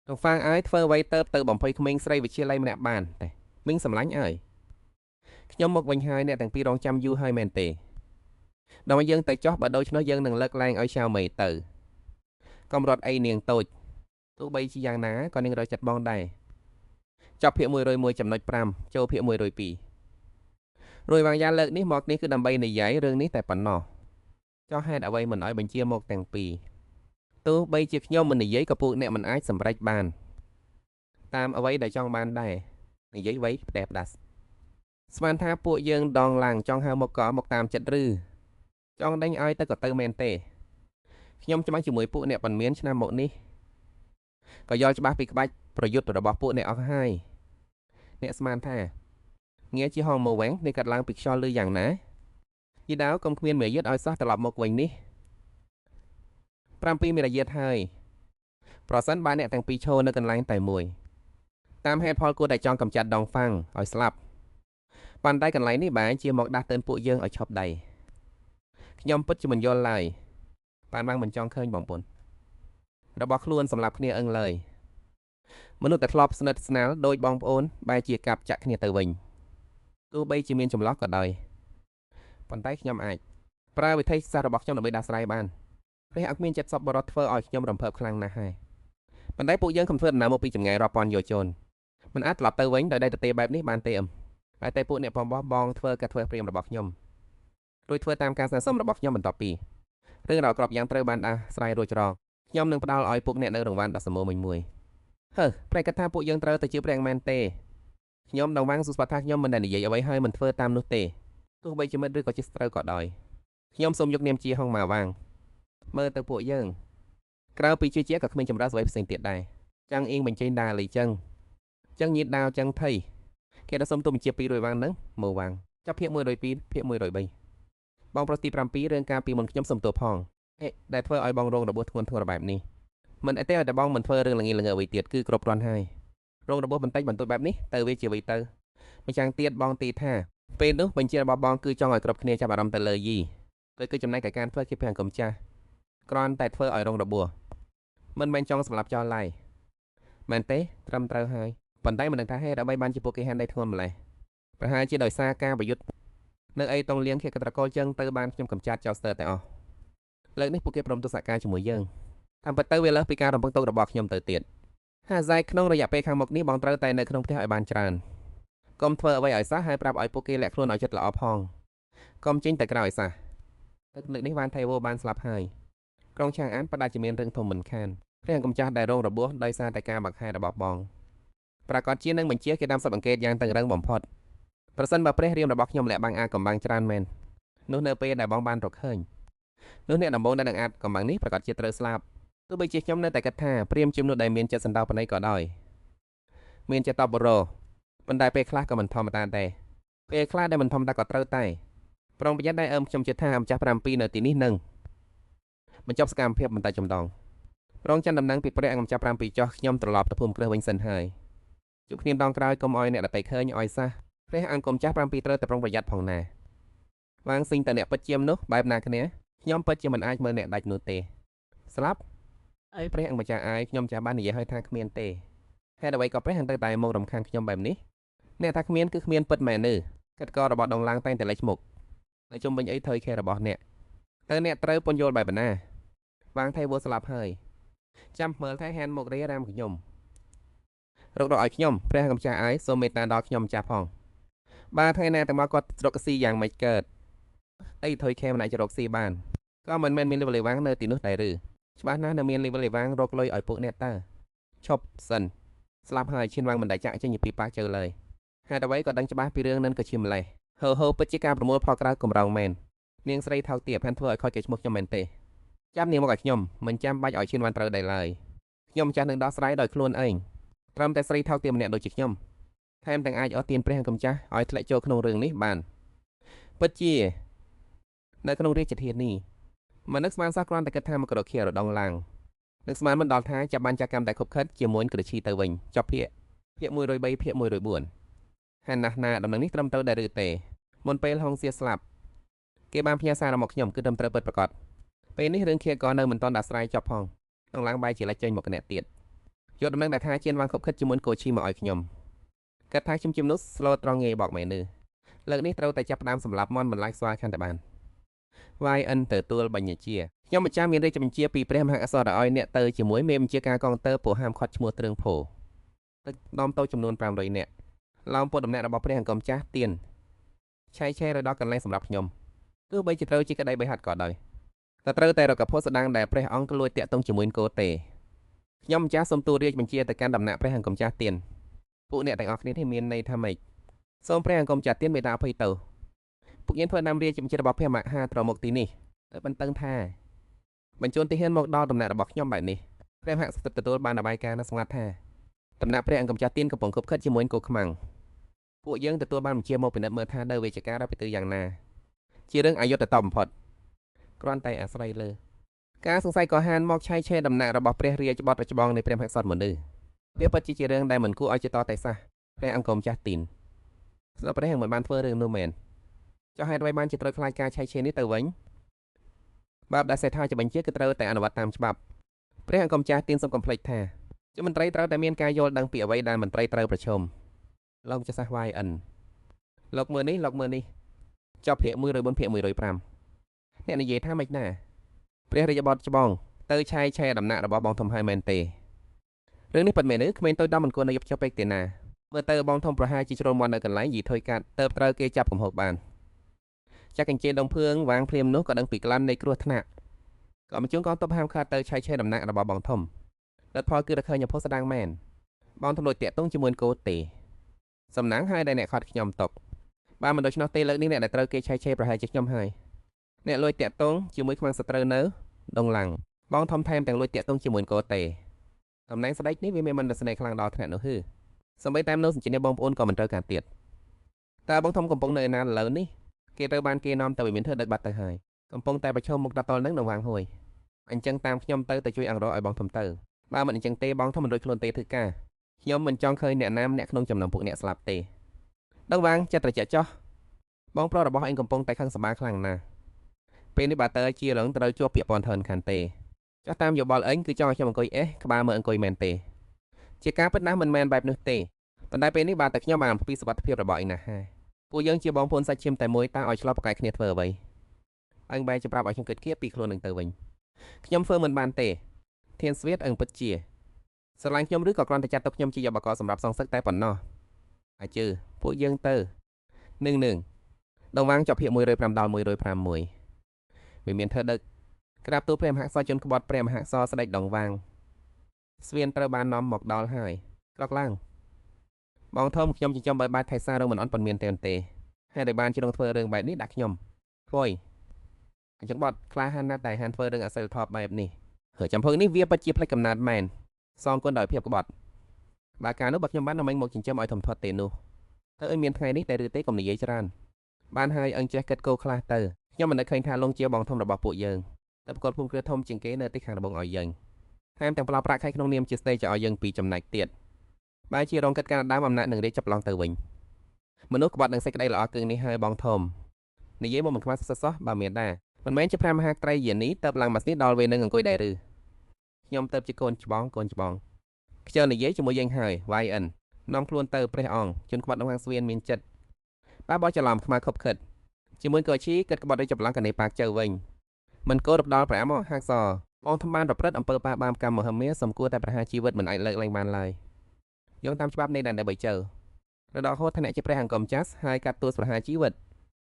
តងហ្វាងអើយធ្វើអ្វីទៅទៅបំភ័យក្មេងស្រីវិទ្យាល័យម្នាក់បានទេមីងសម្លាញ់អើយខ្ញុំមកវិញហើយអ្នកទាំងពីររងចាំយូរហើយមែនទេដល់យើងទៅចោះបើដូច្នោះយើងនឹងលើកឡើងឲ្យឆៅមេទៅកុំរត់អីនាងតូចទោះបីជាយ៉ាងណាក៏នាងរកចិត្តបងដែរចប់ភាគ101ចំណុច5ចូលភាគ102រួយវាងយ៉ាលើកនេះមកនេះគឺដើម្បីនិយាយរឿងនេះតែប៉ុណ្ណោះចោះហេតុអ្វីមិនឲ្យបញ្ជាមកទាំងពីរទោះបីជាខ្ញុំមិននិយាយក៏ពួកអ្នកមិនអាចសម្រេចបានតាមអ្វីដែលចង់បានដែរនិយាយវៃផ្ដេសផ្ដាស់ស្មានថាពួកយើងដងឡើងចង់ហៅមកក៏មកតាមចិត្តឬចង់ដេញឲ្យទៅក៏ទៅមែនទេខ្ញុំច្បាស់ជាមួយពួកអ្នកប៉ុន្មានឆ្នាំមកនេះក៏យល់ច្បាស់ពីក្បាច់ប្រយុទ្ធរបស់ពួកអ្នកអស់ហើយអ្នកស្មានថាងារជាហងមកវិញនេះកាត់ឡើងពីខ្យល់ឬយ៉ាងណាយីដាវកុំគ្មានមេយាទឲ្យសោះត្រឡប់មកវិញនេះ7មានរយៈហើយប្រសិនបើអ្នកទាំងពីរឈរនៅកន្លែងតែមួយតាមហេតុផលគួរតែចង់កម្ចាត់ដងហ្វាំងឲ្យស្លាប់ប៉ុន្តែកន្លែងនេះបែរជាមកដាស់តឿនពួកយើងឲ្យឈប់ដៃខ្ញុំពិតជាមិនយល់ឡើយបានបាំងមិនចង់ឃើញបងប្អូនរបស់ខ្លួនសម្រាប់គ្នាអឹងឡើយមនុស្សតែធ្លាប់ស្និទ្ធស្នាលដោយបងប្អូនបែរជាកាប់ចាក់គ្នាទៅវិញទោះបីជាមានចម្លោះក៏ដោយប៉ុន្តែខ្ញុំអាចប្រើវិធីសាស្ត្ររបស់ខ្ញុំដើម្បីដោះស្រាយបានព្រះអង្គមានចិត្តសប្បុរសធ្វើឲ្យខ្ញុំរំភើបខ្លាំងណាស់ហើយប៉ុន្តែពួកយើងខំធ្វើដំណើរមកពីចម្ងាយរាប់ពាន់យោជនមិនអាចត្រឡប់ទៅវិញដោយដៃទទេបែបនេះបានទេអឹមតែពួកអ្នកបងបងធ្វើការធ្វើព្រាមរបស់ខ្ញុំរួចធ្វើតាមការស្នើសុំរបស់ខ្ញុំបន្ទាប់ពីរឿងរ៉ាវក្របយ៉ាងត្រូវបានដោះស្រាយរួចរាល់ខ្ញុំនឹងផ្ដល់ឲ្យពួកអ្នកនៅរង្វាន់ដ៏សម្បូរមួយហឺប្រែគិតថាពួកយើងត្រូវទៅជាព្រះមែនទេខ្ញុំដងវាងសុស្បាថាខ្ញុំមិនដែលនិយាយអ្វីហើយមិនធ្វើតាមនោះទេទោះបីជាមិត្តឬក៏ជាសត្រូវក៏ដោយខ្ញុំសូមយកនាមជាហងម៉ាវាងមើលទៅពួកយើងក្រៅពីជឿជាក់ក៏គ្មានចម្រើនអ្វីផ្សេងទៀតដែរចាំងអៀងបញ្ចេញដាលីចឹងចឹងញៀតដាវចឹងថៃគេដល់សុំទុំជា200វាងហ្នឹងមើលវាងចាប់ភាគ102ភាគ103បងប្រុសទី7រឿងការពីមុនខ្ញុំសុំទោសផងអេដែលធ្វើឲ្យបងរងរបួសធ្ងន់ធ្ងរបែបនេះមិនអីទេឲ្យតែបងមិនធ្វើរឿងល្ងីល្ងើអ្វីទៀតគឺគ្រប់គ្រាន់ហើយរងរបួសបន្តិចបន្តួចបែបនេះទៅវាជាអ្វីទៅម្យ៉ាងទៀតបងទីថា ពេលនោះបញ្ជារបស់បងគឺចង់ឲ្យគ្រប់គ្នាចាប់អារម្មណ៍ទៅលើយីទៅគឺចំណែកឯការធ្វើជាព្រះអង្គម្ចាស់គ្រាន់តែធ្វើឲ្យរងរបួសមិនមែនចង់សម្លាប់ចោលឡើយមែនទេត្រឹមត្រូវហើយប៉ុន្តែមិនដឹងថាហេតុអ្វីបានជាពួកគេហានដៃធ្ងន់ម្ល៉េះប្រហែលជាដោយសារការប្រយុទ្ធនៅអីតុងលៀងខៀកត្រកូលចឹងទៅបានខ្ញុំកំចាត់ចោលស្ទើរតែអស់លើកនេះពួកគេព្រមទស្សនការជាមួយយើងតាមពិតទៅវាលើសពីការរំពឹងទុករបស់ខ្ញុំទៅទៀតហាហ្សៃក្នុងរយៈពេលខាងមុខនេះបងត្រូវតែនៅក្នុងផ្ទះឲ្យបានច្រើនកុំធ្វើអ្វីឲ្យសោះហើយប្រាប់ឲ្យពួកគេលាក់ខ្លួនឲ្យចិត្តល្អផងកុំចេញទៅក្រៅឲ្យសោះទឹកលើកនេះវ៉ាន់ថៃវ៉ូបានស្លាប់ហើយក្រុងឆាងអានបដាជាមានរឿងធំមិនខានព្រះអង្គម្ចាស់ដែលរងរបួសដោយសារតែការបាក់ខែរបស់បងប្រកាសជានឹងបញ្ជាគេតាមសពអង្កេតយ៉ាងតឹងរឹងបំផុតប្រសិនបើព្រះរាមរបស់ខ្ញុំលាក់បាំងអាកំបាំងច្រើនមែននោះនៅពេលដែលបងបានរកឃើញនោះអ្នកដំបូងដែលនឹងអាចកំបាំងនេះប្រកាសជាត្រូវស្លាប់ទោះបីជាខ្ញុំនៅតែគិតថាព្រាមជាមនុស្សដែលមានចិត្តសន្តោសប្រណីក៏ដោយមានចិត្តតបរោប៉ុន្តែពេលខ្លះក៏មិនធម្មតាដែរពេលខ្លះដែលមិនធម្មតាក៏ត្រូវតែប្រុងប្រយ័ត្នដែរអើមខ្ញុំជឿថាម្ចាស់7នៅទីនេះនឹងបញ្ចប់សកម្មភាពមិនតែចម្ដងរងចាំដំណឹងពីព្រះអង្គម្ចាស់7ចោះខ្ញុំត្រឡប់ទៅភូមិគ្រឹះវិញសិនហើយជួបគ្នាដងក្រោយកុំឲ្យអ្នកដទៃឃើញឲ្យសះព្រះអង្គម្ចាស់7ត្រូវតែប្រុងប្រយ័ត្នផងណាវាងស៊ីងតអ្នកពិតជាមនុស្សបែបណាគ្នាខ្ញុំពិតជាមិនអាចមើលអ្នកដាច់នោះទេស្លាប់អីព្រះអង្គម្ចាស់អាយខ្ញុំចាស់បាននិយាយឲ្យថាគ្មានទេហេតុអ្វីក៏ព្រះអង្គត្រូវតែមករំខានខ្ញុំបែបនេះអ្នកថាគ្មានគឺគ្មានពិតមែនទេកាត់ករបស់ដងឡាងតែងតែលេចមុខនៅជុំវិញអីថយខែរបស់អ្នកតើអ្នកត្រូវពន្យល់បែបណាវាងថៃវស្លាប់ហើយចាំមើលថៃហានមករារាមខ្ញុំរករកឲ្យខ្ញុំព្រះអង្គម្ចាស់អាយសូមមេត្តាដល់ខ្ញុំម្ចាស់ផងបាទថ្ងៃណាតែមកគាត់រកស៊ីយ៉ាងម៉េចកើតអីថយខែមិនអាចរកស៊ីបានក៏មិនមែនមានលីវលីវាងនៅទីនោះដែរឬច្បាស់ណាស់នៅមានលីវលីវាងរកលុយឲ្យពួកអ្នកតើឈប់សិនស្លាប់ហើយឈានវាងមិនដែលចាក់ចេញពីប៉ះជើឡើយហេតុអ្វីក៏ដឹងច្បាស់ពីរឿងនឹងក៏ជាម្លេះហឺហឺពិតជាការប្រមូលផលក្រៅកម្រងមែននាងស្រីថោកទាបហានធ្វើឲ្យខូចកេរ្តិ៍ឈ្មោះខ្ញុំមែនទេចាំនាងមកឲ្យខ្ញុំមិនចាំបាច់ឲ្យឈានវាងត្រូវដែរឡើយខ្ញុំចាស់នឹងដោះស្រាយដោយខ្លួនឯងត្រឹមតែស្រីថោកទាបម្នាក់ដូចជាខ្ញុំថែមទាំងអាចអស់ទានព្រះអង្គម្ចាស់ឲ្យធ្លាក់ចូលក្នុងរឿងនេះបានពិតជានៅក្នុងរាជធានីមិននឹកស្មានសោះគ្រាន់តែគិតថាមកក្រខៀរដងឡើងនឹកស្មានមិនដល់ថាចាប់បានចាក់កម្មតែខុបខិតជាមួយក្រឈីទៅវិញចប់ភាគភាគ103ភាគ104ហានណាស់ណាដំណឹងនេះត្រឹមត្រូវដែរឬទេមុនពេលហុងសៀស្លាប់គេបានផ្ញើសារមកខ្ញុំគឺត្រឹមត្រូវពិតប្រាកដពេលនេះរឿងខៀក៏នៅមិនទាន់ដោះស្រាយចប់ផងដងឡើងបែរជាលេចចេញមកអ្នកទៀតយកដំណឹងដែលថាជៀនវាងខុបខិតជាមួយកូឈីមកឲ្យខ្ញុំគិតថាខ្ញុំជាមនុស្សស្លូតត្រង់ងាយបកមែនទេលើកនេះត្រូវតែចាប់ផ្ដើមសម្លាប់មន់បន្លាចស្វាខាងតែបាន YN ទទួលបញ្ជាខ្ញុំម្ចាស់មានរាជបញ្ជាពីព្រះមហាក្សត្រឲ្យអ្នកទៅជាមួយមេបញ្ជាការកងទ័ពពោហាមខាត់ឈ្មោះទ្រឿងភោទៅនាំទៅចំនួន500នាក់ឡោមពុតដំណាក់របស់ព្រះអង្គម្ចាស់ទៀនឆៃឆេរដល់កន្លែងសម្រាប់ខ្ញុំទោះបីជាត្រូវជាក្តីបិហាត់ក៏ដោយតែត្រូវតែរកភស្តុតាងដែលព្រះអង្គលួចតាក់ទងជាមួយគោទេខ្ញុំម្ចាស់សូមទូលរាជបញ្ជាទៅកាន់ដំណាក់ព្រះអង្គម្ចាស់ទៀនពួកអ្នកទាំងអស់គ្នានេះមានន័យថាម៉េចសូមព្រះអង្គម្ចាស់ទៀនមេត្តាអភ័យទៅពួកយើងធ្វើតាមរាជបញ្ជារបស់ព្រះមហាត្រមុខទីនេះទៅបន្តឹងថាបញ្ជូនទាហានមកដល់ដំណាក់របស់ខ្ញុំបែបនេះព្រះមហាក្សត្រទទួលបានរបាយការណ៍នៅស្ងាត់ថាដំណាក់ព្រះអង្គម្ចាស់ទៀនកំពុងខុបខិតជាមួយគោខ្មាំងពួកយើងទទួលបានបញ្ជាមកពិនិត្យមើលថានៅវេជ្ជការដល់ទៅយ៉ាងណាជារឿងអយុត្តិធម៌បំផុតគ្រាន់តែអាស្រ័យលើការសង្ស័យក៏ហានមកឆៃឆេដំណាក់របស់ព្រះរាជបុត្រច្បងនៃព្រះមហាក្សត្រមនុស្សវាពិតជារឿងដែលមិនគួរឲ្យជាតតែសះព្រះអង្គម្ចាស់ទីនស្ដេចព្រះមិនបានធ្វើរឿងនោះមែនចុះហេតុអ្វីបានជាត្រូវខ្លាចការឆៃឆេនេះទៅវិញបាបដែលសេដ្ឋាជាបញ្ជាគឺត្រូវតែអនុវត្តតាមច្បាប់ព្រះអង្គម្ចាស់ទៀនសូមកុំភ្លេចថាជាមន្ត្រីត្រូវតែមានការយល់ដឹងពីអ្វីដែលមន្ត្រីត្រូវប្រឈមលោកចាស់សះ YN លោកមើលនេះលោកមើលនេះចប់ភាគ104ភាគ105អ្នកនិយាយថាម៉េចណាព្រះរាជបុត្រច្បងទៅឆៃឆេដំណាក់របស់បងធំហើយមែនទេរឿងនេះពិតមែនទេក្មេងតូចដល់មិនគួរនៅយប់ចុះពេកទេណាមើលទៅបងធំប្រហែលជាជ្រុលមាត់នៅកន្លែងយីថុយកាត់ទៅត្រូវគេចាប់កំហុសបានចាក់កញ្ជេដងភឿងវាងភ្លាមនោះក៏ដឹងពីក្លិននៃគ្រោះថ្នាក់ក៏បញ្ជូនកងទ័ពហាមឃាត់ទៅឆៃឆេដំណាក់របស់បងធំលទ្ធផលគឺរកឃើញអភស្តុតាងមែនបងធំលួចតាក់ទងជាមួយគោទេសំណាងហើយដែលអ្នកខត់ខ្ញុំຕົកបើមិនដូច្នោះទេលើកនេះអ្នកដែលត្រូវគេឆៃឆេប្រហែលជាខ្ញុំហើយអ្នកលួចតាក់ទងជាមួយខ្មាំងសត្រូវនៅដងឡាំងបងធំថែមទាំងលួចតាក់ទងជាមួយគោទេតំណែងស្ដេចនេះវាមានមន្តស្នេហ៍ខ្លាំងដល់ថ្នាក់នោះហឺសម្បីតែនៅសញ្ជាតិបងប្អូនក៏មិនត្រូវការទៀតតើបងធំកំពុងនៅឯណាឥឡូវនេះគេត្រូវបានគេនាំទៅវិមានធ្វើដឹកបាត់ទៅហើយកំពុងតែប្រឈមមុខតតល់នឹងនៅវាងហួយអញ្ចឹងតាមខ្ញុំទៅទៅជួយអង្រឲ្យបងធំទៅបើមិនអញ្ចឹងទេបងធំមិនរួចខ្លួនទេធ្វើការខ្ញុំមិនចង់ឃើញអ្នកណាម្នាក់ក្នុងចំណោមពួកអ្នកស្លាប់ទេដឹងវាងចិត្តត្រជាក់ចោះ បងប្រុសរបស់ឯងកំពុងតែខឹងសម្បាខ្លាំងណាស់ពេលនេះបើតើជារងត្រូវជាប់ពាក់ព័ន្ធធនខាន់ទេចោះតាមយោបល់អញគឺចង់ឲ្យខ្ញុំអង្គុយអេះក្បាលមើលអង្គុយមែនទេជាការពិតណាស់មិនមែនបែបនោះទេប៉ុន្តែពេលនេះបាទតែខ្ញុំបានអំពីសុវត្ថិភាពរបស់ឯងណាស់ហើយពួកយើងជាបងប្អូនសាច់ឈាមតែមួយតើឲ្យឆ្លោះប្រកែកគ្នាធ្វើអ្វីអញបែរជាប្រាប់ឲ្យខ្ញុំគិតគៀបពីខ្លួននឹងទៅវិញខ្ញុំធ្វើមិនបានទេធានស្វៀតអឹងពិតជាស្រឡាញ់ខ្ញុំឬក៏គ្រាន់តែចាត់ទុកខ្ញុំជាឧបករណ៍សម្រាប់សងសឹកតែប៉ុណ្ណោះអាចជឿពួកយើងទៅនឹងនឹងដងវាងចប់ភាគ105ដល់105វាមានធ្វើដឹកក្រាបទូលព្រះមហាក្សត្រជនក្បត់ព្រះមហាក្សរស្ដេចដងវាងស្វៀនត្រូវបាននាំមកដល់ហើយក្រកឡើងបងធំខ្ញុំចិញ្ចឹមបីបាច់ថៃសារងមិនអន់ប៉ុន្មានទេទេហេតុតែបានជ្រុងធ្វើរឿងបែបនេះដាក់ខ្ញុំធ្វើយអញ្ចឹងបត់ក្លាហានណាស់តែហានធ្វើរឿងអសិលធម៌បែបនេះហើយចំភើងនេះវាពិតជាផ្លេចកំណើតមែនសងគុណដោយភាពក្បត់បើកាលនោះបើខ្ញុំបាននាំមកចិញ្ចឹមឲ្យធំធាត់ទេនោះទៅឲ្យមានថ្ងៃនេះតែឬទេកុំនិយាយច្រើនបានហើយអឹងចេះគិតគោខ្លះទៅខ្ញុំមិននឹកឃើញថាលងជាបងធំរបស់ពួកយើងតែប្រកបភូមិគ្រាធំជាងគេនៅទីខាងត្បូងឲ្យយើងថែមទាំងផ្ដល់ប្រាក់ខែក្នុងនាមជាស្ទេចឲ្យយើងពីចំណែកទៀតបែរជារងកិត្តការដើមអំណាចនឹងរាជចាប់ឡងទៅវិញមនុស្សក្បត់នឹងសេចក្តីល្អគឹងនេះហើយបងធំនិយាយមកមិនខ្វះសោះបើមានដែរមិនមែនជាព្រះមហាក្ត្រីយានីទៅឡើងមកស្នេះដល់វេនឹងអង្គុយដែរឬខ្ញុំទៅជាកូនច្បងកូនច្បងខ្ជិលនិយាយជាមួយយើងហើយ YN នាំខ្លួនទៅព្រះអង្គជនក្បត់ក្នុងខាងស្វៀនមានចិត្តបើបោះច្រឡំខ្មៅខົບខិតជាមួយកោឈីគិតក្បត់ឲ្យចម្លងកណេប៉ាកចៅវិញមិនគោរពដល់ព្រះមហាក្សរបងធំបានប្រព្រឹត្តអំពើបាបបាមកម្មមហិមាសំគួរតែប្រហារជីវិតមិនអាចលើកលែងបានឡើយយោងតាមច្បាប់នៃដែនដីបីជើរដកហូតឋានៈជាព្រះអង្គម្ចាស់ហើយកាត់ទោសប្រហារជីវិត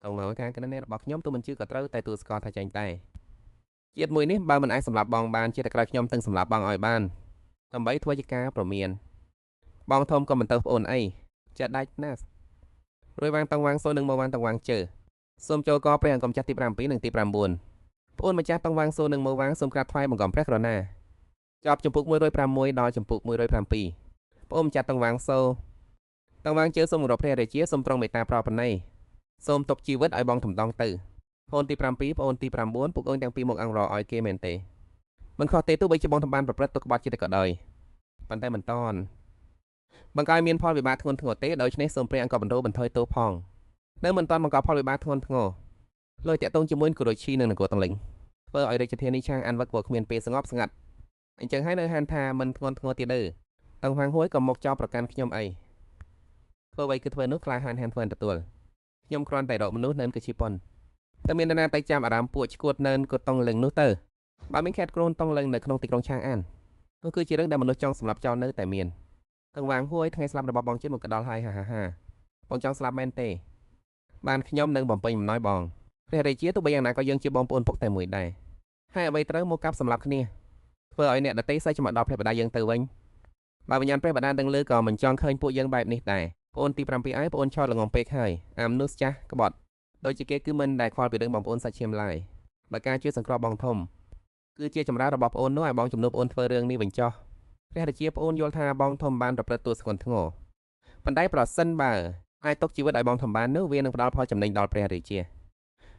តងមកការគណនារបស់ខ្ញុំទូមិនជឿក៏ត្រូវតែទូស្គាល់ថាចាញ់តែជាតិមួយនេះបើមិនអាចសម្លាប់បងបានជាតិក្រោយខ្ញុំទាំងសម្លាប់បងឲ្យបានដើម្បីធ្វើជាការប្រមានបងធំក៏មិនទៅប្អូនអីចាក់ដាច់ណាស់រួយវាងតងវាងសូននិងមកវាងតងវាងជើសូមចូលកព្រះអង្គម្ចាស់ទី7និងទី9ប្អូនម្ចាស់តងវាងសូននិងមកវាងសូមក្រាបថ្វាយបង្គំព្រះករុណាចប់ចំពុក106ដល់ចំពុក107ប្អូនម្ចាស់តងវាងសូតងវាងជើសូមគោរពព្រះរាជាសូមទ្រង់មេត្តាប្រណីសូមទុកជីវិតឲ្យបងតំដងទៅប្អូនទី7ប្អូនទី9ពួកអូនទាំងពីរមកអង្រឲ្យគេមែនទេមិនខុសទេទោះបីជាបងតំបានប្រព្រឹត្តទុកក្បត់ជាតិក៏ដោយប៉ុន្តែមិនតន់បង្កើយមានផលវិបាកធ្ងន់ធ្ងរទេដូច្នេះសូមព្រះអង្គបណ្ដូបន្ថយទោសផងនៅមិនតាន់បង្កផលវិបាកធ្ងន់ធ្ងរលុយតាក់ទងជាមួយគូរឈីនិងនគរតលិញធ្វើឲ្យរាជធានីឆាងអានវឹកព្រោះគ្មានពេលស្ងប់ស្ងាត់អញ្ចឹងហើយនៅហានថាមិនធ្ងន់ធ្ងរទៀតទេតឹងហាងហួយក៏មកចោលប្រកាន់ខ្ញុំអីធ្វើអ្វីគឺធ្វើនោះក្លាហានហានធ្វើទទួលខ្ញុំគ្រាន់តែរកមនុស្សនៅកឈីប៉ុនតែមាននរណាទៅចាំអារាមពួកឈួតនៅកតុងលឹងនោះទៅបើមានខេតក្រូនតុងលឹងនៅក្នុងទីក្រុងឆាងអាននោះគឺជារឿងដែលមនុស្សចង់សម្លាប់ចោលនៅតែមានតឹងវាងហួយថ្ងៃស្លាប់របស់បងជាតិមកកដល់ហើយហាហាហាបងចង់ស្លាប់មែនទេបានខ្ញុំនឹងបំពេញបំណយបងព្រះរាជាទោះបីយ៉ាងណាក៏យើងជាបងប្អូនពុកតែមួយដែរហើយអ្វីត្រូវមកកាប់សម្លាប់គ្នាធ្វើឲ្យអ្នកដទៃសើចមកដល់ព្រះបដាយើងទៅវិញបើវិញ្ញាណព្រះបដាដឹងលើក៏មិនចង់ឃើញពួកយើងបែបនេះដែរប្អូនទី7ឯងប្អូនឆោតល្ងងពេកហើយអាមនុស្សចាស់ក្បត់ដូចជាគេគឺមិនដែលខ្វល់ពីរឿងបងប្អូនសាច់ឈាមឡើយបើការជួយសង្គ្រោះបងធំគឺជាចម្រើនរបស់ប្អូននោះឲ្យបងជំនួសប្អូនធ្វើរឿងនេះវិញចោះព្រះរាជាប្អូនយល់ថាបងធំបានប្រព្រឹត្តទោសធ្ងន់ធ្ងរប៉ុន្តែប្រសិនបើអាចទុកជីវិតឲ្យបងធំបាននោះវានឹងផ្ដល់ផលចំណេញដល់ព្រះរាជា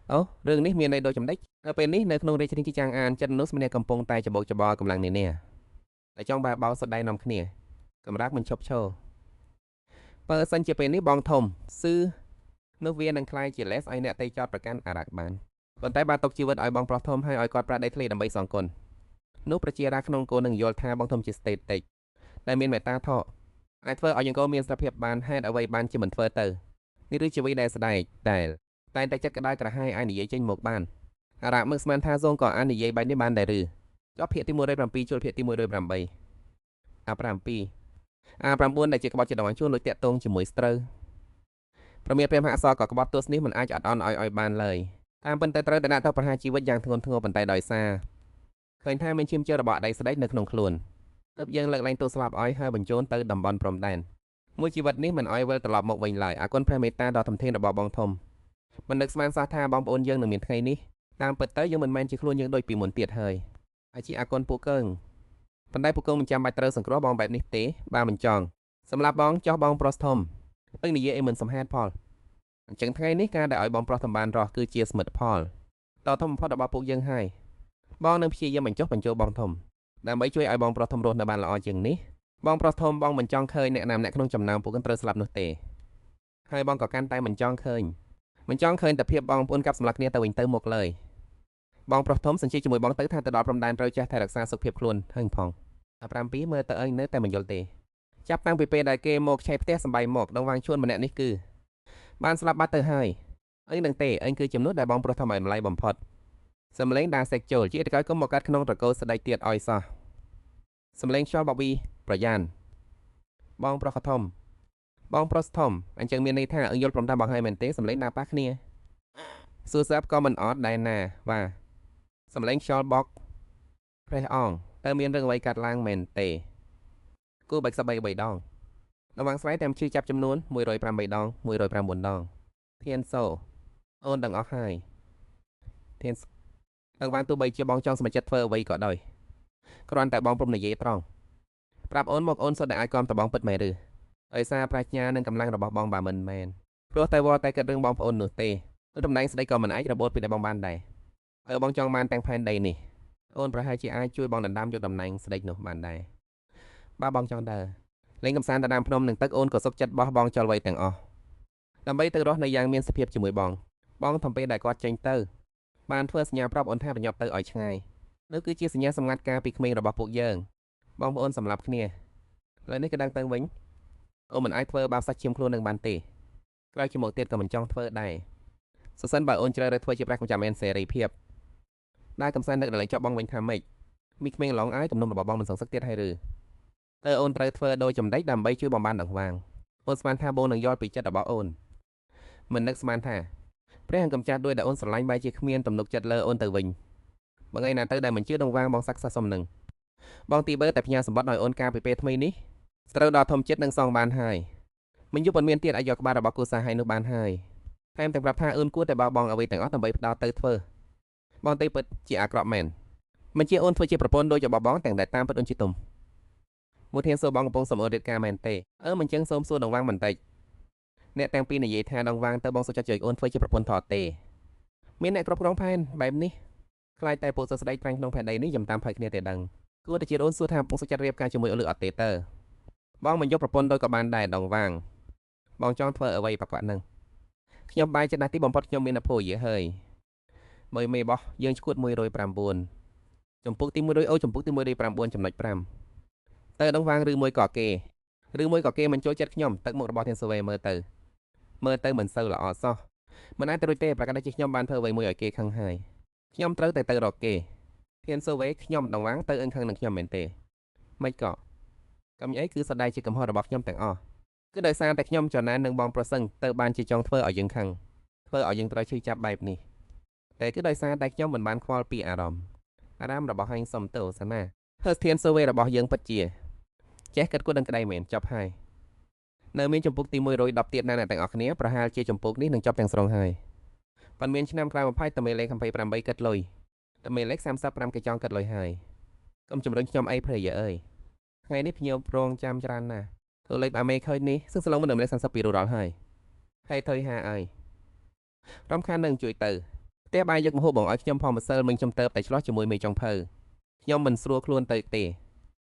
អូរឿងនេះមានន័យដូចចំណេចនៅពេលនេះនៅក្នុងរាជធានីចាងអានចិត្តមនុស្សម្នាក់កំពុងតែច្បោកច្បល់កម្លាំងនានាតែចង់បែបបោសដៃនាំគ្នាកម្រាកមិនឈប់ឈរបើសិនជាពេលនេះបងធំស៊ឺនោះវានឹងក្លាយជាលេសឲ្យអ្នកតេចោតប្រកាន់អារ៉ាក់បានប៉ុន្តែបើទុកជីវិតឲ្យបងប្រុសធំហើយឲ្យគាត់ប្រាក់ដីធ្លីដើម្បីសងគុណនោះប្រជារាស្ត្រក្នុងគោនឹងយល់ថាបងធំជាស្តេតិចដែលមានមេត្តាធម៌អាចធ្វើឲ្យអង្គមានស្ថិរភាពបានហេតុអ្វីបានជាមិនធ្វើទៅនេះគឺជាអ្វីដែលស្ដែកដែលតែតែចិត្តក្តៅក្រហាយអាចនិយាយចេញមកបានអារ៉ាក់មើលស្មានថាសូងក៏អាចនិយាយបែបនេះបានដែរឬចប់ភាគទី107ចូលភាគទី108អា7អា9ដែលជាក្បត់ជាដងជួនលុយតាក់ទងជាមួយស្ត្រូវប្រមាព្រះមហាអសរក៏ក្បត់ទស្សនេះមិនអាចអត់អន់ឲ្យបានឡើយតាមប៉ុន្តែត្រូវតែដាក់ទៅប្រហារជីវិតយ៉ាងធ្ងន់ធ្ងរប៉ុន្តែដោយសារឃើញថាមានឈាមជ័ររបស់អតីតស្ដេចនៅក្នុងខ្លួនទើបយើងលើកលែងទោសស្លាប់ឲ្យហើយបញ្ជូនទៅតំបន់ព្រំដែនមួយជីវិតនេះមិនឲ្យវិលត្រឡប់មកវិញឡើយអគុណព្រះមេត្តាដ៏ធំធេងរបស់បងធំមិននឹកស្មានសោះថាបងប្អូនយើងនឹងមានថ្ងៃនេះតាមពិតទៅយើងមិនមែនជាខ្លួនយើងដូចពីមុនទៀតហើយហើយជាអគុណពួកកើងប៉ុន្តែពួកកើងមិនចាំបាច់ត្រូវសង្គ្រោះបងបែបនេះទេបើមិនចង់សម្រាប់បងចោះបងប្រុសធំអឹងនិយាយអីមិនសំហេតុផលអញ្ចឹងថ្ងៃនេះការដែលឲ្យបងប្រុសធំបានរស់គឺជាសមិទ្ធផលដ៏ធំបំផុតរបស់ពួកយើងហើយបងនឹងព្យាយាមបញ្ចុះបញ្ចូលបងធំដើម្បីជួយឲ្យបងប្រុសធំរស់នៅបានល្អជាងនេះបងប្រុសធំបងមិនចង់ឃើញអ្នកណាម្នាក់ក្នុងចំណោមពួកគេត្រូវស្លាប់នោះទេហើយបងក៏កាន់តែមិនចង់ឃើញ មិនចង់ឃើញតែភាពបងប្អូនកាប់សម្លាប់គ្នាទៅវិញទៅមកឡើយបងប្រុសធំសញ្ជីជាមួយបងទៅថាទៅដល់ព្រំដែនត្រូវចេះថែរក្សាសុខភាពខ្លួនហឹងផង7មើលទៅអើយនៅតែមិនយល់ទេចាប់តាំងពីពេលដែលគេមកឆែកផ្ទះសំបីមកដងវាងជួនម្នាក់នេះគឺបានស្លាប់បាត់ទៅហើយអញនឹងទេអញគឺចំនួនដែលបងប្រុសធំឲ្យម្លៃបំផុតសំលេងដាសេកចូលជាតកយគុំមកកាត់ក្នុងត្រកូលស្ដីទៀតឲ្យសោះសំលេងខ្យល់បវីប្រយ៉ានបងប្រុសធំបងប្រុសធំអញ្ចឹងមានន័យថាអញយល់ព្រមតាមបងហើយមែនទេសំលេងដាប៉ះគ្នាសួរស្រាប់ក៏មិនអត់ដែរណាបាទសំលេងខ្យល់បកព្រះអង្គតើមានរឿងអ្វីកាត់ឡើងមែនទេគូបែកសបី3ដងរវាងស្រ័យតាមឈឺចាប់ចំនួន108ដង109ដងធានសូអូនទាំងអស់ហើយធានដងវាងទោះបីជាបងចង់សម្រេចចិត្តធ្វើអ្វីក៏ដោយគ្រាន់តែបងព្រមនិយាយត្រង់ប្រាប់អូនមកអូនសុទ្ធតែអាចគាំតបងពិតមែនឬដោយសារប្រាជ្ញានិងកម្លាំងរបស់បងបើមិនមែនព្រោះតែវល់តែគិតរឿងបងប្អូននោះទេតំណែងស្ដីក៏មិនអាចរបូតពីបងបានដែរហើយបងចង់បានទាំងផែនដីនេះអូនប្រហែលជាអាចជួយបងដណ្ដើមយកតំណែងស្ដេចនោះបានដែរបើបងចង់ដើរលេងកំសាន្តទៅតាមភ្នំនិងទឹកអូនក៏សុខចិត្តបោះបងចោលអ្វីទាំងអស់ដើម្បីទៅរស់នៅយ៉ាងមានសុភាពជាមួយបងបងធំពេលដែលគាត់ចេញទៅបានធ្វើសញ្ញាប្រាប់អូនថាប្រញាប់ទៅឲ្យឆ្ងាយនោះគឺជាសញ្ញាសម្ងាត់ការពីក្មេងរបស់ពួកយើងបងប្អូនសម្រាប់គ្នាឥឡូវនេះក៏ដឹងទៅវិញអូនមិនអាចធ្វើបាបសាច់ឈាមខ្លួននឹងបានទេក្រោយជាមកទៀតក៏មិនចង់ធ្វើដែរសរសើរបើអូនជ្រើសរើសធ្វើជាព្រះកម្ចាស់មានសេរីភាពដែលកំសាន្តនឹកដល់ចប់បងវិញថាម៉េចមីក្មេងឡងអាយទំនុំរបស់បងមិនសងសឹកទៀតហើយឬតើអូនត្រូវធ្វើដោយចំណេចដើម្បីជួយបំបានដង្វាងអូនស្មានថាបងនឹងយល់ពីចិត្តរបស់អូនមិននឹកស្មានថាព្រះអង្គកម្ចាត់ដោយដែលអូនស្រឡាញ់បែរជាគ្មានទំនុកចិត្តលើអូនទៅវិញបើថ្ងៃណាទៅដែលមិនជឿដង្វាងបងសាក់សសុំនឹងបងទីបើតែផ្ញើសម្បត្តិឲ្យអូនកាលពីពេលថ្មីនេះត្រូវដល់ធំចិត្តនឹងសងបានហើយមិនយប់មិនមានទៀតអាចយកក្បាលរបស់គូសាឲ្យនោះបានហើយថែមទាំងប្រាប់ថាអូនគួរតែបោះបង់អ្វីទាំងអស់ដើម្បីផ្ដោតទៅធ្វើបងទេពិតជាអាក្រក់មែនមិនជាអូនធ្វើជាប្រពន្ធដូចរបស់បងទាំងតែតាមពិតអូនជាទុំមួយធានសួរបងកំពុងសំអូនរៀបការមែនទេអឺមិនចឹងសូមសួរដង្វាងបន្តិចអ្នកទាំងពីរនិយាយថាដង្វាងទៅបងសុខចិត្តជួយអូនធ្វើជាប្រពន្ធថតទេមានអ្នកគ្រប់គ្រងផែនបែបនេះខ្លាចតែពួកសិស្សស្ដីត្រាញ់ក្នុងផែនដីនេះយំតាមផៅគ្នាទេដឹងគួរតែជាអូនសួរថាបងសុខចិត្តរៀបការជាមួយអូនឬអត់ទេតើបងមិនយកប្រពន្ធដោយក៏បានដែរដង្វាងបងចង់ធ្វើអ្វីប្រកាសនឹងខ្ញុំបាយចិត្តណាស់ទីបំផុតខ្ញុំមានអភ័យហើយមើលមេបោះយើងឈួត109ចំពុកទី100អូចំពុកទី109ចំណុច5តើដងវាងឬមួយក៏គេឬមួយក៏គេមិនចូលចិត្តខ្ញុំទឹកមុខរបស់ធានសូវេមើលទៅមិនសូវល្អសោះមិនអាចទៅរួចទេប្រកាសជាខ្ញុំបានធ្វើអ្វីមួយឲ្យគេខឹងហើយខ្ញុំត្រូវតែទៅរកគេធានសូវេខ្ញុំដងវាងទៅអឹងខឹងនឹងខ្ញុំមែនទេមិនក៏កំអីគឺសដៃជាកំហុសរបស់ខ្ញុំទាំងអស់គឺដោយសារតែខ្ញុំចំណាននឹងបងប្រសឹងទៅបានជាចង់ធ្វើឲ្យយើងខឹងធ្វើឲ្យយើងត្រូវឈឺចាប់បែបនេះតែគឺដោយសារតែខ្ញុំមិនបានខ្វល់ពីអារម្មណ៍របស់ហែងសុំទោសណាធ្វើធានសូវេរបស់យើងពិតជាចេះគិតគូរនឹងក្តីមែនចប់ហើយនៅមានចម្ពោះទី110ទៀតណាស់អ្នកទាំងអស់គ្នាប្រហែលជាចម្ពោះនេះនឹងចប់ទាំងស្រុងហើយប៉ុន្មានឆ្នាំក្រោយ20តមេលេខ28គិតលុយតមេលេខ35គេចង់គិតលុយហើយកុំជំរុញខ្ញុំអីព្រៃអើយថ្ងៃនេះភ្ញៀវប្រងចាំច្រើនណាស់ធ្វើលេខអាមេឃើញនេះសឹងសឡងមិនដល់លេខ32រួចដល់ហើយហើយថុយហាអើយរំខាននឹងជួយទៅផ្ទះបាយយកម្ហូបបងឲ្យខ្ញុំផងម្សិលមិញខ្ញុំទៅតែឆ្លោះជាមួយមេចុងភៅខ្ញុំមិនស្រួលខ្លួនទៅទេ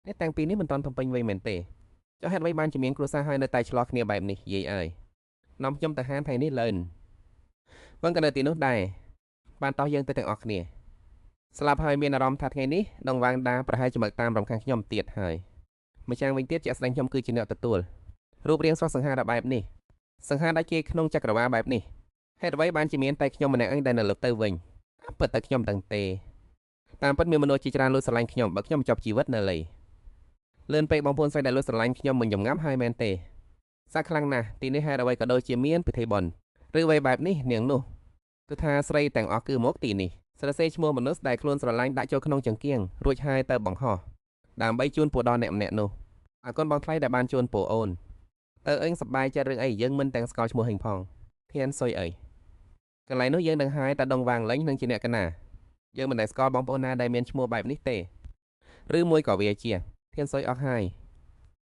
នេះតាំងពីនេះមិនតាន់ទំពេញវិញមែនទេចុះហេតុអ្វីបានជាមានគ្រួសារហើយនៅតែឆ្លោះគ្នាបែបនេះយាយអើយនាំខ្ញុំទៅហានថ្ងៃនេះលឿនវងក៏នៅទីនោះដែរបានតោះយើងទៅទាំងអស់គ្នាស្លាប់ហើយមានអារម្មណ៍ថាថ្ងៃនេះដងវាងដាប្រហែលជាមកតាមរំខានខ្ញុំទៀតហើយម្យ៉ាងវិញទៀតជាក់ស្ដែងខ្ញុំគឺជាអ្នកទទួលរូបរាងស្រស់សង្ហារបែបនេះសង្ហាដាច់គេក្នុងចក្រវាលបែបនេះហេតុអ្វីបានជាមានតែខ្ញុំម្នាក់ឯងដែលនៅលើទៅវិញពិតតែខ្ញុំដឹងទេតាមពិតមានមនុស្សជាច្រើនលួចស្រឡាញ់ខ្ញុំបើខ្ញុំចប់ជីវិតនៅលីលឿនពេកបងប្អូនស្រីដែលលួចស្រឡាញ់ខ្ញុំមិនយំងាប់ហើយមែនទេសាក់ខ្លាំងណាស់ទីនេះហេតុអ្វីក៏ដូចជាមានពិធីបុណ្យឬអ្វីបែបនេះនាងនោះគឺថាស្រីទាំងអស់គឺមកទីនេះសរសេរឈ្មោះមនុស្សដែលខ្លួនស្រឡាញ់ដាក់ចូលក្នុងចង្គៀងរួចហើយទៅបង្ហោះដើម្បីជូនពរដល់អ្នកម្នាក់នោះអរគុណបងថ្លៃដែលបានជូនពរអូនតើអឹងសប្បាយចិត្តរឿងអីយើងមិនទាំងស្គាល់ឈ្មោះហិងផងធានសុយអីកន្លែងនោះយើងនឹងហើយតែដងវាងលេងនឹងជាអ្នកកណាយើងមិនដែលស្គាល់បងប្អូនណាដែលមានឈ្មោះបែបនេះទេឬមួយក៏វាជាធានសុយអស់ហើយ